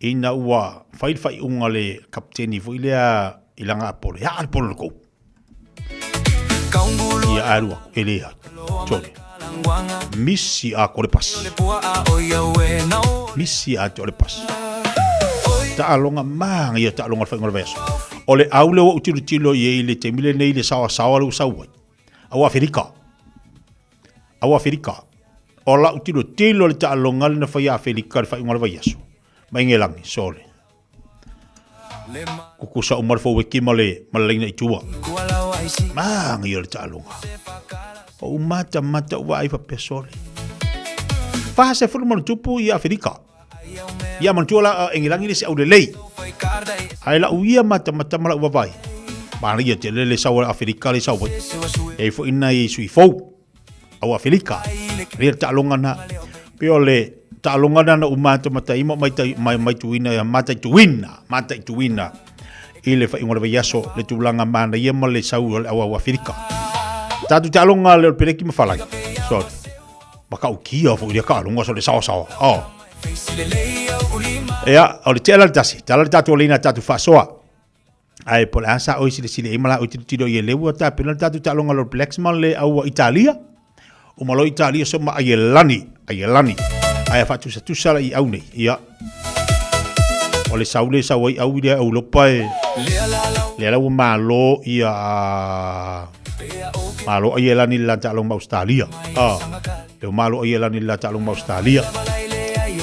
Ina ua fai le faaiuga a le kapiteni foi lea i lana apolo, e aa le polo i le kou. Ia alu aku, e le ai. Sole. Misi atoa le pasi. Misi atoa le pasi. Taaloga manaia taaloga o le faaiuga o le vaiaso. O le au lea ua ou tilotilo i ai i le taimi lenei i le saoasaoa lea ua sau ai. Au Aferika. Au Aferika. O lau tilotilo i le taaloga lea na fai e Aferika i le faaiuga o le vaiaso, ma Igelani, sole. Tutusa uma le foueki ma le ma le laina i tua. Manaia le taaloga. Ou matamata ou vaai faapea sole. 40 ma ona tupu i Aferika. Ia manatua la Engelagi le isi aulelei. Ae lau ia matamata ma lau vaavaai, manaia tele le sau a Aferika le sau ai. E i ai foi nai sui fou au Aferika. Ia le taaloga na. Pei o le taaloga na na ou matamata ai ma mai mataituina mataituina mataituina i le faaiuga o le vaiaso le tulaga manaia ma le sau o le auau Aferika. Tatou taaloga le o le peleki ma falai. Sorry. Matautia foi lea taaloga so le saosaoa. Oh. Ia, o le tea la le tasi, tala le tatou leina tatou faasoa. Ae po o le a sa oi silasila i ai ma la oi tilotilo i ai lea ua tapena le tatou taaloga All Blacks ma le au Italia. Uma loa Italia so ma Aielani, Aielani. Ae faatusatusa la i au nei. Ia. O le sau le sau ai au i le Europa e lea la ua malo ia malo Aielani i le la taaloga ma Australia. Ah, le ua malo Aielani i le la taaloga ma Australia.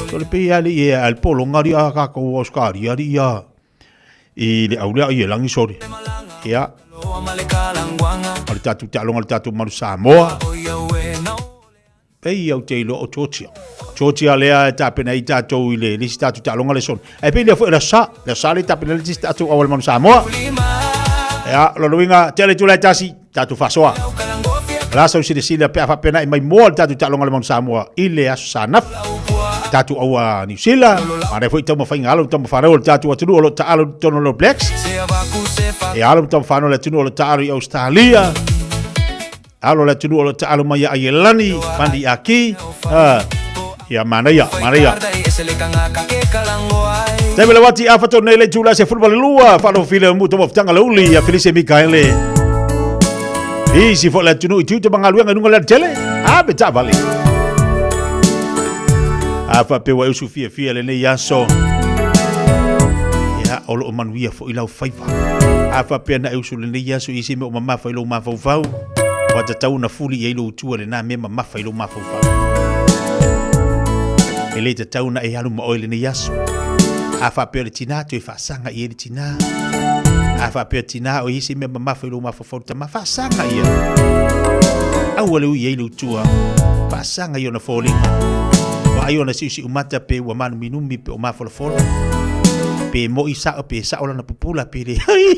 So le pei lava le ia le pologa ali a tatou Australia ali ia i le au lea Aielani sorry. Ia. O le tatou taaloga o le tatou Manu Samoa. Pei ou te iloa o Georgia. Georgia lea e tapena ai tatou i le isi tatou taaloga le sone. Ae pei lea foi o le aso Sa. Le aso Sa lea e tapena ai le isi tatou auala Manu Samoa. Ia, o lona uiga, tele itula e tasi, tatou faasoa. O le a sau silasila pe a faapena e mai moa le tatou taaloga le Manu Samoa i le aso Sa ananafi. Tatou aua Niu Sila, manaia foi taumafaiga alo ma tamafanau o le tatou atunuu o lo o taalo i totonu o le All Blacks. E alo ma tamafanau o le atunuu o lo o taalo i Australia. Alo le atunuu o lo o taalo mai ia Aielani, Mandi Aki. Ia manaia, manaia. Taimi le wati afa tonu nei le itula 12, whaanofofile o mutu mafutanga le uli ia Felice Mikaele. Isi fo le atunuu i tiute ma galuega i luga le alatele, a me taavale. A faapea ua e usu fiafia lenei aso. Ia, o loo manuia foi lau faiva. A faapea na e usu lenei aso i se mea o mamafa i lou mafaufau, ua tatau ona fuli i ai lou tua lena mea mamafa i lou mafaufau. E le tatau ona e alu ma oe lenei aso. A faapea o le tinā, toe faasaga i ai le tinā. A faapea o le tinā o i ai se mea mamafa i lou mafaufau le tama, faasaga ia. Aua le ui i ai lou tua, faasaga i ona foliga. Vaai ona siusiumata pe ua manuminumi pe o mafolafola. Pe moi sao pe sao lana pupula pe leai.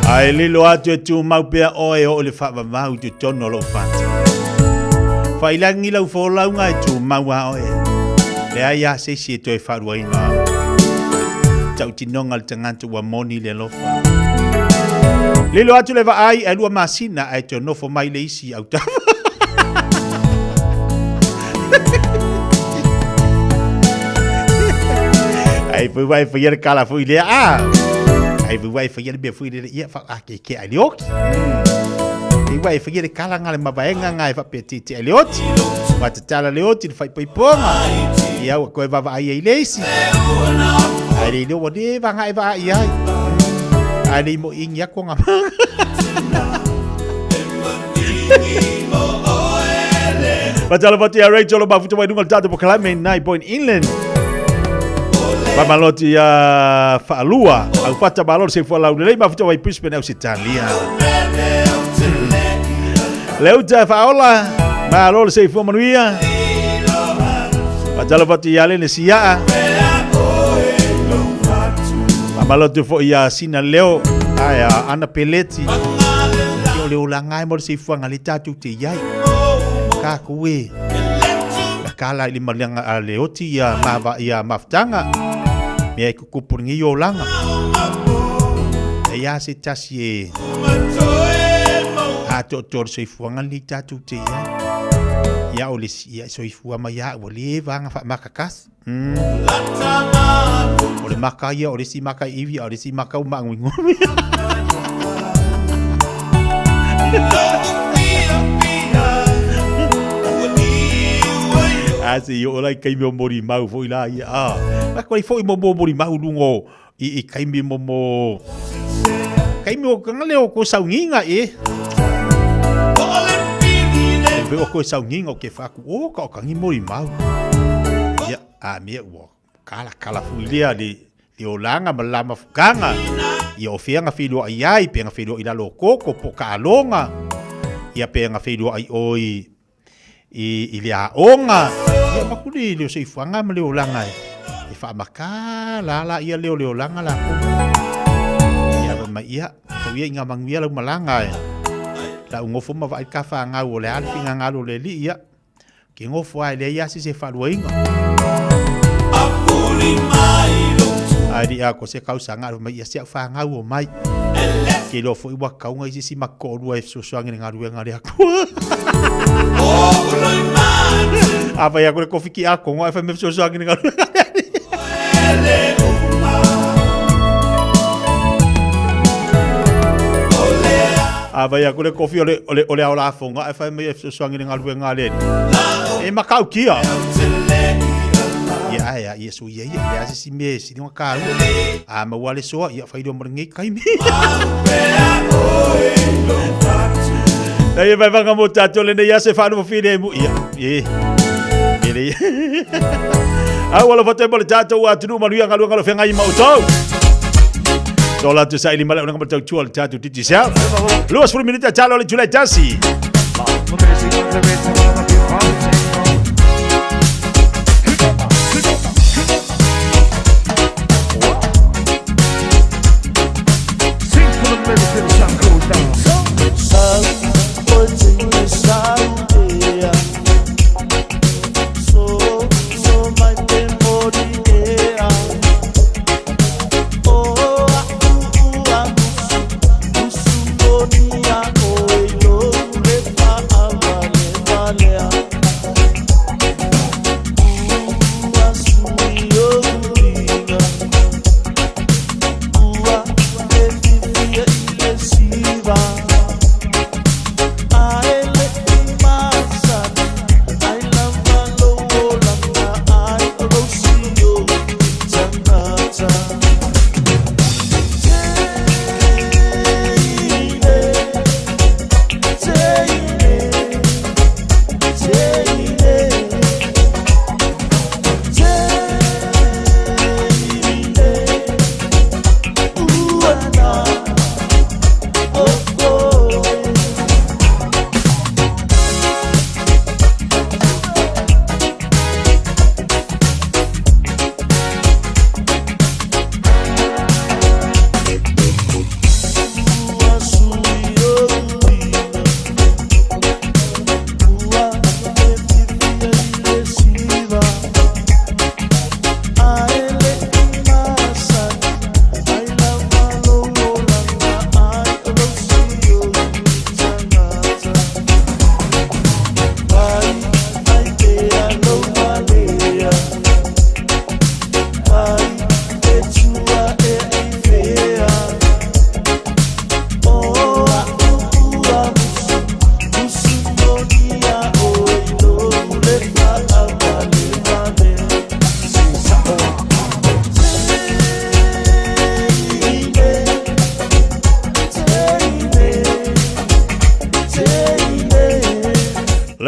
Ae lilo atu e tumau pea oe e oo i le faavavau i totonu o lou fata. Failagi lau folauga e tumau a oe. Leai a se isi e toe faaluaina. Tautinoga le tagata ua moni le alofa. Lilo atu le vaai ae lua masina ae toe nofo mai le isi autafa. Ai foi vai foi le kala foi le a. Ai foi vai foi le mea foi le ia fa a ke ke ai le oki. Ai vai foi le kala nga le mavaenga nga e fa pe ti ti ai le oti. Wa tatala le oti le fai poipoga. Ia ua koe vava ai ai le isi. Ai le le ua le va nga e va ai ai. Ai le mo ingi ako nga. Matala pati a Rachel o mafuta wai lunga le tatou pokalame nai Point Inland. Pamaloti a whaalua, au whata malo se fua lau lelei mafuta wai Brisbane au Sitalia. Leuta whaola, malo le se fua manuia. Matala pati a lene siaa. Pamaloti fo ia Sina Leo, ai a Ana Peleti. Ia o le olaga e mo le soifuaga le tatou te i ai. Kākou e. Na kala i le maliaga a le oti ia mava ia mafutaga. Mea e kukupu lenei olaga. E ia se tasi e atoatoa le soifuaga lenei tatou te i ai. Ia o le ia soifua mai a ua le vaga faamakakasi. O le maka ia, o le isi maka iwi, a o le isi maka ua maaguigumi. A se i oo la i kaimi o Molimau foi la ia. Ah, ma koe foi mo mo Molimau lunga o i, i kaimi mo mo kaimi o kanga leo ko saunginga e. E o ko saunginga o ke whaku o ka o kangi Molimau. Ia, a mea ua kala kala fui lea le le olanga ma la mafukanga. Ia o feanga whiloa i ai, peanga whiloa i lalo o koko, po ka alonga. Ia peanga whiloa i oi i, i le aoga. Ia makuli le o soifuaga ma le olaga e, e faamaka la la ia leo le olaga lakou. Ia fai mai, ia, tau ia i ngā manuia lau malaga e. Lau gofo ma vaai ka whāngau o le a le finagalo o le alii, ia. Ke gofo a e leai a se se faaluaina. Ae li a ko se kausaga mai ia se au whāngau o mai. Ke iloa foi ua kauga i se isi makoolua e fesoasoani i le galuega a le Atua. A fai aku le kofi ki a kongo e fai me fesoasoani i le galuega a le Alii. A fai aku le kofi o le, o le, o le ao lafoga e fai mai e fesoasoani i le galuega a le Alii. E makautia. Ia ae a ia so ia ia, le a se si mea e sili ona kāua. A maua le soa, ia whai mo lenei kaimi. Nei e vai wanga mo tātou le nei ase whaanu whire mu ia. E. E le. Au alo whate mo le tātou atunu manuia ngalu ngalu whengai ma utau. Tō la tu sa ili mala unanga mo tau tua le tātou titi sau. Luas furu minita talo le tulai tasi.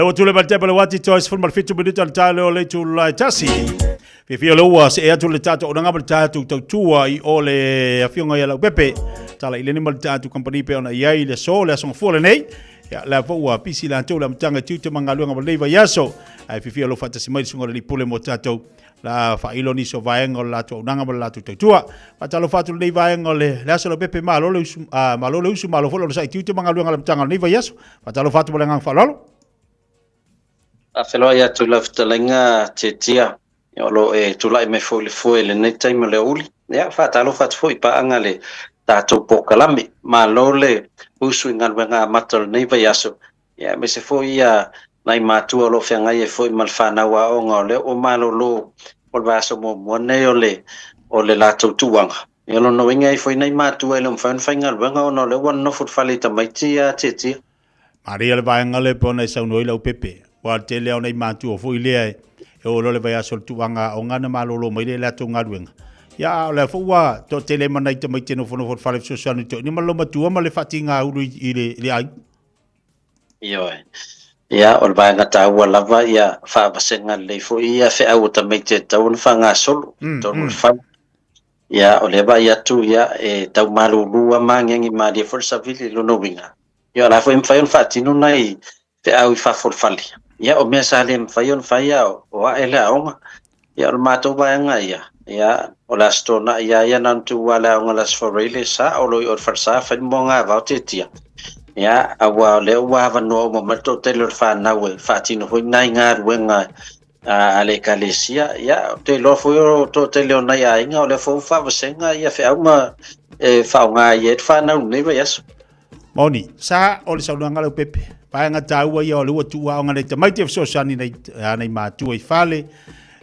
O lea ua tule mai le tepa le uati toi 17 minute le tae leo le itula e tasi. Fiafia lea ua see atu le tatou auaunaga ma le tatou tautua i o le afioga ia Leaupepe. Tala i leni ma le tatou company pe ona i ai le aso, le aso gafua lenei. Ia, lea foi ua pisi latou le amataga i tiute ma galuega ma lenei vaiaso. Ae fiafia lou faatasi mai le susuga i le alii pule mo tatou la faailo nisi o vaega o le latou auaunaga ma le latou tautua. Faatalofa atu lenei vaega o le, le aso Leaupepe, malo le usu, malo le usu, malo foi le onosai i tiute ma galuega a le amataga o lenei vaiaso. Faatalofa atu ma le agaga faaaloalo. Faafeiloai atu i lau fetalaiga Tietia, o lo o e tulai mai foi i le foe i lenei taimi o le aoauli. Ia, faatalofa atu foi i paaga le tatou polokalame. Malo le usu i galuega amata o lenei vaiaso, ia aemaise foi ia nai matua o lo o feagai ai foi ma le fanau aoga o lea ua malolo o le vaiaso muamua lenei o le o le latou tuuaga. Ia o lona uiga e i ai foi nai matua e le o mafai ona faigaluega ona o lea ua nonofo i le fale i tamaiti ia Tietia. Maria le vaega lea pei ona e saunoa ai Leaupepe, aua o le tele lava o nai matua foi lea e oo loa le vaiaso o le tuuaga aoga ona malolo mai lea i le latou galuega. Ia a o lea foi ua toatele ai ma nai tamaiti e nofonofo i le fale fesoasoani i toeaiina ma le loomatua ma le faatigaulu i le aiga. Ioe. Ia, o le vaega taua lava ia faavasega lelei foi ia feau o tamaiti e tatau ona faagasolo i totonu o le fale. Ia, o lea vaai atu ia e tau malulu lava ma agiagi malie foi le savili i lona uiga. Ia, o la foi e mafai ona faatino nai feau i fafo o le fale. Ia, o mea sa le mafai ona fai a o ae le aoga. Ia, o le matou vaega ia, ia, o le Aso Toonai lava ia na ona tuu lava le aoga i le Aso Faraile, sao loa i o i le falesa fai le moagavao tietia. Ia, aua o lea ua avanoa uma mai le toatele o le fanau e faatino foi nai galuega a le Ekalesia. Ia, ou te iloa foi o le toatele o nai aiga o lea foi ua faavasega ia feau ma e faaaoga ai le fanau i lenei vaiaso. Moni, sa o le saunoaga Leaupepe, vaega taua ia o le ua tuu aoga nei tamaiti e fesoasoani nei nei matua i fale,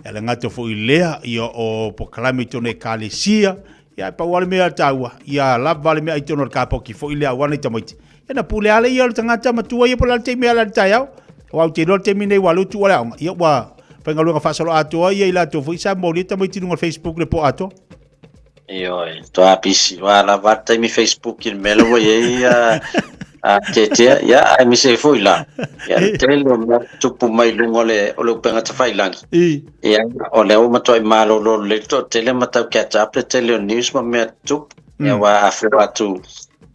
e le gata foi i lea ia o polokalame i totonu o ekalesia, ia e pau lava le mea taua, ia lava le mea i totonu o le kapoki foi lea aua nei tamaiti. Ia na pule lava ia o le tagata matua ia po o le a le taimi e ala i le taeao. Aua ou te iloa le taimi nei ua alu tuu le aoga, ia ua faigaluega faasoloatoa ia i latou foi sa molia tamaiti i luga o le Facebook le po atoa. Ioe, toa pisi, ua lava le taimi Facebook i le mea lea ua i ai a Tietia, ia aemaise ai foi la, ia le tele o mea tupu mai i luga o le, o le upega tafailagi. Ia, o lea ua matuai malolo lelei le toatele ma tau catch up le tele o news ma mea tutupu. Ia, aua a fua atu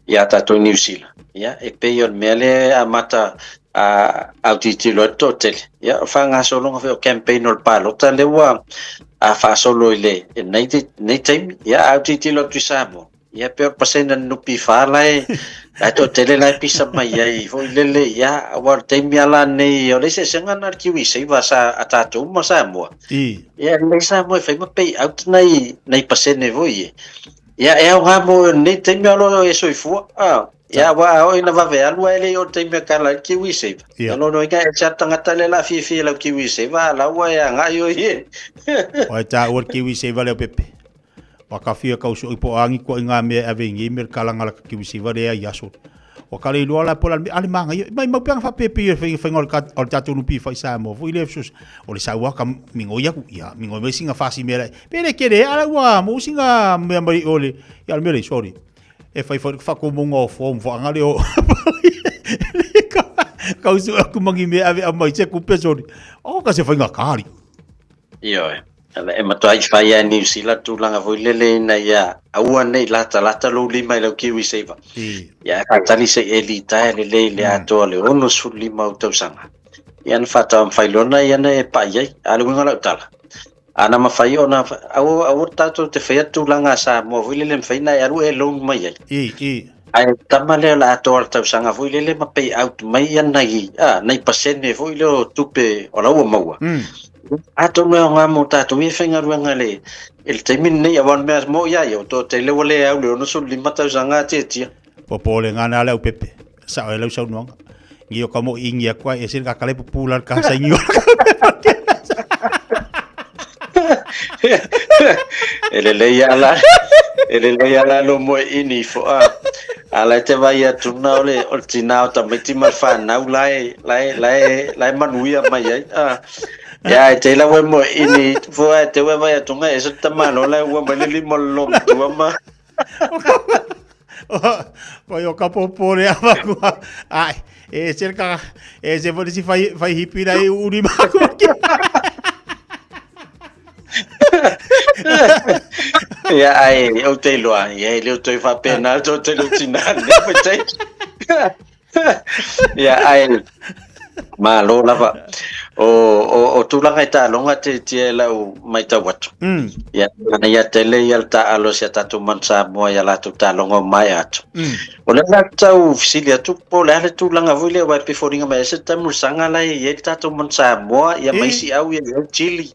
ia tatou i Niu Sila, ia, e pei o le mea lea e amata a autilotilo ai le toatele. Ia, o le faagasologa foi o campaign o le palota lea ua a faasolo i le nei, nei taimi, ia, a autilotilo atu i Samoa, ia, pei o le pasene a le NPF la e, la e toatele la e pisa mai ai foi lele, ia, aua o le taimi lava la nei, o le eseesega lena o le KiwiSaver sa, a tatou ma Samoa. Ia, e lelei Samoa e fai ma pay out nai, nai pasene foi ie. Ia, e aoga mo lenei taimi a o lo o e soifua. A, ia, aua a oo ina vave alu ae le i oo i le taimi e kala ai le KiwiSaver. Ia. Lona uiga e ese lava le tagata lea o le a fiafia i lau KiwiSaver a o la ua e agai oe i e. Ua e taua le KiwiSaver lea o Pepe. Ua ka fia kau soo i po o angi kua i ngā mea e ave i ngei mea le kalanga la ka KiwiSaver lea i aso. Ua kala iloa la po la ale manga ia mai mau peanga faapepe ia whainga whainga o le ka o le tatou nupi whai Samoa foi le fesoasoani o le sau a ka mingoi aku ia mingoi mai singa fasi mea pe le kele ala ua mo singa mea mai o le ia le mea le sorry e fai fai whakomonga o form whaanga le o kau su aku mangi mea ave a mai se kupe sorry o ka se whainga kari. Ioe. E matua i whai a New Zealand tulaga foi lele ina ia aua nei latalata lou lima i lau KiwiSaver. Ia e faatali se i e litaea lelei i le atoa o le 65 ou tausaga. Ia na faataumafai loa na ia na e pai ai. A o le uiga o lau tala, ana mafai ona aua aua tatou te faia tulaga a Samoa foi lele e mafai ona e alu e loan mai ai. Ae tama lea o le atoa o le tausaga foi lele ma pay out mai ia nai, a, nai pasene foi lea o tupe o la ua maua. Atonu e aoga mo tatou ia e faigaluega i le, i le taimi lenei, aua o le mea mo'i lava ia, ua toatele ua le au i le 65 tausaga a tietia. Popolega na le aupepe. Sao ai lau saunoaga. Ngi o ka mo ingi aku ai ese ka kale pupu la ka sa ingi. E lelei ala, e lelei ala lo moe ini fo a. Ala e te vai atu na o le o le tina o tamaiti ma le whanau la e, la e, la e, la e manuia mai ai. A. Ia e te ila moe ini fo a e te ua vai atu nga e se tamalo la e ua mai le lima o le lomatua ma. Pai o ka popo le ava kua. Ai, e se ka e se fo si fai fai hipi lai uri ma ku. Ia, ai, ou te iloa, ia, e le o toe faapena le toatele o tinā i lenei vaitaimi. Ia, ai, malo lava. O, o, o tulaga i taaloga te tia e lau matau atu. Ia, manaia tele ia le taaalo a si a tatou Manu Samoa i a latou taaloga o maea atu. O lea la tau fesili atu po o le a le tulaga foi lea aua e pei e foliga mai ai se taamilosaga la e i ai le tatou Manu Samoa ia ma isi au ia i ai Chile,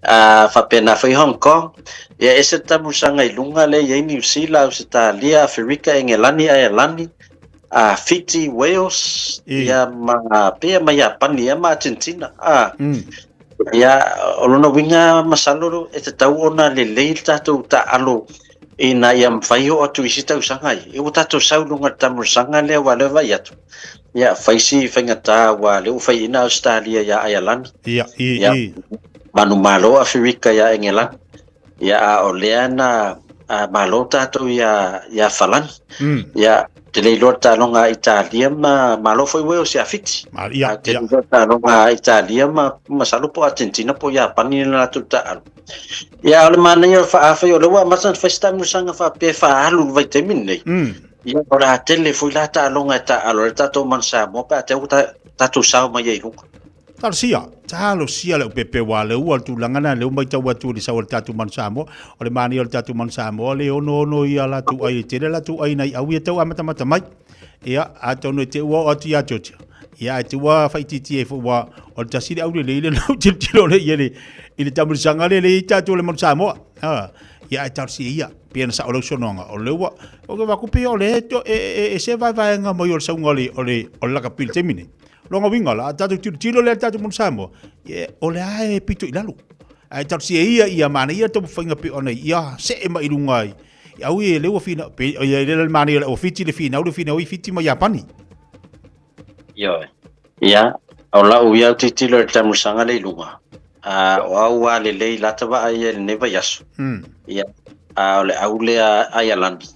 a faapena foi Hong Kong. Ia ese le taamilosaga i luga lea e i ai Niu Sila, Ausetalia, Aferika, Engelani, Aelani, a Fiti, Wales, ia ma pea ma Iapani ia ma Argentina. A, ia, o lona uiga masalo e tatau ona lelei le tatou taaalo ina ia mafai oo atu i isi tausaga ia. Ua tatou sau i luga o le taamilosaga lea aua o lea e vaai atu, ia fai si faigata aua o lea ua faiaina Ausetalia ia Aialani, Ia, i, ia, i. manumalo Aferika ia Engelani, ia a o lea na malo tatou ia, ia Falani. Ia, te le iloa le taaloga a Italia ma malo foi Wales ia Fiti. Ma, ia, A te ia. le iloa le taaloga a Italia ma masalo po o Argentina po o Iapani le latou taaalo. Ia, o le manaia o le faaafai, o lea ua amata ona fai se taamilosaga faapea e faaalu i le vaitaimi lenei. Ia, o le a tele foi la taaloga e taaalo ai le tatou Manu Samoa pe a te ua tatou sao mai ai i luga. Talosia, talosia le upepe ua le ua le tulaga na le mai tau atu le sau le tatu manu Samoa. O le manaia o le tatu manu Samoa le ono ono ia latou ai e tele latou ai nai au ia tau amatamata mai. Ia, atonu e te ua oo atu ia Georgia. Ia, e te ua whaititi e ua o le tasi le aure le ile lau tilotilo le ia le i le tamulisaga le le i tatou le manu Samoa. Ha, ia e talosia ia pei ona sao lau saunoaga o le ua o ke vaku pei o le to e e e se vaevaega mai o le sauga o le o le o le lakapi i le taimi nei. Longa uiga la, a tatou tilotilo lea i le tatou manu Samoa, ia o le a e pito i lalo. Ae talosia ia ia manaia le taumafaiga pei ona ia see mai i luga i au ia lea ua finau pe ia le manaia o le Fiti le finau le finau i Fiti ma Iapani. Ioe. Ia, o lau ia tilotilo i le taamilosaga lea i luga, a o au lava lelei lata vaai i ai i lenei vaiaso. Ia, a o le au lea Aialani,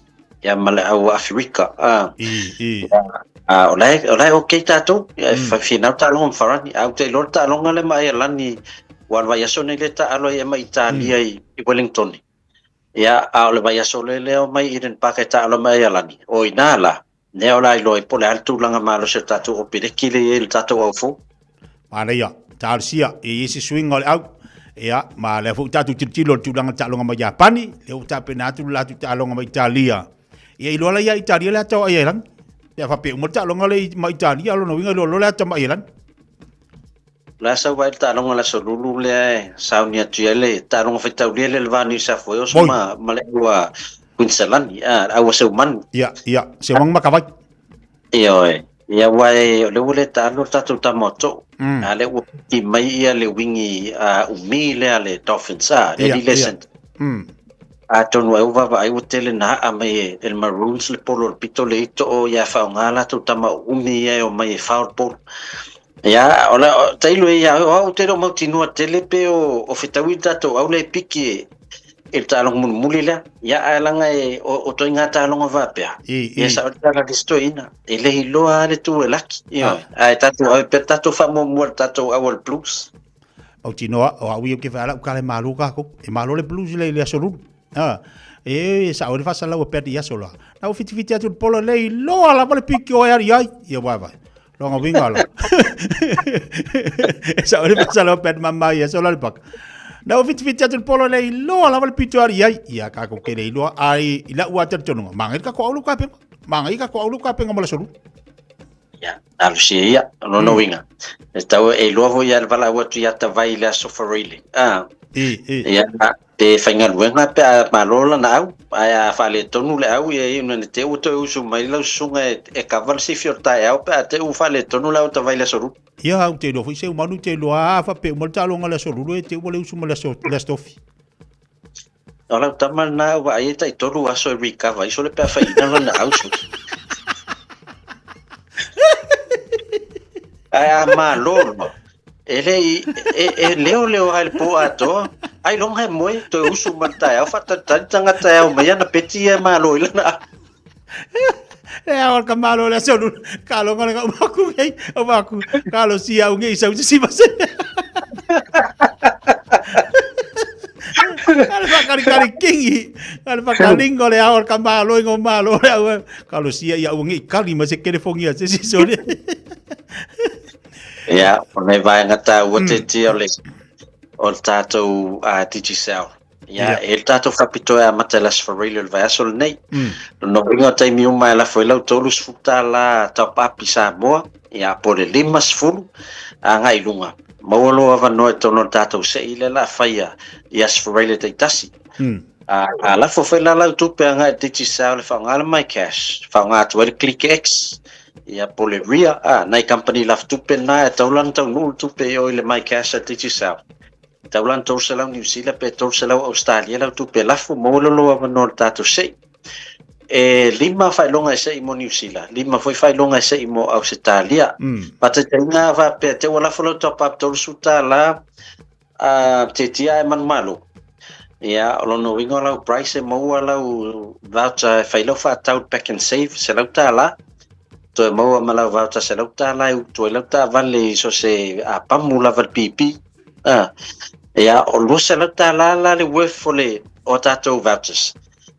ia ma le au Aferika. A, I, i. Ia, a o la e, o la e okay tatou. Ia, e finau taaloga ma Farani. A ou te iloa le taaloga lea ma Aialani, ua o le vaiaso nei lea e taaalo ai ma Italia i Wellington. Ia, a o le vaiaso lea lea omai i Eden Park e taaalo mai Aialani, o i ina la, lea o le a iloa ai po o le a le tulaga malosi o le tatou Opereki lea e i ai i le tatou au fou. Manaia, talosia, e i ai se suiga o le au. Ia, ma lea foi ua tatou tilotilo i le tulaga o le taaloga mai Iapani, lea ua tapena atu le latou taaloga mai Italia. Ia iloa la ia Italia le ata o Aialani. Pe a faapea uma le taaloga lea mai Italia, o lona uiga iloa loa le ata mai Aialani. O le a sau ai le taaloga i le Aso Lulu lea e sauni atu i ai le taaloga faitaulia lea i le va o New South Wales Moi. ma, ma le au a Queensland, a, le au a Seumanu. Ia, ia, Seumanu ma Kavai. Ioe. Ia aua e, o lea ua le taalo le tatou tama o To'u. A lea ua piki mai ia le wingi a umi lea a le Dolphins, a, le Ia, Eddie ia. Lesson. Atonu ai ua vaavaai ua tele na aa mai e le Maroons le polo o le pito le ito o ia faaaoga latou tama o umi ia e omai e fao le polo. Ia, o le, tailo e ia, o au te le o mautinoa tele pe o, o fetaui le tatou au lea e piki e, e le taaloga mulimuli lea. Ia, ae laga e, o, o toiga taaloga faapea. I, Ia, i. sao le tala le toeaina. E le iloa lava le tu e laki. Ioe. Ae tatou ave pea le tatou faamuamua i le tatou au o le Blues. Mautinoa, o au ia ou te vaai lau kala e malo kākou. E malo le Blues le i le aso lulu. Ha. E sao le faasalalau a pea i aso la. Na ua fitifiti atu le polo le iloa lava le piki o e ari ai. Ia vai vai. Longa winga la. E sao le faasalalau a pea mama i aso la le paka. Na ua fitifiti atu le polo le iloa lava le piki o ari ai. Ia kākou ke le iloa ai i lau a talitonuga. Magai ka ko aulu ka penga. Magai ka ko aulu ka penga mo le solu. Ia, talosia ia, o lona uiga, e tatau e iloa foi ia le valaau atu ia Tavai i le aso Faraile. A, I, i. ia, pe faigaluega pe a malo lana au, ae a faaletonu le au, ia ina ne te ua toe usu mai lau susuga e, e kava le sifi o le taeao pe a te ua faaletonu le au Tavai i le aso Lulu. Ia, ou te iloa foi se manu te iloa a faapea uma le taaloga i le aso Lulu e te ua le usu ma le aso, le aso Tofi. O lau tama lena ua ai e tai tolu aso e recover ai sole pe a faiina lana auso. Ae a malo loa, e le i, e, e leo leo ai le po atoa, ai longa e moe, toe usu ma le taeao, faatalitali tagata e ao mai ana peti ia e malo i lana au. Le ao ka malo le aso lulu. Ka longa le ngau maku ngei. Au maku. Ka lo si au ngei sau si mase. Ka le whakari kari kingi. Ka le whakaringo le ao ka malo ingo malo le au. Ka lo si ia au ngei kali ma se kerefongia se si sore. Ia, o nei vaega tāua te tia o le o le tātou Digicel. Ia, e le tātou faapitoa e amata i le Aso Faraile o le vaiaso lenei. Lona uiga o taimi uma e lafo ai lau $30 top up i Samoa, ia, po o le 50 agai i luga. Maua lou avanoa i totonu o le tātou se'i lea o le a faia i Aso Faraile taitasi. A lafo foi la lau tupe agai i le Digicel e faaaoga le MyCash, faaaoga atu ai le ClickX, ia, po o le Ria, a, nai kamupani lafo tupe na e tatau la ona taunuu le tupe i o i le MyCash a Digicel. Tau la 300 Niu Sila pe 300 Ausetalia lau tupe lafo, maua loa lou avanoa i le tatou se'i. E lima faailoga e se'i mo Niu Sila, lima foi faailoga e se'i mo Ausetalia. Faataitaiga a faapea te ua lafo lau top up $30 a tetia ae manumalo. Ia, o lona uiga o lau price e maua lau voucher e fai lau faatau i Pack and Save $100. Toe maua ma lau voucher $100 e utu ai lau taavale i so o se pamu lava i le PP. A, ia, o $200 la le worth o le o a tatou vouchers.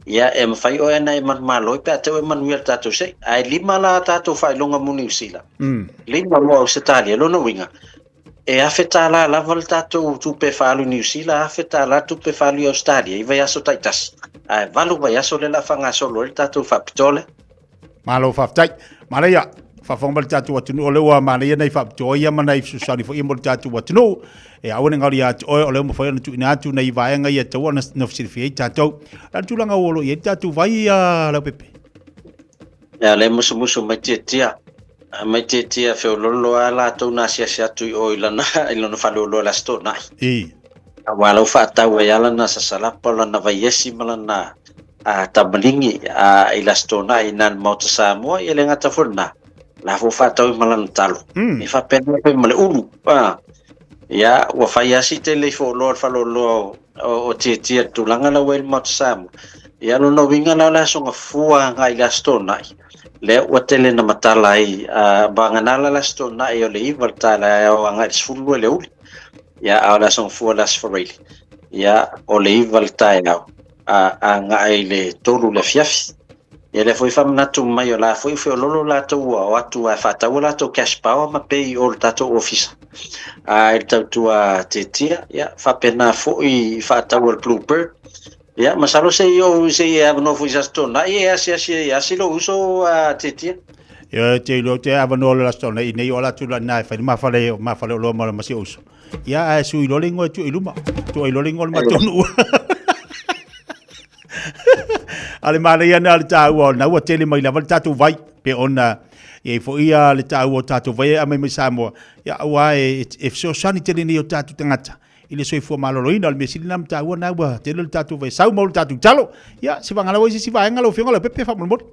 Ia, e mafai oe ana e manumalo ai pe a tau e manuia le tatou se'i. Ae lima la a tatou faailoga mo Niu Sila. Lima mo Ausetalia. Lona uiga, e $1,000 lava le tatou tupe e faaalu i Niu Sila, $1,000 tupe e faaalu i Ausetalia i vaiaso taitasi. Ae valu vaiaso lea o le a faagasolo ai le tatou faapitoa lea. Malo faafetai. Manaia, faafofoga mai le tatou atunuu, o lea ua manaia nai faapitoa ia ma nai fesoasoani foi ia mo le tatou atunuu. E aua ne i galo ia te oe, o lea ua mafai ona tuuina atu nai vaega ia e tatau ona silafia ai tatou. O le a le tulaga ua o lo o i ai le tatou vai, Leaupepe? Ia, lea e musumusu mai Tiatia, mai Tiatia feololo lava latou na asiasi atu i o i lana, i lona faleoloa i le Aso Toonai. I. Aua lau faatau ai lava lana sasalapa, lana vaiesi ma lana a Tamaligi a i le Aso Toonai i na i le Maota Samoa, ia le gata foi lena, la foi faatau ai ma lana talo. E faapena foi ma le ulu. A, ia, ua fai lava si tele ifo oloa le faleoloa o Tietia i le tulaga la ua i le Maota Samoa. Ia, lona uiga la o le Aso Gafua agai i le Aso Toonai, lea ua tele na matala ai, a, vagana la le Aso Toonai o le 9 i le taeao agai i le 12 i le aoauli. Ia, a o le Aso Gafua le Aso Faraile, ia, o le 9 i le taeao. a agai i le 3 i le afiafi. Ia lea foi faamanatu mai o la foi feololo latou ua o atu ae faatau a latou cash power ma pay i o le tatou ofisa. A i le tautua Tietia, ia faapena foi i faatau a le Blue Bird. Ia masalo se i ou se i e avanoa foi i se Aso Toonai e asiasi ai asi lou uso a Tietia. Ia te iloa te avanoa o le Aso Toonai nei o ala atu la na e fai le mafale o loa ma si ou uso. Ia, ae sui loa le ingoa e tuu i luma. Tuu ai loa le ingoa o le matou nuu. A le manaia na le taua o lena ua tele mai lava le tatou vai. Pe ona i ai foi ia le taua o tatou vai e aumai mai Samoa. Ia, aua e fesoasoani tele nei o tatou tagata i le soifua maloloina. O le mea sili lena ma taua lena ua tele le tatou vai. Sau mau le tatou talo. Ia, se vagana ua i se isi vaega lau Afioga Leaupepe faamolemole.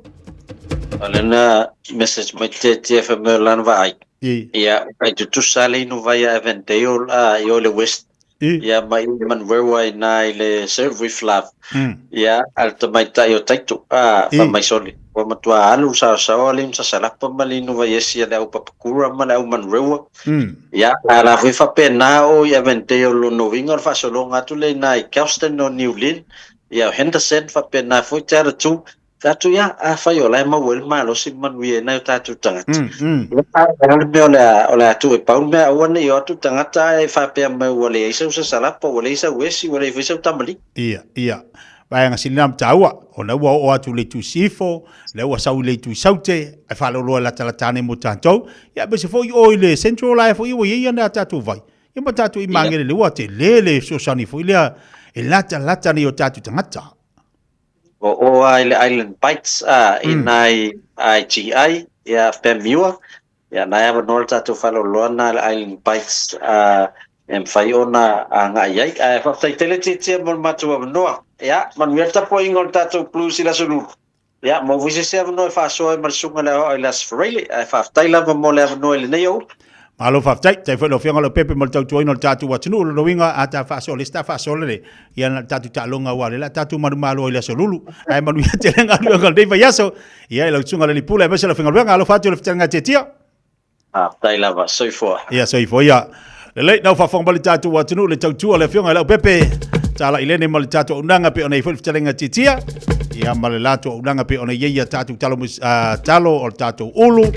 O lena message mai te fai mai o lana vaai. Ia, kai tutusa le inu vai a Avondale a i o le West. Ia, ma i Monroe ai nā i le Serve with Love. Ia, a le tamaitai o Taito, a, fai mai sole. Ua matua alu saosaoa le inu sasalapa ma le inu vai esi a le au Papakura ma le au Monroe. Ia, a la foi faapena o i Avondale lona uiga o le faasologa atu lea i nā i Kelston o New Lynn, ia o Henderson faapena foi te ala tu. Fai atu ia, afai o la e maua ai le malosi ma manuia ai nai o tatou tagata. Ia, a o le mea o le a, o le a tuu e pau le mea, aua ne i o atu tagata ae faapea mai ua leai sau sasalapa, ua leai sau esi, ua leai foi sau tamalii. Ia, ia. Vaega sili na ma taua, ona ua oo atu i le itu sifo, lea ua sau i le itu i saute, ae faaloloa e latalata ane mo tatou. Ia, aemaise foi o i le central la e foi ua i ai ana tatou vai. Ia ma tatou i Magele, ua tele le fesoasoani foi lea e latalata nei o tatou tagata. O o a i le Island Bites a i nai IGI ia Pamua ia nai avanoa le tatou faleoloa na le Island Bites a e mafai ona agai ai. Ae faafetai tele Tietia mo le matou avanoa. Ia manuia le tapuaiga o le tatou Blues i le Aso Lulu. Ia maua foi se isi avanoa e faasoa ai ma le susuga i le Aoao i le Aso Faraile. Ae faafetai lava mo le avanoa i lenei aoauli. Malo faafetai, faafetai foi i lau Afioga Leaupepe mo le tautuaina o le tatou atunuu. O lona uiga a ta faasoa, o le isi ta faasoa lele, ia na o le tatou taaloga aua o lea o le a tatou manumalo ai i le aso Lulu. Ae manuia tele galuega o lenei vaiaso. Ia i lau Susuga i le Alii Pule aemaise lau afaigaluega. Alofa atu i le fetalaiga Tiatia. Faafetai lava, soifua. Ia soifua ia. Lelei, na ua faafofoga mai le tatou atunuu le tautua a le Afioga i Leaupepe, Talailene ma le tatou auaunaga pei ona i ai foi le fetalaiga Tiatia. Ia ma le latou auaunaga pei ona i ai a tatou talo, talo o le tatou ulu,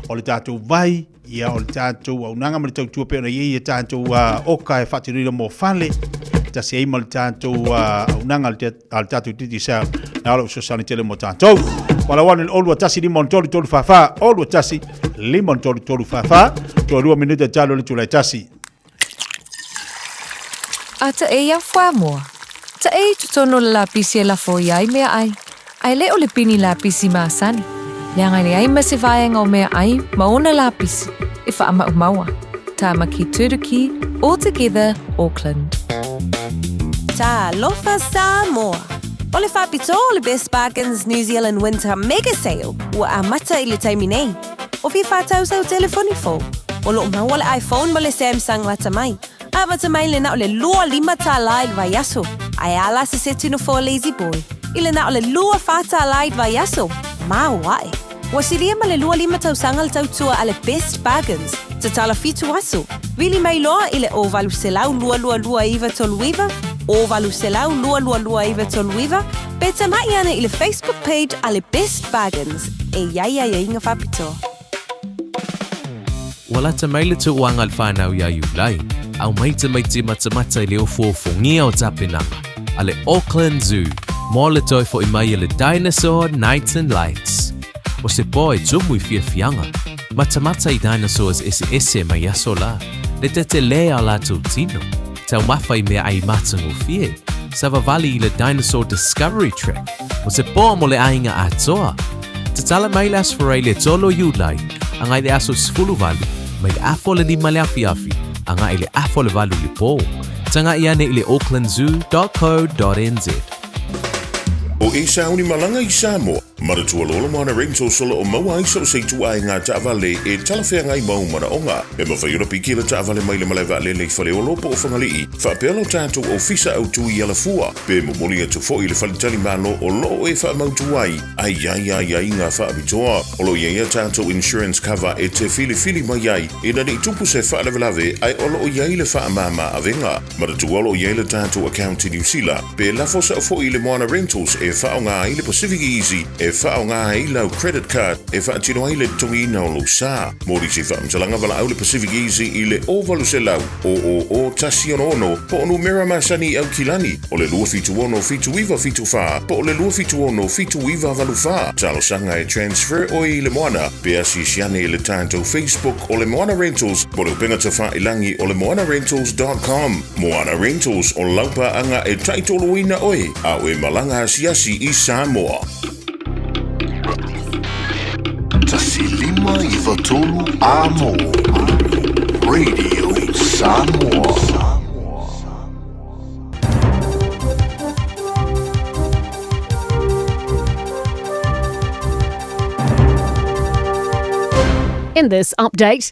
o le tatou vai, Ia, o le tatou auaunaga ma le tautua pei ona i ai e tatou oka e faatinoina mo fale, tasi ai ma le tatou auaunaga a le tatou Digicel, na o lo o fesoasoani tele mo tatou. Valaau ane i le 021 5 3 3 4 4, 021 5 3 3 4 4, toe 2 minute talo le itula e tasi. A ta e ia fuamoa. Ta e i totonu o le lapisi e lafo i ai meaai, a e le o le pini lapisi masani, leaga e leai ma se vaega o meaai ma ona lapisi e faamaumaua. Tamaki Turuki, All Together, Auckland. Talofa Samoa! O le faapitoa o le Best Bargains New Zealand Winter Mega Sale ua amata i le taimi nei. O fia whātau sau telefoni fou. O loo maua le iPhone ma le Samsung lata mai. Amata mai le na o le 25 tālā i le vaiaso, ae a la se seti nofoa lazy boy i le na o le 24 tālā i le vaiaso, maoae. Ua silia ma le 25 tausaga le tautua a le Best Bargains, tatala 7 aso, vili mai loa i le 0800 222 939, 0800 222 939, pe tamai ane i le Facebook page a le Best Bargains e i ai aiaiga faapitoa. Ua lata mai le tauaga a le whanau i a Iulai, aumai tamaiti matamata i le ofuofungia o tapenaga a le Auckland Zoo mo le toe fo'i mai a le Dinosaur Nights and Lights. O se po e tumu i fiafiaga, matamata i dinosaurs eseese mai aso la, le tetelē a latou tino, taumafa i meaai matagofie, savavali i le Dinosaur Discovery Track, o se po mo le aiga atoa. Tatala mai le Aso Faraile le 3 o Iulai, agai le aso 18, mai le afa o le 5 le afiafi, agai le afa o le 8 i le po. Taga'i ane i le aucklandzoo.co.nz. O e sauni malaga i Samoa, manatua loa le Moana Rentals o lo o maua ai so o se ituaiga taavale e talafeagai ma ou manaoga. E mafai ona piki le taavale mai le malae vaalele i Faleolo po o Fagalii, faapea lo tatou ofisa autu i Alafua, pe momoli atu foi i le faletalimalo o lo o e faamautu ai a i ai aiaiga faapitoa. O lo o i ai a tatou insurance cover e te filifili mai ai ina ne i tupu se faalavelave ae o lo o i ai le faamama avega. Manatua o lo o i ai le tatou account i Niu Sila, pe lafo sao foi i le Moana Rentals e faaaoga ai le Pacific Easy e faaaoga ai lau credit card e faatino ai le totogiina o lou sa. Mo nisi faamatalaga valaau le Pacific Easy i le 0800 000 166 po o numera masani i Aukilani o le 276 7974 po o le 276 7984. Talosaga e transfer oe i le Moana pe asiasi ane i le tatou Facebook o le Moana Rentals po o le upega tafailangi o le moanarentals dot com. Moana Rentals, o lau paaga e taitoloina oe a o e malaga asiasi i Samoa. 1 5 9 3 Amo Radio Samoa. In this update,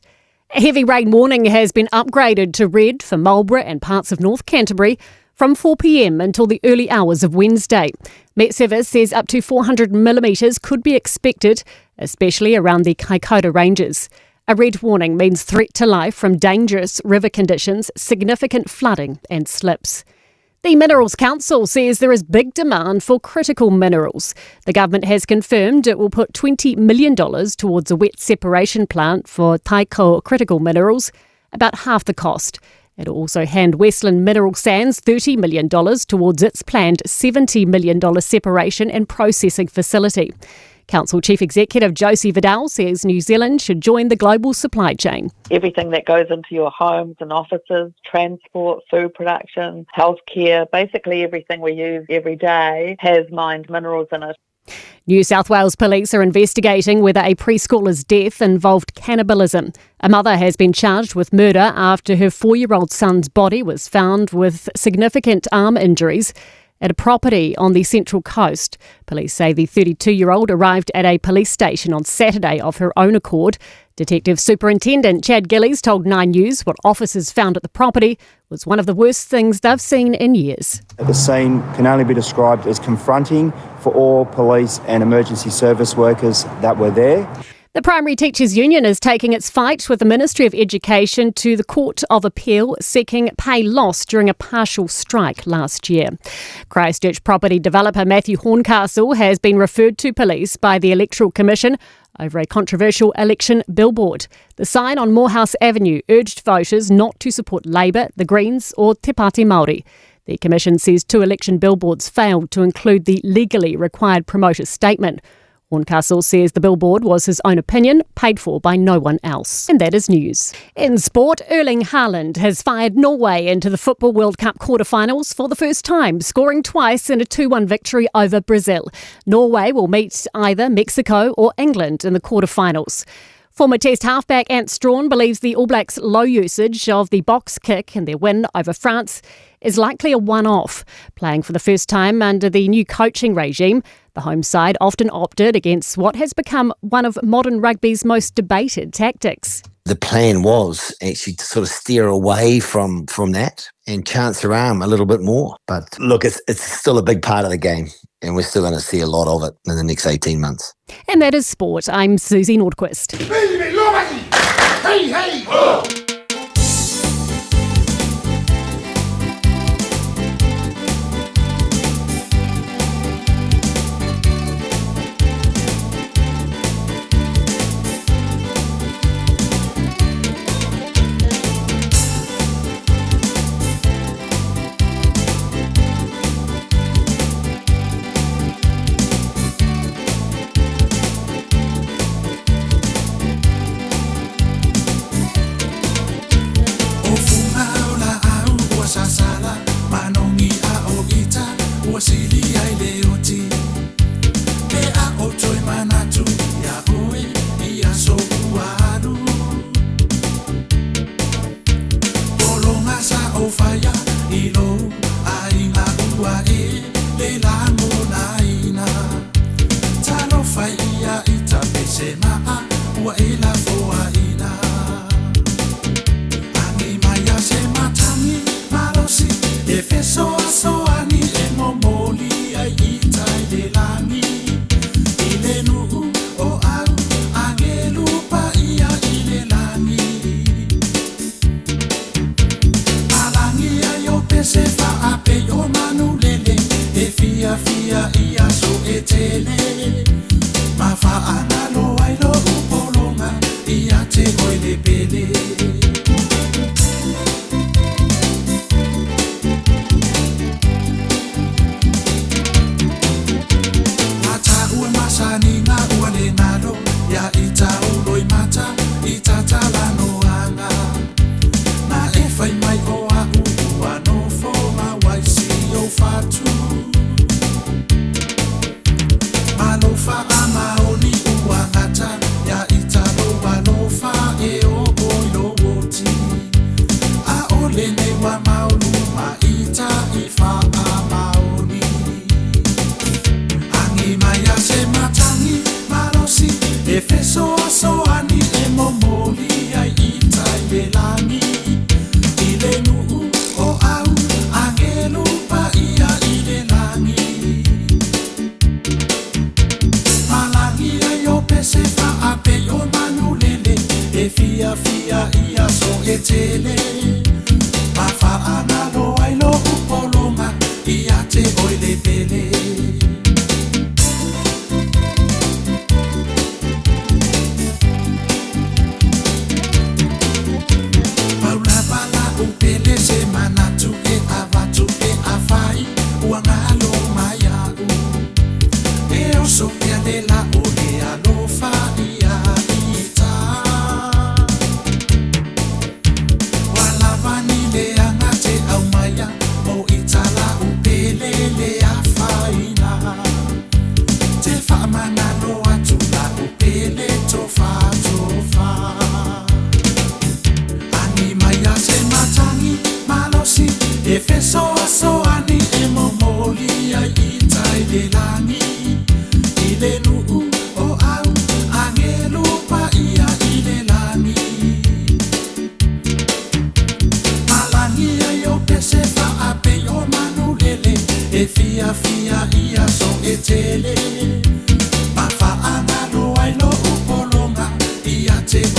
a heavy rain warning has been upgraded to red for Marlborough and parts of North Canterbury from 4pm until the early hours of Wednesday. Met Service says up to 400 millimetres could be expected, especially around the Kaikoura Ranges. A red warning means threat to life from dangerous river conditions, significant flooding and slips. The Minerals Council says there is big demand for critical minerals. The government has confirmed it will put $20 million towards a wet separation plant for Taiko critical minerals, about half the cost. It'll also hand Westland Mineral Sands $30 million towards its planned $70 million separation and processing facility. Council Chief Executive Josie Vidal says New Zealand should join the global supply chain. Everything that goes into your homes and offices, transport, food production, healthcare, basically everything we use every day has mined minerals in it. New South Wales police are investigating whether a preschooler's death involved cannibalism. A mother has been charged with murder after her 4-year-old son's body was found with significant arm injuries. at a property on the Central Coast. Police say the 32 year old arrived at a police station on Saturday of her own accord. Detective Superintendent Chad Gillies told Nine News what officers found at the property was one of the worst things they've seen in years. The scene can only be described as confronting for all police and emergency service workers that were there. The Primary Teachers Union is taking its fight with the Ministry of Education to the Court of Appeal, seeking pay loss during a partial strike last year. Christchurch property developer Matthew Horncastle has been referred to police by the Electoral Commission over a controversial election billboard. The sign on Moorhouse Avenue urged voters not to support Labour, the Greens, or Te Pāti Māori. The Commission says two election billboards failed to include the legally required promoter statement. Horncastle says the billboard was his own opinion, paid for by no one else. And that is news. In sport, Erling Haaland has fired Norway into the Football World Cup quarterfinals for the first time, scoring twice in a 2 1 victory over Brazil. Norway will meet either Mexico or England in the quarterfinals. Former Test halfback Ant Strachan believes the All Blacks' low usage of the box kick in their win over France is likely a one off. Playing for the first time under the new coaching regime, the home side often opted against what has become one of modern rugby's most debated tactics. The plan was actually to sort of steer away from, from that and chance their arm a little bit more. But look, it's, it's still a big part of the game and we're still going to see a lot of it in the next 18 months. And that is sport. I'm Susie Nordquist. Hey, hey, oh!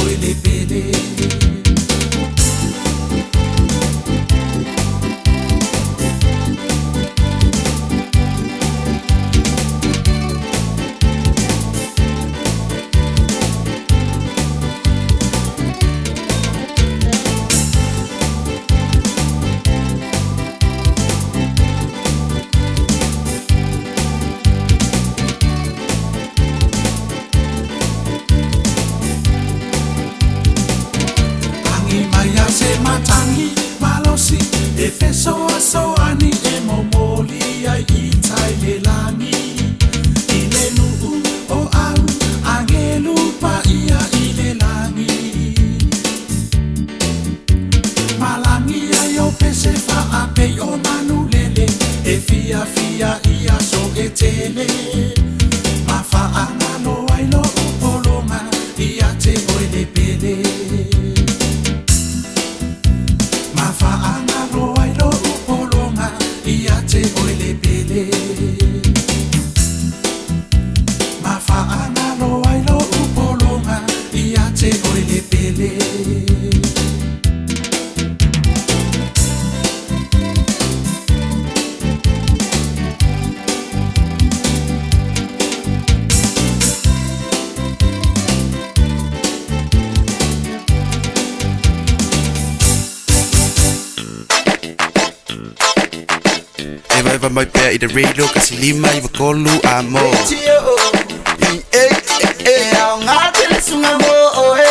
oe le pele. Agi mai a se matangi malosi e fesoasoani e momoli ai i tai le lagi i le nuu o au agelu paia i le lagi malagi ai o pese faapei o manulele e fiafia i aso e tele ma faagalo ai lou pologa ia te oe le pele. Ma faagalo ai lou pologa ia te oe le pele. Ma faagalo ai lou pologa ia te oe le pele. Evaeva mai pea i le radio 159 amo. E aoga tele suga mo oe.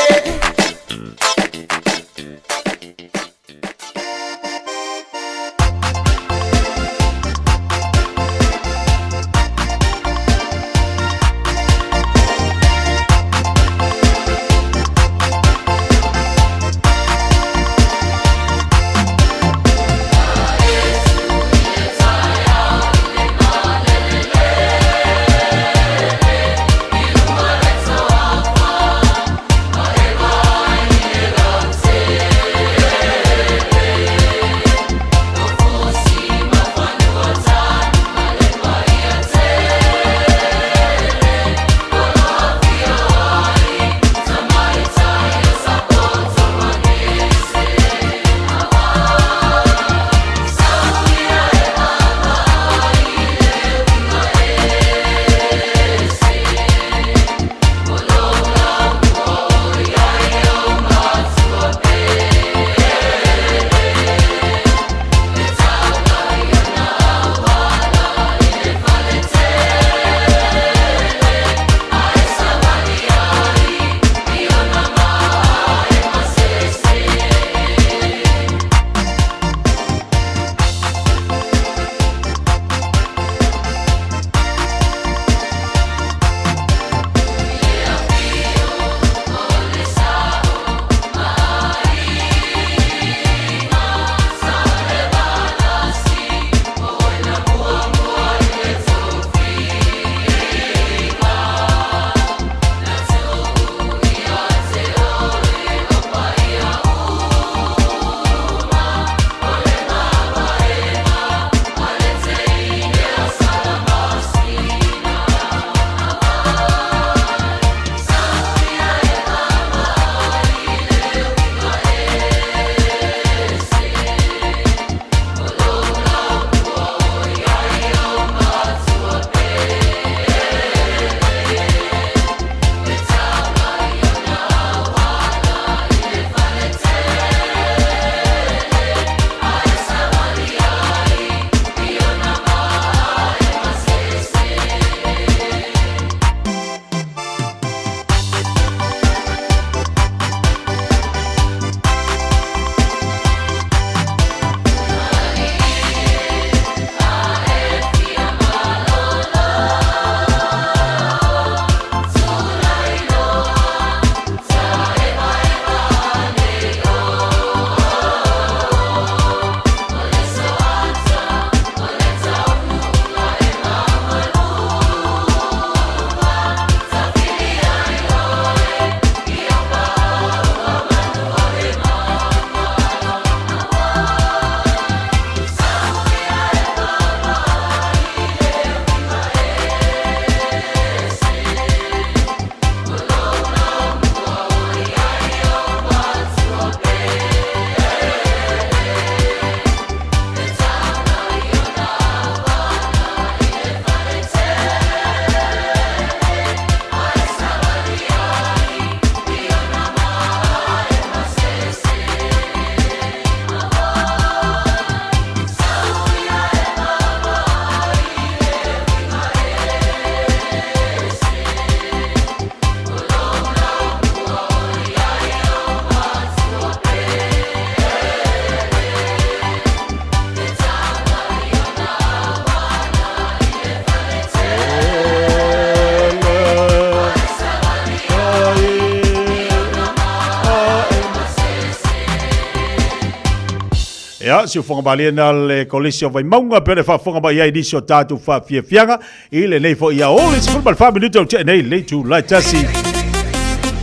Ia, si ufoga malie na le Kolisi o Vaimauga, pe le faafofoga mai ai nisi o tatou faafiafiaga i lenei foi aoauli 14 minute o tea nei le itula e tasi.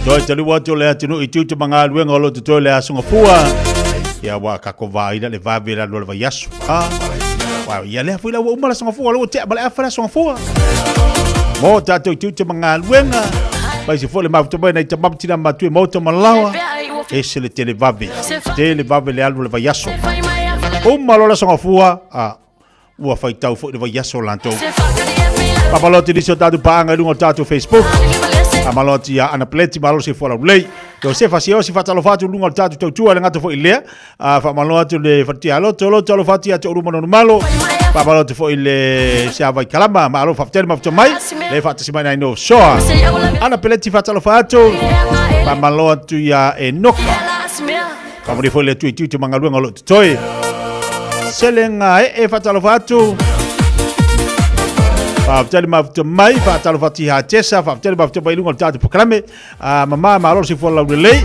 Toe taliu atu le atunuu i tiute ma galuega o lo o totoe le aso gafua. Ia, ua tatou vaai le vave le alu o le vaiaso. Ah, ua ia lea foi la ua uma le aso gafua, la ua tea ma le afa le aso gafua. Mo tatou tiute ma galuega, mai se foi le mafuta mai nei tama ma tina ma matua i maota ma laoa. Ese le tele vave, tele vave le alu o le vaiaso. Uma loa le aso gafua, ah, ua faitau foi le vaiaso latou. Faamalo atu i nisi o tatou paaga i luga o le tatou Facebook. Faamalo atu ia Ana Peleti, malo se fualau lelei. Josefa Siosi, faatalofa atu i luga o le tatou tautua, le gata foi i lea. Faamalo atu le Fatia Loto, loto alofa atu ia te oulua ma lona malo. Faamalo atu foi le Siavai Kalama, malo faafetai le mafuta mai. Le faatasi mai nai no soa. Ana Peleti, faatalofa atu. Faamalo atu ia Enoka. Faamalo foi le tui tui te mangaluenga o lo o totoe. Selenga e e faatalofa atu. Faafetai le mafuta mai, faatalofa atu ia Jessa, faafetai le mafuta mai i luga o le tatou polokalame. Mama malo le soifua laulelei.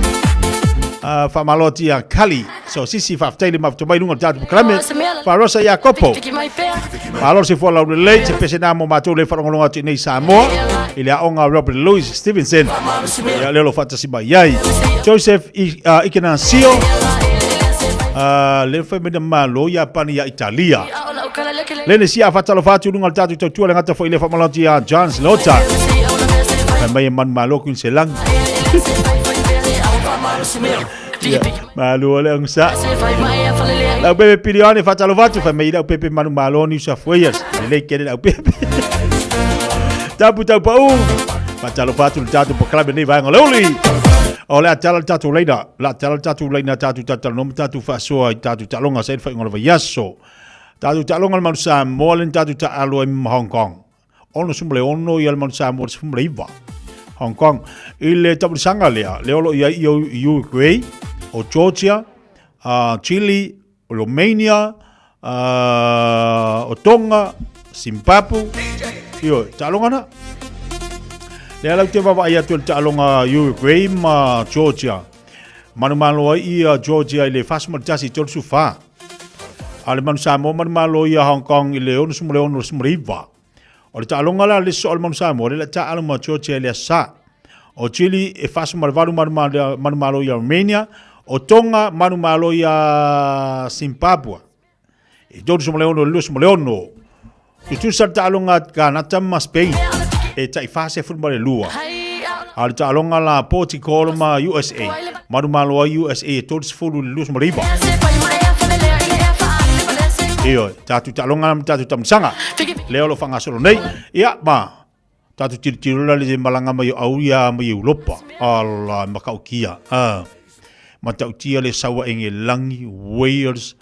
Faamalo atu ia Kali. So sisi faafetai le mafuta mai i luga o le tatou polokalame. Faarosa ia Kopo. Malo le soifua laulelei, se pese na mo matou le faalogologo atu i nei Samoa i le aoga Robert Louis Stevenson. Ia lea o lo o faatasi mai ai. Joseph Ikenasio. Le fai mai na malo Iapani ia Italia. Le sia a faatalofa atu i luga o le tatou tautua le gata foi le faamalo atu ia John Slota. Fai mai e manumalo Queensland. Ia, malo le angsa. Lau pepe pilione faatalofa atu fai mai lau pepe manumalo New South Wales. Lelei kele lau pepe. Tapu tau pau. Faatalofa atu le tatou polokalame nei vaega o le uli. O le a tala le tatou laina, la tala le tatou laina tatou talatalanoa ma tatou faasoa i tatou taaloga sa i le faaiuga o le vaiaso. Tatou taaloga le Manu Samoa le tatou taalo ai ma Hong Kong. 66 ia le Manu Samoa 19. Hong Kong. I le tapulisaga lea, lea o lo o i ai i Uruguay, o Georgia, Chile, o Romania, o Tonga, Zimbabwe, ioe, taaloga na. Lea lau te vaavaai atu i le taaloga Uruguay ma Georgia. Manumalo ai ia Georgia i le 41 34. A le Manu Samoa manumalo ia Hong Kong i le 66 19. O le taaloga la le soo le Manu Samoa le la taalo ma Georgia i le asa. O Chile e 48 manumalo ia Romania, o Tonga manumalo ia Zimbabwe. E 36 26. Tutusa le taaloga Kanata ma Spain e tai 42. A o le taaloga la Portugal ma USA, manumalo ai USA e 30 i le 29. Ioe, tatou taaloga ma tatou tamasaga. Lea o lo o faagasolo nei. Ia, ma tatou tilotilo la le malaga mai o au ia mai Europa. Ala, matautia. Ah. Matautia le sau a Engelani, Wales,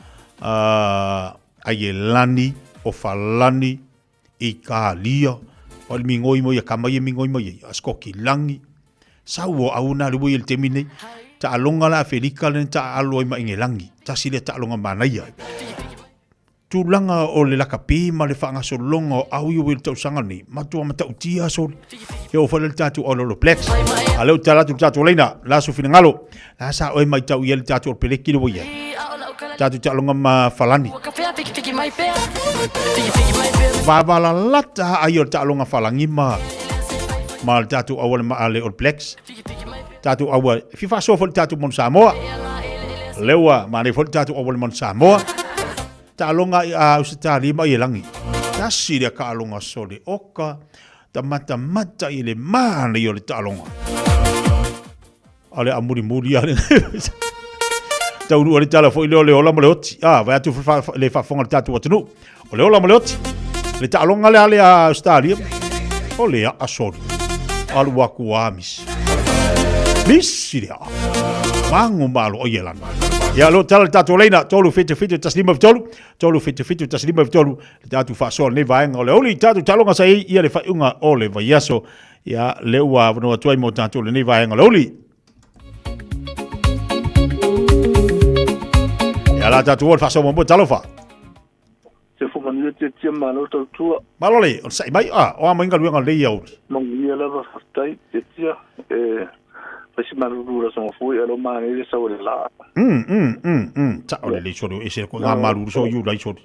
Aielani, o Falani, Italia, o le migoi mai a kama ia migoi mai ai, a Skokilani. Sau o au na le ui le taimi nei. Taaloga la Afelika le taalo ai ma Engelani. Tasi lea taaloga manaia. Tulaga o le lakapi ma le faagasologa o au i le tausaga nei, matua matautia soli. E oo foi le tatou All Blacks. A lea ua tala atu le tatou laina, la su finagalo. La sa oe maitau i ai le tatou Peleki le ua i ai. Tatou taaloga ma Falani. Vavalalata ai o le taaloga Falani ma ma le tatou auala ma le All Blacks. Tatou aua fi faasoa foi le tatou Manu Samoa. Lea ua manaia foi le tatou auala Manu Samoa. Taaloga a Ausetalia ma Ielagi. Tasi lea taaloga sole oka tamatamata i le manaia o le taaloga. A le a mulimuli a le taunuu le tala foi lea o le ola ma le oti. Ah, vai atu le faafofoga le tatou atunuu. O le ola ma le oti. Le taaloga lea le a Australia. O le a soli. Alu aku a misi. Misi le a. Mango malo o ielana. Ia lo tala le tatou leina 3 7 7 1 5 3 3 7 7 1 5 3 le tatou faasoa lenei vaega o le aoauli tatou taaloga sa i ia le faaiuga o le vaiaso. Ia lea ua avanoa atu ai mo tatou lenei vaega o le aoauli. Ia la tatou o le faasoa muamua talofa. Se fo manuia tiatia malo tautua. Malo le, o le sai mai, ah, o a mai galuega lelei aoauli. Manuia lava faafetai tiatia e. Fai se malulu la songa fui alo manaia le sau o le la. Mm mm mm mm sao lelei sole ua ese koe ngā malulu so iulai sole.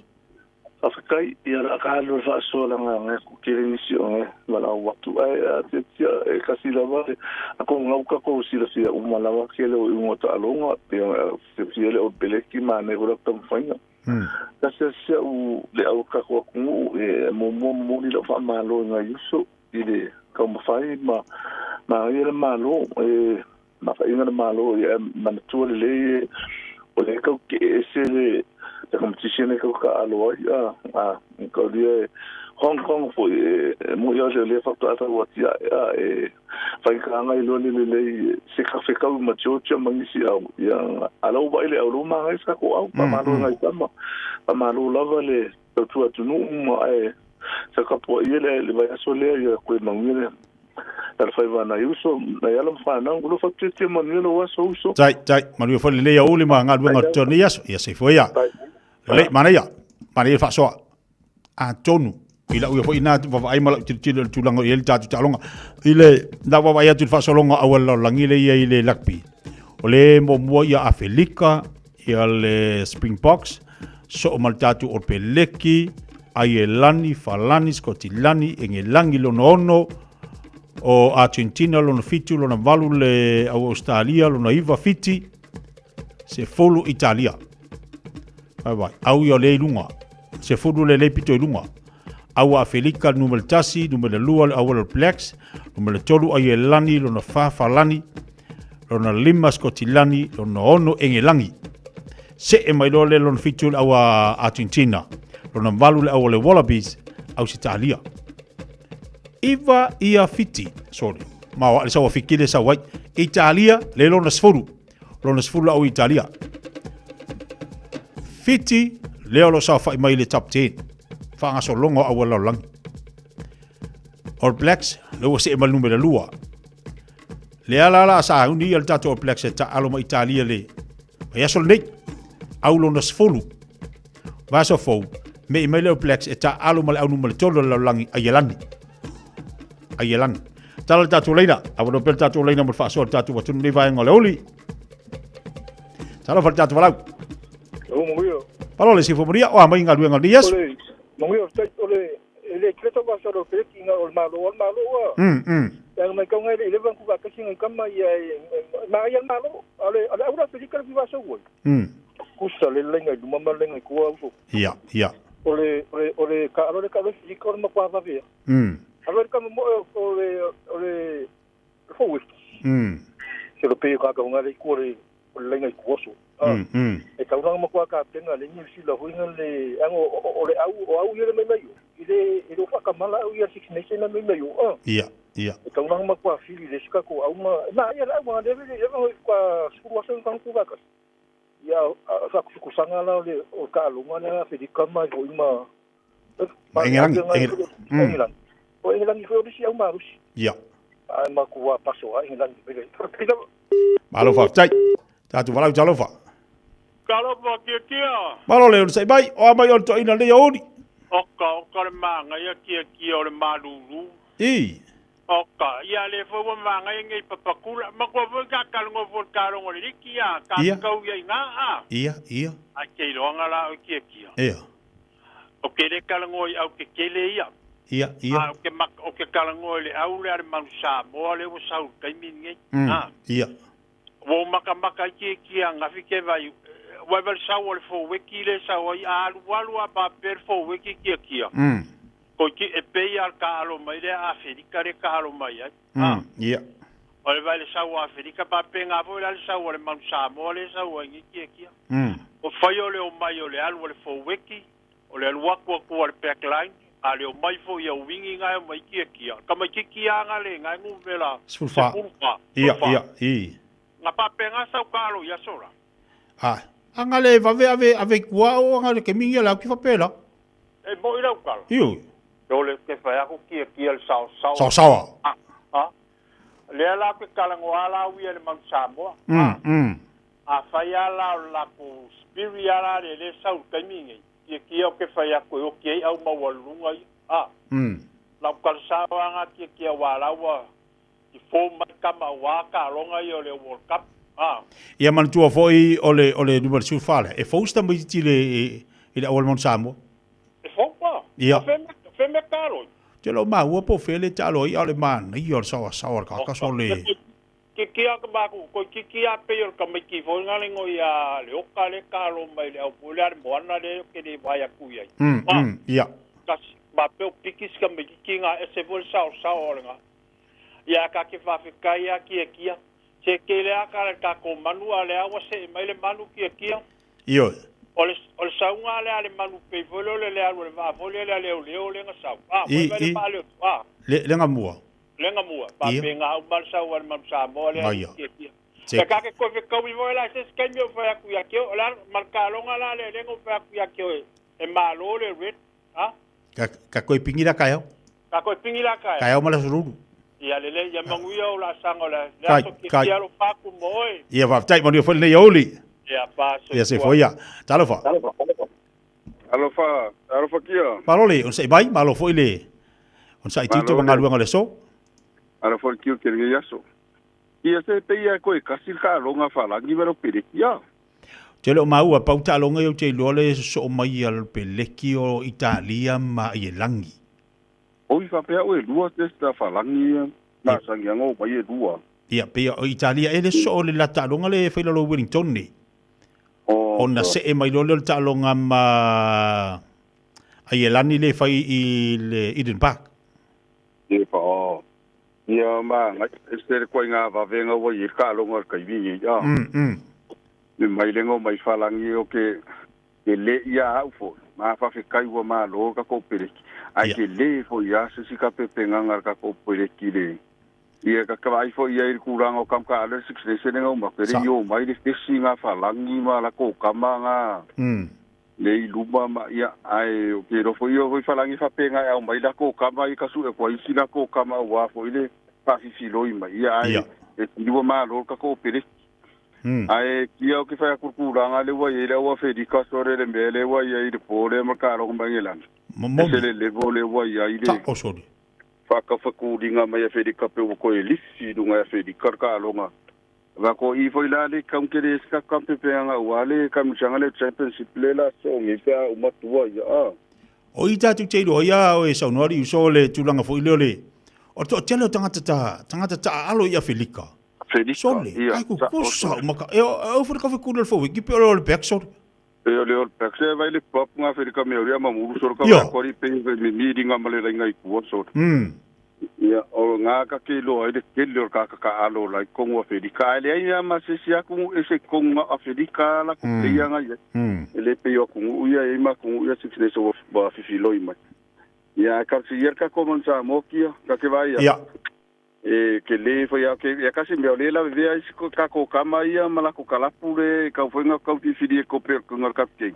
Faafetai ia la ka alu le faasoa laga ngai ku tele nisi o ngai valaau atu ae a tiatia e kasi lava le ako ngau ka kou silafia uma lava kele o iuga o taaloga pe silafia le Old Peleki manai foi la taumafaiga. Kasi asi au le au kako atunuu e muamua momoli lau faamalo i ngai uso i le taumafai ma manaia le Malo e mafaiga le Malo ia manatua lelei e o lea e tau tetee ese le competition e tau taaalo ai a taulia e Hong Kong foi e moi lava o lea faatoa tau atiae a e faigata iloa le lelei se fetau ma Georgia ma nisi au ia a lau vaai le au lou manaia sa ko au faamalo ngai tama faamalo lava le tautua atunuu ma ae sa tapuaia le vaiaso lea ia koe manuia le talafaiva nai uso nai alo ma fanau o lo faapitiatia manuia lou aso uso. Tai, tai, manuia foi lenei aoauli ma galuega o totonu nei aso. Ia soifua ia. Lelei, manaia, manaia le faasoa. Atonu, i lau ia foi ina vaavaai ma lau tilotilo i le tulaga o i ai le tatou taaloga. I le lau vaavaai atu i le faasologa o auala lalolagi lea e i ai i le rugby, o le muamua ia Afelika, ia le Springboks, soo ma le tatou Olopeleki, Aielani, Falani, Sikotilani, Engelagi lona ono, o Argentina lona fitu, lona valu le au Australia, lona iva Fiti, sefulu Italia. Vai vai, au ia o lea i luga, sefulu le lea pito i luga. Au a Afelika numera tasi, numera lua le All Blacks, numera tolu Aielani, lona fa Falani, lona lima Skotilani, lona ono Engelagi. Se'e mai loa lea lona fitu le au a Argentina, lona valu le au a le Wallabies, Ausetalia. Iva ia Fiti, sorry, ma o le sau a Fiti le sau ai. Italia, le lona sefulu, lona sefulu le au Italia. Fiti, lea o lo saofai mai le top 10. Faagasologa o auala lalolagi. All Blacks, le ua see mai le numera lua. Le ala ala a sauni ia le tatou All Blacks e taalo ma Italia le vaiaso lenei. Au lona sefulu. Vaiaso fou, mei mai le All Blacks e taalo ma le au numera tolu o le lalolagi Aielani. Aielani. Tala le tatou laina, avanoa pea le tatou laina mo le faasoa le tatou atunuu nei vaega o le aoauli. Talofa le tatou valaau. Palo le sifo maria, o a mai galuega o lenei aso. Manuia, o le E le kile tau vasa lo pele ki nga o le malo o le malo ua. E ana mai kau ngai le 11 ku vakasi ngai kama ia e ma ia le malo ale ale aura pele kala ki vasa ua. Kusa le le ngai luma ma le ngai kua uso. Ia, ia. O le o le o le ka alo le ka le ki ko ma kwa vave. Alo le kama mo o le o le fo Se lo pe ka ka ngai le kua le o le laina i kuaso. E tauranga ma kua kapenga le New Zealand huinga le ango o le au o au ia le mai mai o. I le e le whakamala au ia Six Nation na mai mai o. Ia, ia. E tauranga ma kua whiri le sika ko au ma na ia le au ma le le le kua sukuru aso i kanku vaka. Ia whakufukusanga la o le o ka alonga le Aferika mai ho i ma Ma Engelangi, Engelangi. Engelangi. O Engelangi foi o lisi au marusi. Ia. Ai ma kua paso a Engelangi. Malo faafetai. Tatou valaau talofa. Talofa kia kia. Malo le onosai mai, o a mai o le toeaina lenei aoauli. Oka, oka le magaia kia kia o le malulu. I. Oka, ia le foi ua magaia nei papakula. Matua foi ka kalogo foi le kalogo le liki a, ka kau ia i ngā a. Ia, ia. Ai ke iloanga la o kia kia. Ia. O ke le kalogo i au ke kele ia. Ia, ia. A o ke mak, o ke kalogo i le au le a le manu Samoa le ua sau taimi nei. A. Ia. Ua ou makamaka ai ki ki a ngafi ke vai, wai vai sau o le foweki le sau ai a alu alu a ba pe le foweki kia kia. Ko ki e pei al ka alo mai le Aferika le ka alo mai ai. Ia. O le vai le sau o Aferika ba pe nga foi la le sau o le manu Samoa le sau ai ngi kia kia. O fai o le o mai o le alu o le foweki, o le alu aku aku a le backline, a le o mai foi au wingi ngai o mai kia kia. Ka mai ki kia nga le ngai ngu vela Sefulu fa. sefulu fa. Ia, Sefulu fa. ia, i. Nga pa pe nga sau ka alo ia sola. A, anga le vave ave, ave i kua o anga le ke mingi a le au ki whapela. E mo i lau kala. Iu. O le ke whai aku kia kia le sao sao. Sao saoa. A, a. Lea la ke kalango a la uia le Manu Samoa. A whai a la o la ko spiri a la le le sau taimi nei. Kia kia o ke whai aku e oki ai au maua lunga i. A. Lau kala sao anga kia kia wā laua i fō mai tama aua taaloga ia o le World Cup. A. Ia manatua foi o le o le numera 14 lea, e fou si tamaitiiti i le i le auala Mount Samoa. E fou pa? Ia. O fea mea, o fea mea taalo ai? Te le o maua po o fea le taalo ai, a o le manaia o le saoasaoa o le kakasa o le... Kiki a ka maku, koi kiki a pei o le tamaiti foi na le ngoi a le oka le taalo mai le au foi le a le moana le o ke le vae atu i ai. Mm, A. ia. Kasi, ma pe o piki si tamaititi nga ese foi le saosaoa o le nga. Ia ka ke faafetai a kia kia. Se tele a ka le tatou manu a lea ua see mai le manu kia kia. Ioe. O le o le sauga lea a le manu pei foi lea o le le alu a le vaa foi lea le a leoleo le ga sau. A, I, mai mai le i. vaa leo, a. Le, le ga mua. Le ga mua. Pa Ia. pe ga uma le sau a le manu Samoa lea Gaia. kia kia. Se. E ka ke koe fekaui foi la se se kaimi o fai atu ia keo, o le a ma le kaloga la le le ga o fai atu ia keo e, e malo le red, a. Ka, ka koe pingi la kaeao. Ka koe pingi la kaeao. Kaeao ma le aso lulu. Ia lelei, ia manuia o laasaga o le le Kai, aso kai. kiakia alofa atu mo oe. Ia faafetai, manuia foi lenei aoauli. Ia pa Ia se soifua. foi ia. Talofa. Alofa, alofa kia. Malo le onosai mai, malo foi le onosai tito ma Malo le. galuega o le aso. Alofa le kio ke lenei aso. Ia se pei ia koe kasi le taaloga faalagi ma lau peleki a. Te le o maua pau taaloga ia ou te iloa le sosoo mai a le peleki o Italia ma Ielagi. Oi faapea oe lua se ta faalagi ia masagiaga o mai e lua. Ia, pei o Italia e le sosoo le la taaloga le fai lalo Wellington nei. Ona see mai loa lea o le taaloga ma Aielani le fai i le Eden Park. Ia pa o. Ia ma ngai se le koinga vavenga ua i le taaloga o le taimi nei a. Me mai le ngo mai falangi o ke ke le ia au fo. Ma fa fe kai ua ma lo ka ko peleki. Ai ke le fo ia se si ka pepenga ngar ka ko peleki le. Ia ka ka vai fo ia i le kuranga o kam ka ale six nation nga uma pere yo mai le fesi nga falangi ma la ko kama nga. Le i luma ma ia ai o ke rofo ia foi falangi fa penga au mai la ko kama i kasu e ko isi la ko kama wa fo ile fa fifi loi mai ia ai e tiliwa ma lo ka ko peleki. Ai kia o ke whai kurkuranga le wa i le wa wherika sore le mea le wa i le pō le ma ka rongo mai lana. Momi. E se le levo le wa i le. Ta o sori. Whakawhakuringa mai a wherika pe wa koe lisi runga a wherika ka ronga. Wa ko i foi la le kaunke le ska kampe pe anga wa le kamusanga le championship le la so ngi pe a umatua ia a. O i tātou te iroa ia o e saunoa ri uso le tulaga foi lea o le o le toatele o tagata ta tagata taaalo i Afelika. Afelika, Sole, ia, ai ku sa- kusa o- uma ka e o o fo ka fe kula le fo ki pe o le back sole. E o le All Blacks e vai le pop ngā wherika me ori ama muru soro ka Ia. wai kori pe pe me miringa ma le rainga i kua soro. Ia, o ngā ka ke loa i le kele o ka ka ka alo lai kongu a wherika. Ai le ai ia ma se si aku e se kongu a wherika la ku te ia ngā ia. E le pe ia kungu uia e ima kungu uia Six Nations wa whiwhi loi mai. Ia, ka si ia ka koman sa mokia, ka ke vai ia. Ia. E ke le foi ia ke ia kasi mea o le la vea isi ko ka ko kama ia ma la ko kalapu le ka foi nga kau ti fili e kope ko ngar ka ke.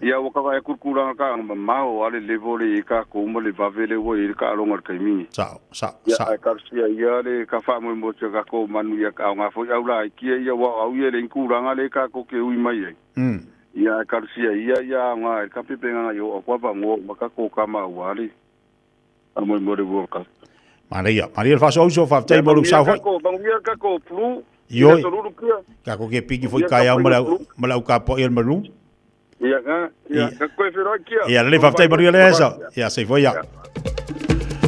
Ia o ka vai kurkuranga ka ma mao ale le vole e ka ko mo le vave le wo e ka alonga ka mi. Sa sa Ia ai ka sia ia le ka fa mo mo ka ko manu ia ka nga foi au la ki ia wa au ia le kuranga le ka ko ke ui mai ai. Ia ka sia ia ia nga ka pepe nga yo kwa va ngo ma ka ko kama wa le. A mo mo le wo ka. Manaia, manaia le faasoauso, faafetai mo lou sao foi. Manuia ka ko plu. Ioi. Ia tolulu kia. Ka ko ke piki foi Ia kai ka au foi ma lau ka po i le malu. Ia nga, ia ka koe whenua kia. Ia lelei faafetai manuia le aso. Ia sei foi ia.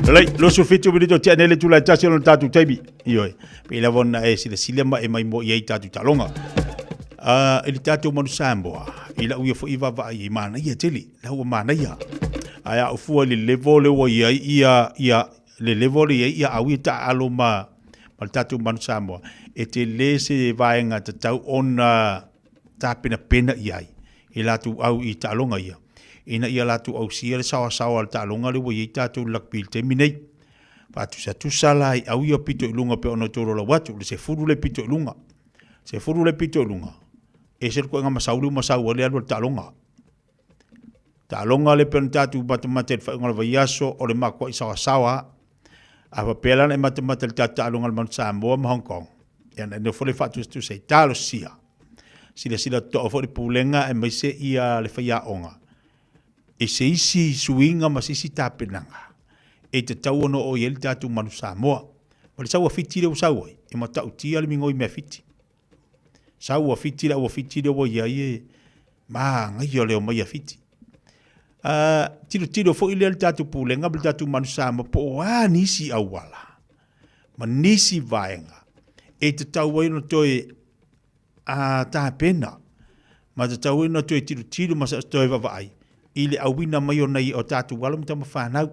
Lelei, 27 minute o tea nei le tula e tasi o le tatou taimi. Ioe. Pei lava ona e silasila ma e mai mo i ai tatou taaloga. I le tatou manu Samoa, i lau ia foi vaavaai i manaia tele, lau ua manaia. Ae a ufua i le level le ua i ai ia, ia, le level le i ai ia au ia taaalo ma, ma le tatou manu Samoa, e tele se vaega tatau ona tapenapena i ai e latou au i taaloga ia, ina ia latou ausia le saoasaoa o le taaloga lea ua i ai tatou i le rugby i le taimi nei. Faatusatusa la i au ia pito i luga pei ona outou lolau atu, le sefulu le pito i luga, sefulu le pito i luga, ese le koega masau lea ua masau ai le alu a le taaloga. Taaloga le pei ona tatou matamata i le faaiuga o le vaiaso o le makuai saoasaoa, a faapea la ona e matamata i le tatou taaloga i le Manu Samoa ma Hong Kong, ia ona e nofo lea e faatusatusa i talosia. Silasila totoa foi le Pulega aemaise ia le faiaoga i se isi suiga ma se isi tapenaga e tatau ona oo i ai le tatou Manu Samoa. Ma le sau a Fiti lea ua sau ai, e matautia le migoi mea Fiti. Sau a Fiti le au a Fiti lea ua i ai e manaia le omai a Fiti. Tilotilo foi lea le tatou pulega ma le tatou Manu Samoa po o a nisi auala ma nisi vaega e tatau ai ona toe a tapena ma tatau ai ona toe tilotilo ma toe vaavaai i le auina mai o nai o tatou alo ma tama fanau.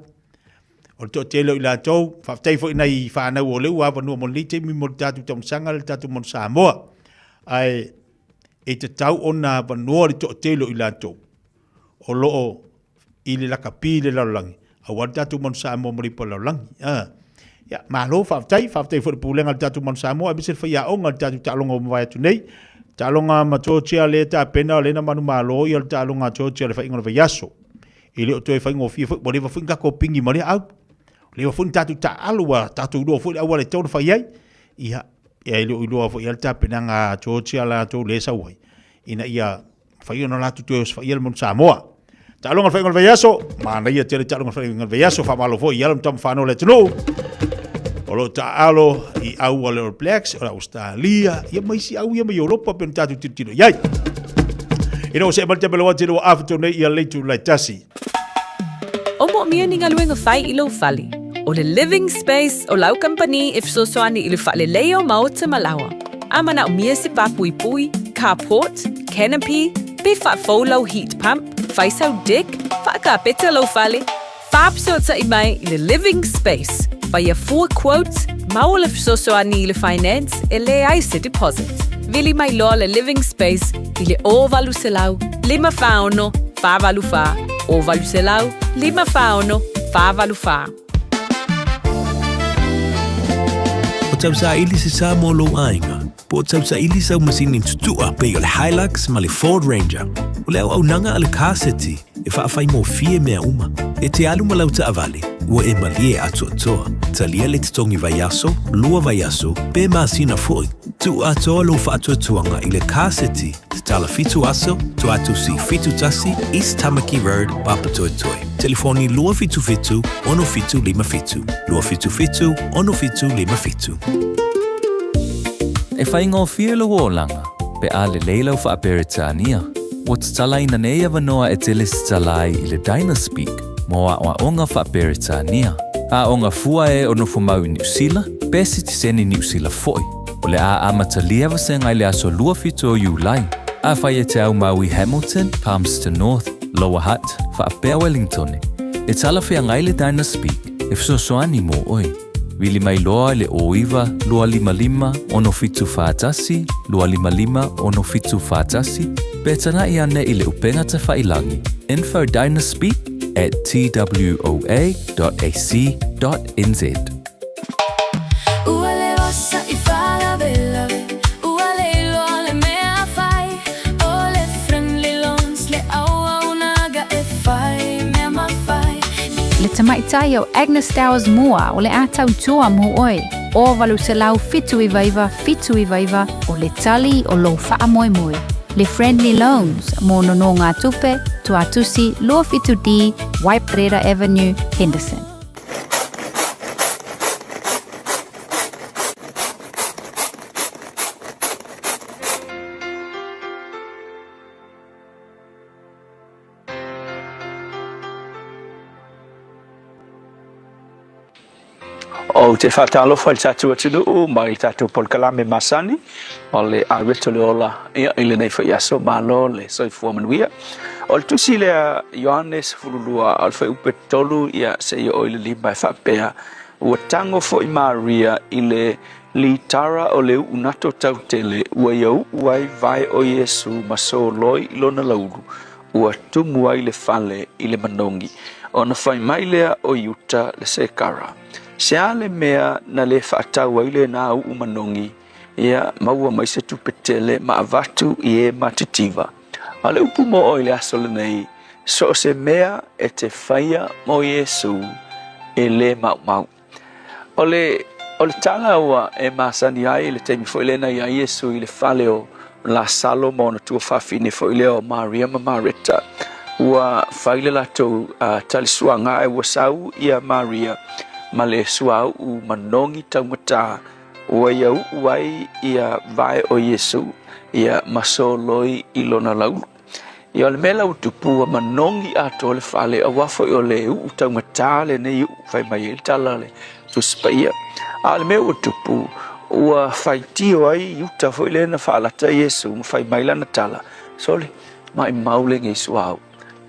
O le toatele o i latou, faafetai foi nai fanau o lea ua avanoa mo lenei taimi mo le tatou taumasaga le tatou Manu Samoa. Ae e tatau ona avanoa le toatele o i latou o lo o i le lakapi i le lalolagi, aua le tatou Manu Samoa mo le ipu a le lalolagi. Ia, malo, faafetai, faafetai foi i le pulega a le tatou Manu Samoa, aemaise le faiaoga i le tatou taaloga ua mavae atu nei. Taaloga ma Georgia lea e tapena, o lea na manumalo ia le taaloga a Georgia i le faiga o le vaiaso. E le o toe faigofie foi, ua leva foi na tatou pigi ma lea au. Ua leva foi na tatou taaalo, ua tatou iloa foi le auala e tatau ona fai ai. Ia, e le o iloa foi lava le tapenaga a Georgia latou lea e sau ai, ina ia mafai ona latou toe osofaia le Manu Samoa. Taaloga le faiga o le vaiaso, manaia tele taaloga le faiga o le vaiaso, faamalo foi i alo ma tama fanau o le atunuu. O lo o taaalo i au a le All Blacks, o le Australia, ia ma isi au ia mai Europa pe ona tatou tilotilo i ai. Ina ua see mai le taimi o le wati ua afa nei ia leitu lai tasi. O moomia ni galuega fai i lou fale. O le Living Space o lau kamupani e fesoasoani i le faaleleia o maota ma laoa. A manaomia se pā puipui, carport, canopy, pe faafou lau heat pump, fai sau deck, faakapeta lou fale, faafesootai mai i le Living Space. Faia fua quote, maua le fesoasoani i le finance e leai se deposit. Vili mai loa le Living Space i le 0800 546 484, 0800 546 484. O tausaili se sa mo lou aiga, po o tausaili sau masini tutua pei o le Hilux ma le Ford Ranger. O le auaunaga a le Car City e faafaigofie mea uma. E te alu ma lau taavale, ua e malie atoatoa. Talia le totogi vaiaso, lua vaiaso, pe masina foi. Tuu atoa lou faatuatuaga i le Car City Tatala 7 aso, Tuatusi 71, East Tamaki Road, Papatoetoe. Telefoni 277 6757. 277 6757. E faigofie lou olaga pe a lelei lau Faa-Peretania. Ua tatalaina nei avanoa e te lesitala ai i le Dynaspeak mo aoaoga Faa-Peretania. Aoga fua e o nofomau i Niusila, pe sitiseni Niusila foi. O le a amatalia vasega i le aso 27 o Iulai. Afai e te aumau i Hamilton, Palmerston North, Lower Hutt, faapea Wellingtone, e talafeagai le Dynaspeak e fesoasoani mo oe. Vili mai loa i le 09 255 6741 255 6741 pe tanaʻi ane i le upega tafailangi infodynaspeak at twoa.ac.nz. Ua le osa i faalavelave, ua le iloa le mea fai, O le Friendly Loans le auaunaga e fai mea ma fai. Le tamaitai o Agnes Towers Moa o le a tautua mo oe, o 879 79 o le tali o lou faamoemoe. Le Friendly Loans mo nonogatupe, Tuatusi 27D, Waiparera Avenue, Henderson. Ou te faatalofa i le tatou atunuu mai le tatou polokalame masani o le Aueto le Ola ia, i lenei foi aso malo le soifua manuia. O le tusi lea Ioane 12 o le fuaiupu 3 ia seia oo i le 5 e faapea, Ua tago foi Maria i le litara o le uu nato tautele ua ia uu ai vae o Iesu ma soloi i lona laulu, ua tumu ai le fale i le manogi. Ona fai mai lea o Iuta le Sekara, Se a le mea na le faatau ai lena uu manogi, ia maua mai se tupe tele ma avatu i e matitiva? A o le upu mo oe i le aso lenei, so o se mea e te faia mo Iesu, e le maumau. O le, o le tala ua e masani ai i le taimi foi lea na i ai Iesu i le fale o Lasalo ma ona tuafafine foi lea o Maria ma Mareta, ua fai le latou talisuaga ae ua sau ia Maria ma le suauu manogi taugata ua ia u'u ai ia vae o Iesu ia ma soloi i lona laulu. Ia o le mea la ua tupu ua manogi atoa le fale auā foi o le u'u taugata lenei u'u fai mai ai le tala a le Tusi Paia. A o le mea ua tupu ua faitio ai Iuta foi lea na faalata Iesu ma fai mai lana tala, Sole, maimau lenei suauu.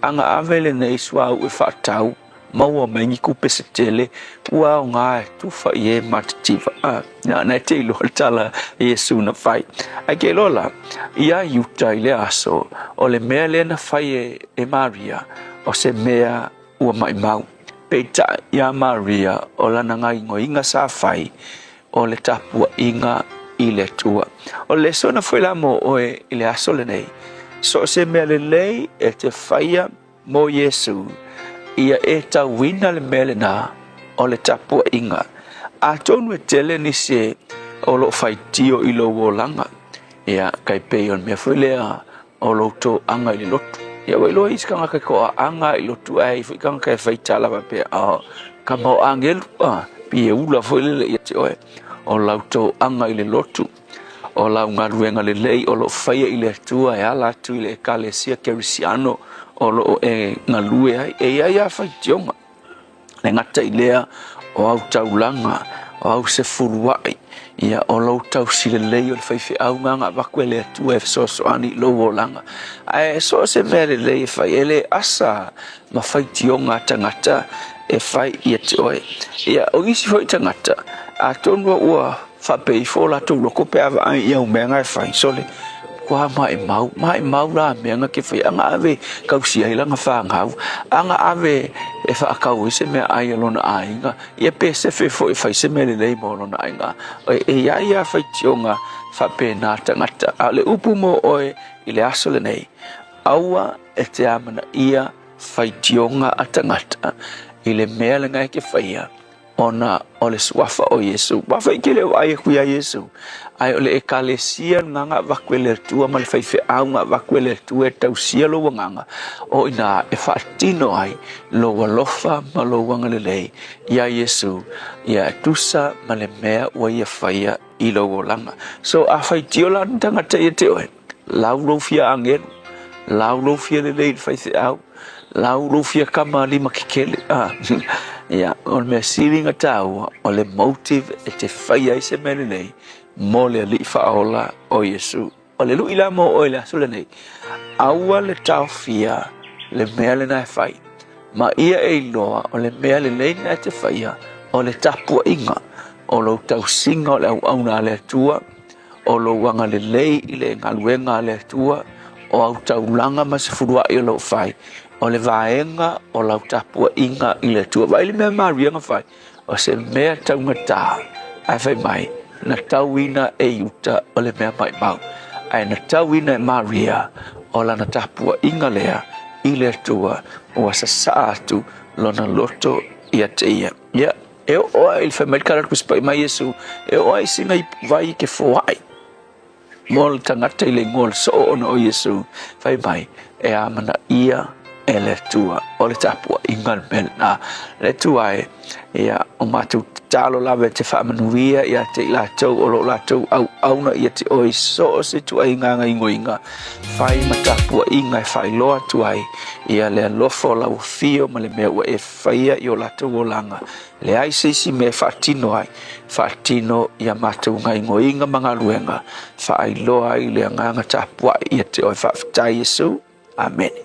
Aga ave lenei suauu e faatau maua mai ni tupe se tele ua aoga e tufa i e matitiva. A, na, na e te iloa le tala a Iesu na fai. Ae ke iloa la, iā Iuta i lea aso, o le mea lea na fai e, e Maria, o se mea ua maimau. Peitai, iā Maria, o lana gaoioiga sa fai, o le tapuaiga i le Atua. O le lesona foi la mo oe i le aso lenei, so o se mea lelei e te faia mo Iesu, ia e tauina le mea lenā o le tapuaiga. Atonu e tele nisi o lo o faitio i lou olaga, ia, tai pei o le mea foi lea o lou toaga i le lotu. Ia ua iloa isi tagata e toaaga i lotu ae i ai foi tagata e fai tala faapea, oh, kama o agelu, ah, pei e ula foi lele ia te oe. O lau toaga i le lotu, o lau galuega lelei o lo o faia i le Atua e ala atu i le Ekalesia Kerisiano o lo o e galue ai, e i ai lava faitioga. Le gata i lea, o au taulaga, o au sefuluai, ia, o lou tausi lelei o le faifeau na avatu e le Atua e fesoasoani i lou olaga. Ae so o se mea lelei e fai, e le asa ma faitioga a tagata e fai ia te oe. Ia, o nisi foi tagata, atonu ua Faapea ifo o latou loko pe a vaai i au mea na e fai, sole, kua maimau, maimau la mea na ke fai, aga ave tausi ai lana fanau, aga ave e faatau ai se meaai a lona aiga, ia pe sefe foi e fai se mea lelei mo lona aiga. E i ai lava faitioga faapena tagata. A o le upu mo oe i le aso lenei, aua e te amanaia faitioga a tagata i le mea lena e te faia, ona o le suafa o Iesu. Ua fai ke le vaai aku iā Iesu, ae o le Ekalesia lena na avatu e le Atua ma le faifeau na avatu e le Atua e tausia lou agaga, o i ina e faatino ai lou alofa ma lou agalelei iā Iesu, ia e tusa ma le mea ua Ia faia i lou olaga. So a faitio la ni tagata ia te oe, lau lou fia agelu, lau lou fia lelei i le faifeau, lau lou fia kama lima kekele. Ah, ia, o le mea sili na tāua, o le motive e te faia ai se mea lelei mo le Alii Faaola o Iesu. O le lui la mo oe i le aso lenei, aua le taofia le mea lena e fai, ma ia e iloa o le mea lelei lena e te faia, o le tapuaiga, o lou tausiga o le auauna a le Atua, o lou agalelei i le galuega a le Atua, o au taulaga ma se fuluai o lo o fai, o le vaega o lau tapuaiga i le Atua. Vaai le mea Maria na fai, o se mea taugata, ae fai mai, na tauina e Iuta o le mea maimau, ae na tauina e Maria o lana tapuaiga lea i le Atua ua sasaa atu lona loto ia te ia. Ia, e oo lava i le fai mai le tala a le Tusi Paia mai Iesu, e oo lava i sina ipuvai ke foai mo le tagata i le igoa o le soo ona o Iesu, fai mai, e amanaia e le Atua. O le tapuaiga le mea lena. Le Atua e, ia, o matou tatalo lava e te faamanuia ia te i latou o lo o latou auauna ia te oe i so o se ituaiga gaoioiga, fai ma tapuaiga e faailoa atu ai ia le alofa o lau afio ma le mea ua e faia i o latou olaga. Leai se isi mea e faatino ai, faatino i a matou gaoioiga ma galuega, faailoa ai le agaga tapuai ia te oe. Faafetai Iesu. Amene.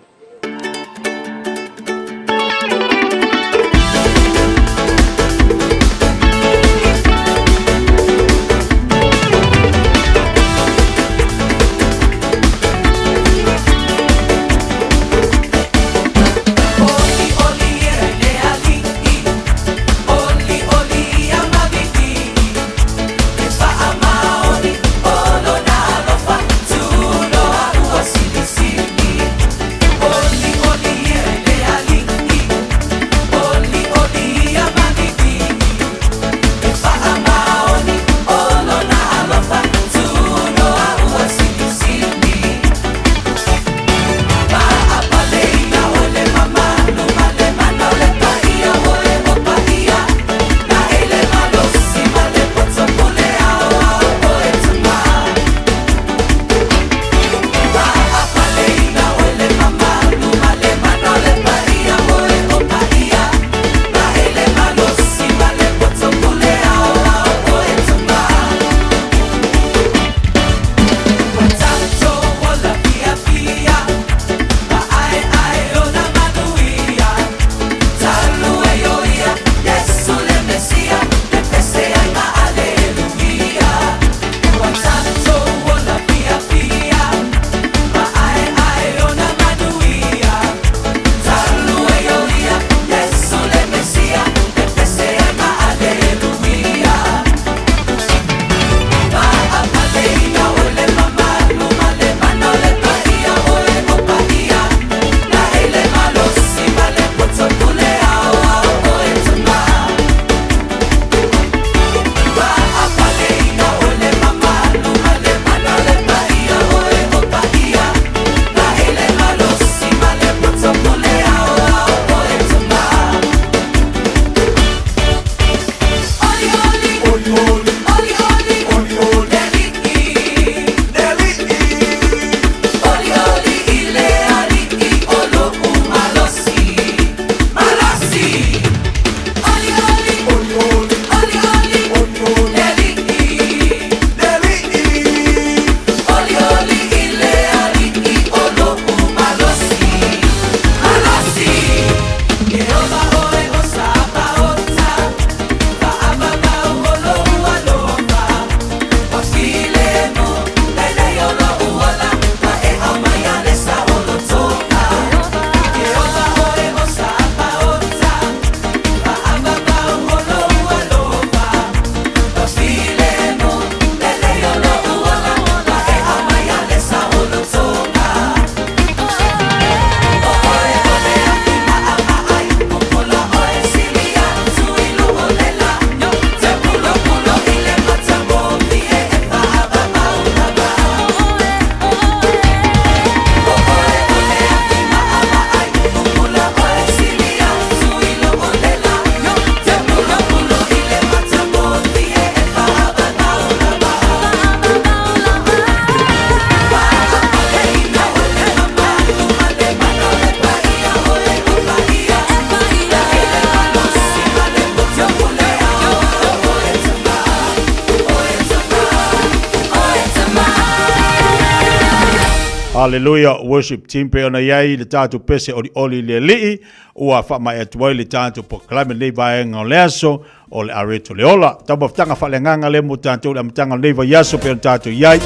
Hallelujah worship team pe ona iai le tātou pese oli oli le lii ua whaamae atu ai le tātou polokalame lenei vaega o le aso o le areto le ola. Taumafataga faaleagaga lea mo tātou le amataga o lenei vaiaso pe ona tātou iai.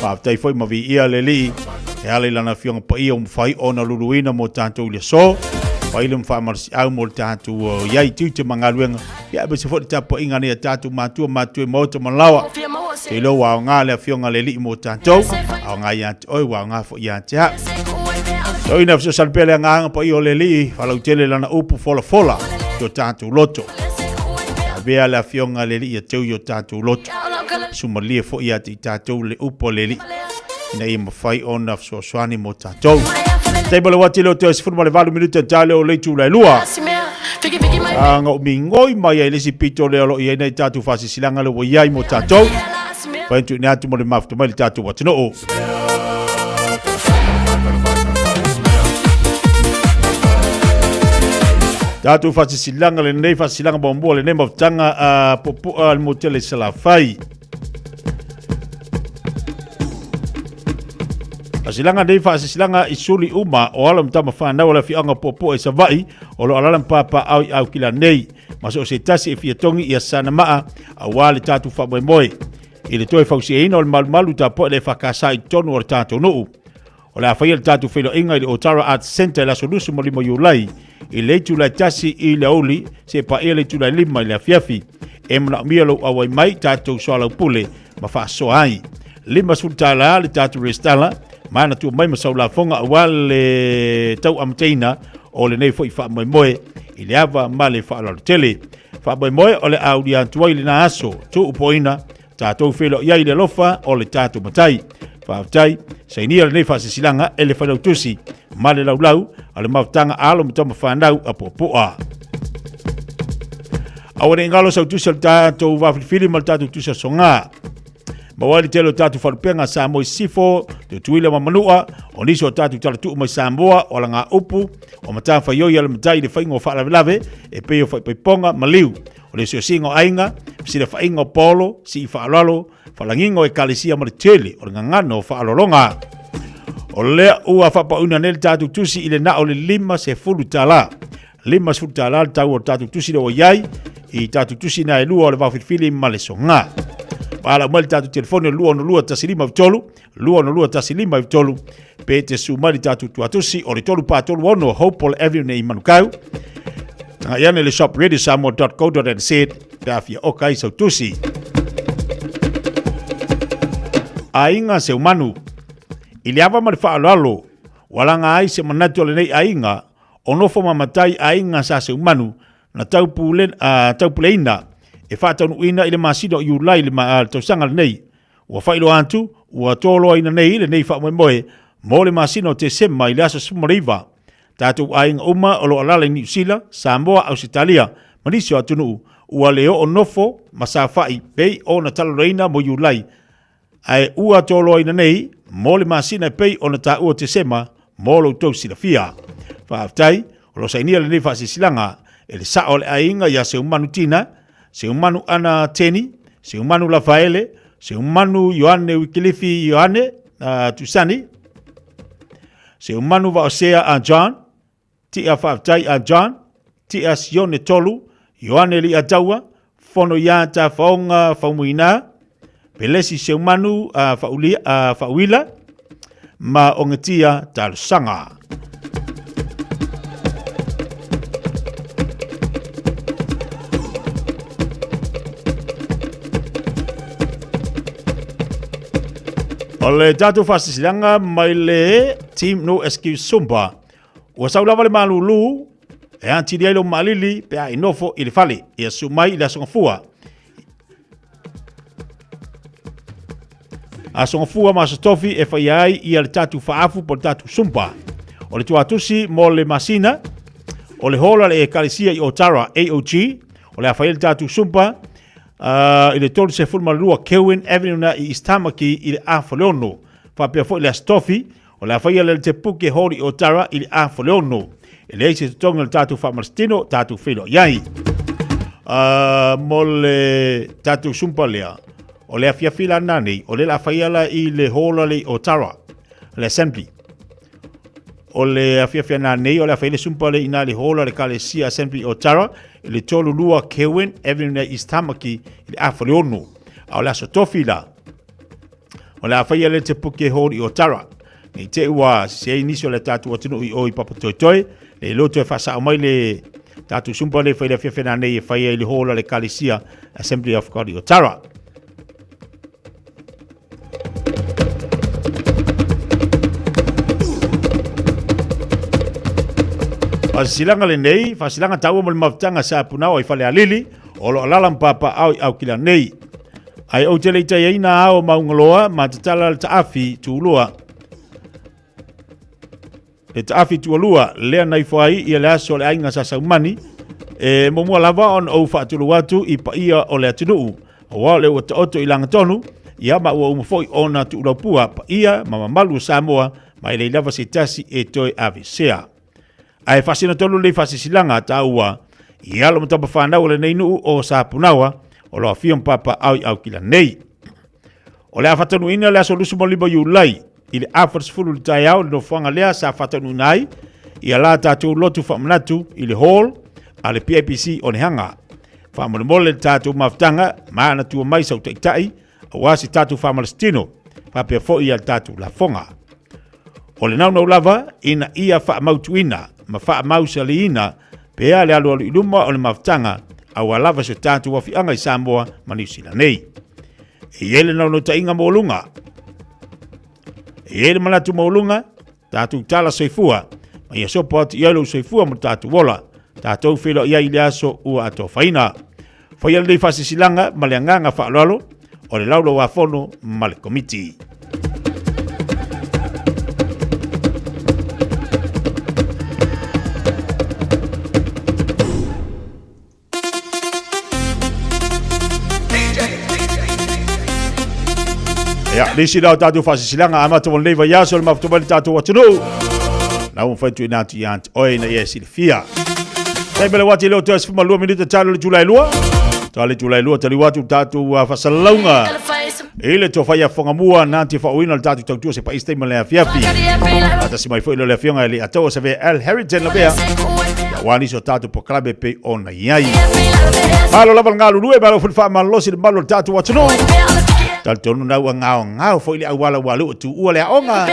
Faafetai foi ma viia le Alii e ala i lana Afioga Paia ua mafai ona luluina mo tātou i le aso. Fai le ma faamalosiau mo le tātou iai i tiute ma galuega. Ia aemaise foi le tapuaiga nei a tātou matua, matua i maota ma laoa. Te iloa ua aoga le Afioga a le Alii mo tātou. Aoga ia te oe, ua aoga foi ia te au. Toina fesoasoani pea le agaga paia o le Alii, faalautele lana upu folafola i o tātou loto. Avea le Afioga a le Alii ia teu i o tātou loto. Sumalie foi ia te i tātou le upu a le Alii, ina ia mafai ona fesoasoani mo tātou. Taima le wati leo te 18 minute ta leo le itula e lua. Anga o mingoi mai ai le isi pito lea o lo o i ai nei tātou whasisilaga le ua i ai mo tātou. Whaintu ina atu mo le mafuta mai le tātou atunuu. Tātou whasisilaga lenei, whasisilaga muamua lenei mafutaga a Puapua le Motele Salafai. Fasilaga nei faasisilaga i suli uma o alo ma tama whanau o le afioaga o Puapua i Savaii o lo alala ma pāpāao i Aukila nei ma so o se tasi e fia togi ia sana maa auā le tātou faamoemoe i le toe fausiaina o le malumalu tapuai le EFKS i totonu o le tātou nuu. O le a faia le tātou feiloaiga i le Otara Arts Centre i le aso 25 Iulai i le itula e 1 i le aoauli seia paia le itula e 5 i le afiafi. E manaomia lou auai mai tātou soalaupule ma faasoa ai. $50 le tātou resitala, manatua mai ma sau lafoga aua le tau amataina o lenei foi faamoemoe i le ava ma le faaaloalo tele. Faamoemoe o le a aulia atu ai lena aso tuupoina Tatou feiloai ai i le alofa o le tatou Matai. Faafetai, sainia lenei faasilasilaga e le Failautusi ma le Laulau a le Mafutaga Alo ma Tama Fanau a Puapua. Aua ne i galo sau tusi o le tatou vafilifili ma le tatou tusi asoga. Maua ai le tele o tatou faalupega Samoa i Sisifo, Tutuila ma Manua, o nisi o tatou talatuu mai Samoa, o alagaupu, o matafaioi a le matai i le faiga o faalavelave e pei o faipaipoga ma liu. O le siosiga o aiga, fesilafaiga o paolo, sii faaaloalo, faalagiga o ekalesia ma le tele o le gagana o faaaloaloga. O lea ua faapauina nei le tatou tusi i le na o le $50. $50 le tau o le tatou tusi lea ua i ai i tatou tusi na e lua o le vaofilifili ma le soga. Valaau mai le tatou telefoni o le 262 15 262 15 pe te su mai le tatou tuatusi o le 3436 Hopewell Avenue nei i Manukau. Tagai ane le shop readysamoa.co.nz pe a fia oka ai sau tusi. Aiga Seumanu. I le ava ma le faaaloalo, ua laga ai se manatu o lenei aiga, o nofo ma matai aiga sa Seumanu na taupuleina e faataunuuina i le masina o Iulai i le tausaga lenei. Ua faailoa atu, ua toloaina nei lenei faamoemoe mo le masina o Tesema i le aso 19. Tatou aiga uma o lo o alaala i Niu Sila, Samoa, Ausetalia ma nisi o atunuu ua le oo nofo ma saofai pei ona talanoaina mo Iulai, ae ua toloaina nei mo le masina e pei ona taua o Tesema mo lo outou silafia. Faafetai, o lo o sainia lenei faasilasilaga e le sao o le aiga ia Seumanu Tina, Seumanu Ana Teni, Seumanu Lafaele, Seumanu Ioane Wikilifi Ioane Tusani, Seumanu Vaosea a John, Tia Faafetai a John, Tia Sione Tolu, Ioane Li'ataua, Fono ia Tafaoga Faumuina, Pelesi Seumanu Faauila, ma Ogatia Talosaga. O le tatou faasilasilaga mai le Team No Excuse Zumba. Ua sau lava le malūlū e atili ai lou maalili pe a e nofo i le fale. Ia susu mai i le Aso Gafua. Aso Gafua ma Aso Tofi e faia ai ia le tatou faaafu po o le tatou Zumba. O le tuatusi mo le masina, o le hall a le Ekalesia i Otara, AOG, o le a faia le tatou Zumba i le 32 Kelwyn Avenue na i East Tamaki i le afa o le 6. Faapea foi le Aso Tofi, O le a faia le Te Puke Hall i Otara i le afa o le 6. E leai se totogi o le tatou faamalositino, tatou feiloai ai. Mo le tatou sumpa lea, o le afiafi la nanei, o le la faia la i le hall le i Otara. le Assembly. O le afiafi ana nei, o le a fai le sumpa le ina le hall a le Kalesia Assembly o Tara i le 32 Kewin Avenue i East Tamaki i le afa le ono. A o le aso tofi la, o le a faia le Te Puke Hall i Otara. Nei te ua se ai nisi o le tātou atunuu i o i Papatoetoe, le iloa toe whaasao mai le tātou sumpa le whai le afiafi ana nei e whai ai le hall a le Kalesia Assembly of God i Otara. Faasilasilaga lenei, faasilasilaga taua mo le mafutaga sa punao i Falealili, o lo o alaala ma papaaao i Aukila nei. Ae ou te le i taiaina ao Maungaloa ma tatala le taafi tuulua. Le taafi tualua lea na ifo ai ia le aso o le aiga sa Saumani, e muamua lava ona ou faatulou atu i paia o le atunuu, aua o lea ua taoto i lagatonu, ia ma ua uma foi ona tuulaupua paia ma mamalu o Samoa, ma e leai lava se tasi e toe aveesea. Ae faasino tonu lenei faasilasilaga taua i alo ma tama fanau o lenei nuu o Sapunaoa, o lo afio ma papaaao i Aukila nei. O le a faataunuuina le aso 25 Iulai i le afa 10 i le taeao le nofoaga lea sa faataunuuina ai ia la tatou lotu faamanatu i le hall a le PIPC o Nehanga. Faamolemole le tatou mafutaga ma ana tua mai sau taitai aua se tatou faamalositino faapea foi ia le tatou lafoga. O le naunau lava ina ia faamautuina ma faamausaliina pea le alualu i luma o le mafutaga aua lava se tatou afiaga i Samoa ma Niu Sila nei. E i ai le naunautaiga maualuga, e i ai le manatu maualuga, tatou tala soifua, ma ia sopo atu i ai lou soifua ma lo tatou ola, tatou feiloai ai i le aso ua atofaina. Faia lenei faasilasilaga ma le agaga faaaloalo o le Laulau-a-Fono ma le Komiti. Ia, nisi la o tātou faasilasilaga amata mo lenei vaiaso le mafuta mai le tātou atunuu. Na ua mafai tuuina atu ia te oe ina ia e silafia. Taimi le wati leo toe 12 minute talo le Julai 2. Talo le Julai 2 taliu atu tātou fasalauga. I le tofa ia Whangamua nā te whaoina le tātou tautua se paisi taima le afiafi. Atasi mai foi le le afioga i le atoa sa vea Al Harrington la vea. Ia wā nisi o tātou pokalabe pe ona iai. Malo lava le galulue, malo foi le faamalosi le malu o le tātou atunuu. Talitonu na ua ngao ngao foi le auala ua lua tuua le aoga.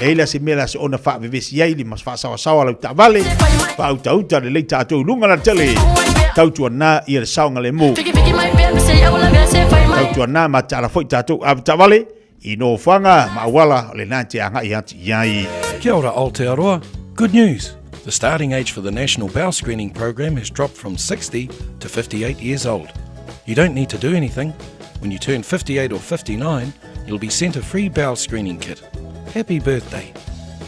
E ila se mea la se ona faavevesi ai le mas faasawasawa lau taavale. Faautauta lelei tatou i luga la tele. Tautuana ia le saogalemu. Tautuana mataala foi tatou avetaavale i nofoaga ma auala o lena e te agai atu i ai. Kia ora Aotearoa. Good news! The starting age for the National Bowel Screening Program has dropped from 60 to 58 years old. You don't need to do anything. When you turn 58 or 59, you'll be sent a free bowel screening kit. Happy birthday!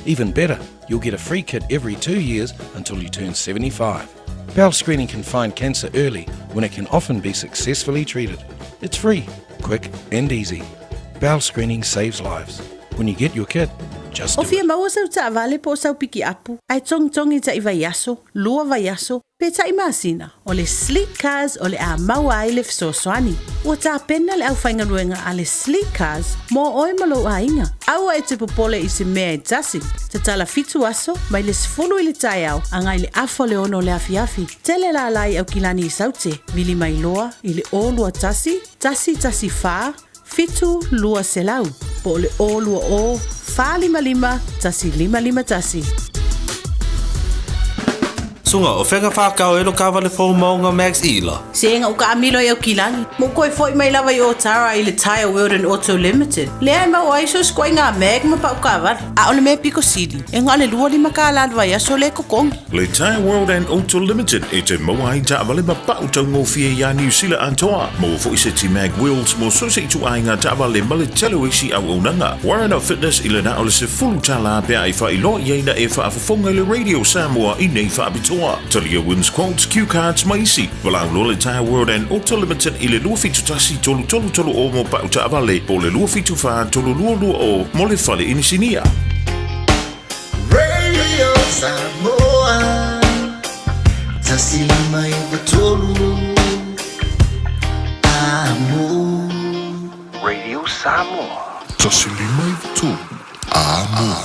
Even better, you'll get a free kit every two years until you turn 75. Bowel screening can find cancer early when it can often be successfully treated. It's free, quick, and easy. Bowel screening saves lives. When you get your kit, just O do fia it. maua sau taavale po o sau pikiapu, ae togitogi taʻi vaiaso, lua vaiaso, pe taʻi masina, o le Sleek Cars o le a maua ai le fesoasoani. Ua tapena le aufaigaluega a le Sleek Cars mo oe ma lou aiga. Aua e te popole i se mea e tasi. Tatala fitu aso, mai le 10 i le taeao agai le afa o le ono o le afiafi. Tele lala i Aukilani i Saute, vili mai loa i le 0 21 114 7 200 po o le 0 20 455 1551. Suga, o fea na whākau e lo kāwale fō maunga Max Ila? Se ga u kaamilo i Aukilani. Ma ou toe foi mai lava i Otara i le Tyre World and Auto Limited. Lea e maua ai so se ituaiga mag ma pau taavale. A o le mea pito sili, e na o le 25 kālā le vaiaso lea e totogi. Le Tyre World and Auto Limited e te maua ai taavale ma pau taugofie iā Niu Sila atoa. Maua foi seti mag wheels mo so se ituaiga taavale ma le tele o isi auaunaga. Warren Fitness i le na o le $10 pe a e faailoa i ai na e faafofoga i le Radio Samoa i nei faapitoa. Talia Wins Quotes, Cue Cards ma isi. Valaau loa le Tyre World and Auto Limited i le 271 3330 mo pau taavale po o le 274 3220 mo le fale inisinia. Radio Samoa 159 Amo. Radio Samoa. 159 Amo. Samoa.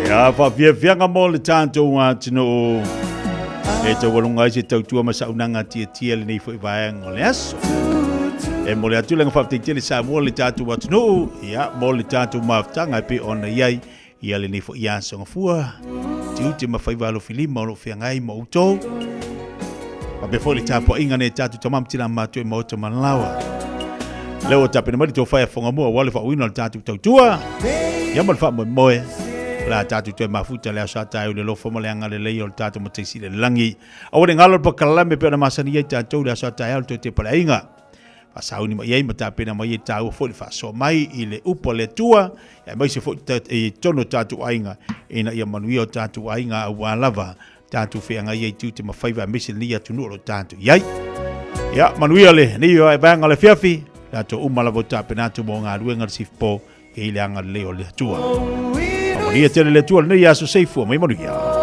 Ia, faafiafiaga mo le tatou atunuu e taualuga ai se tautua ma saunaga tiatia lenei foi vaega o le aso. E momoli atu le agaga faafetai tele Samoa le tatou atunuu, ia, mo le tatou mafutaga e pei ona i ai ia lenei foi aso gafua, tiute ma faiva alofilima o lo o feagai ma outou. Faapea foi le tapuaiga nei tatou tama ma tina matua i maota ma laoa. Lea ua tapena mai le tofa ia Fogamua aua le faauiina o le tatou tautua. Ia ma le faamoemoe, o le a tatou toe mafuta le aso a taeao i le alofa ma le agalelei o le tatou Matai Sili i le lagi. Aua ne i galo le pakalame pei ona masani ai tatou i le aso a taeao le toe tepa le aiga. Faasauni mai ai ma tapena mai ai tāua foi le faasoa mai i le upu a le Atua, aemaise foi i totonu o tatou aiga, ina ia manuia o tatou aiga aua lava tatou feagai ai tiute ma faiva aemaise lenei atunuu o lo o tatou i ai. Ia, manuia lenei vaega o le afiafi, tatou uma lava o tapena atu mo galuega le sifipo i le agalelei o le Atua. Faamanuia tele le Atua lenei aso soifua mai manuia.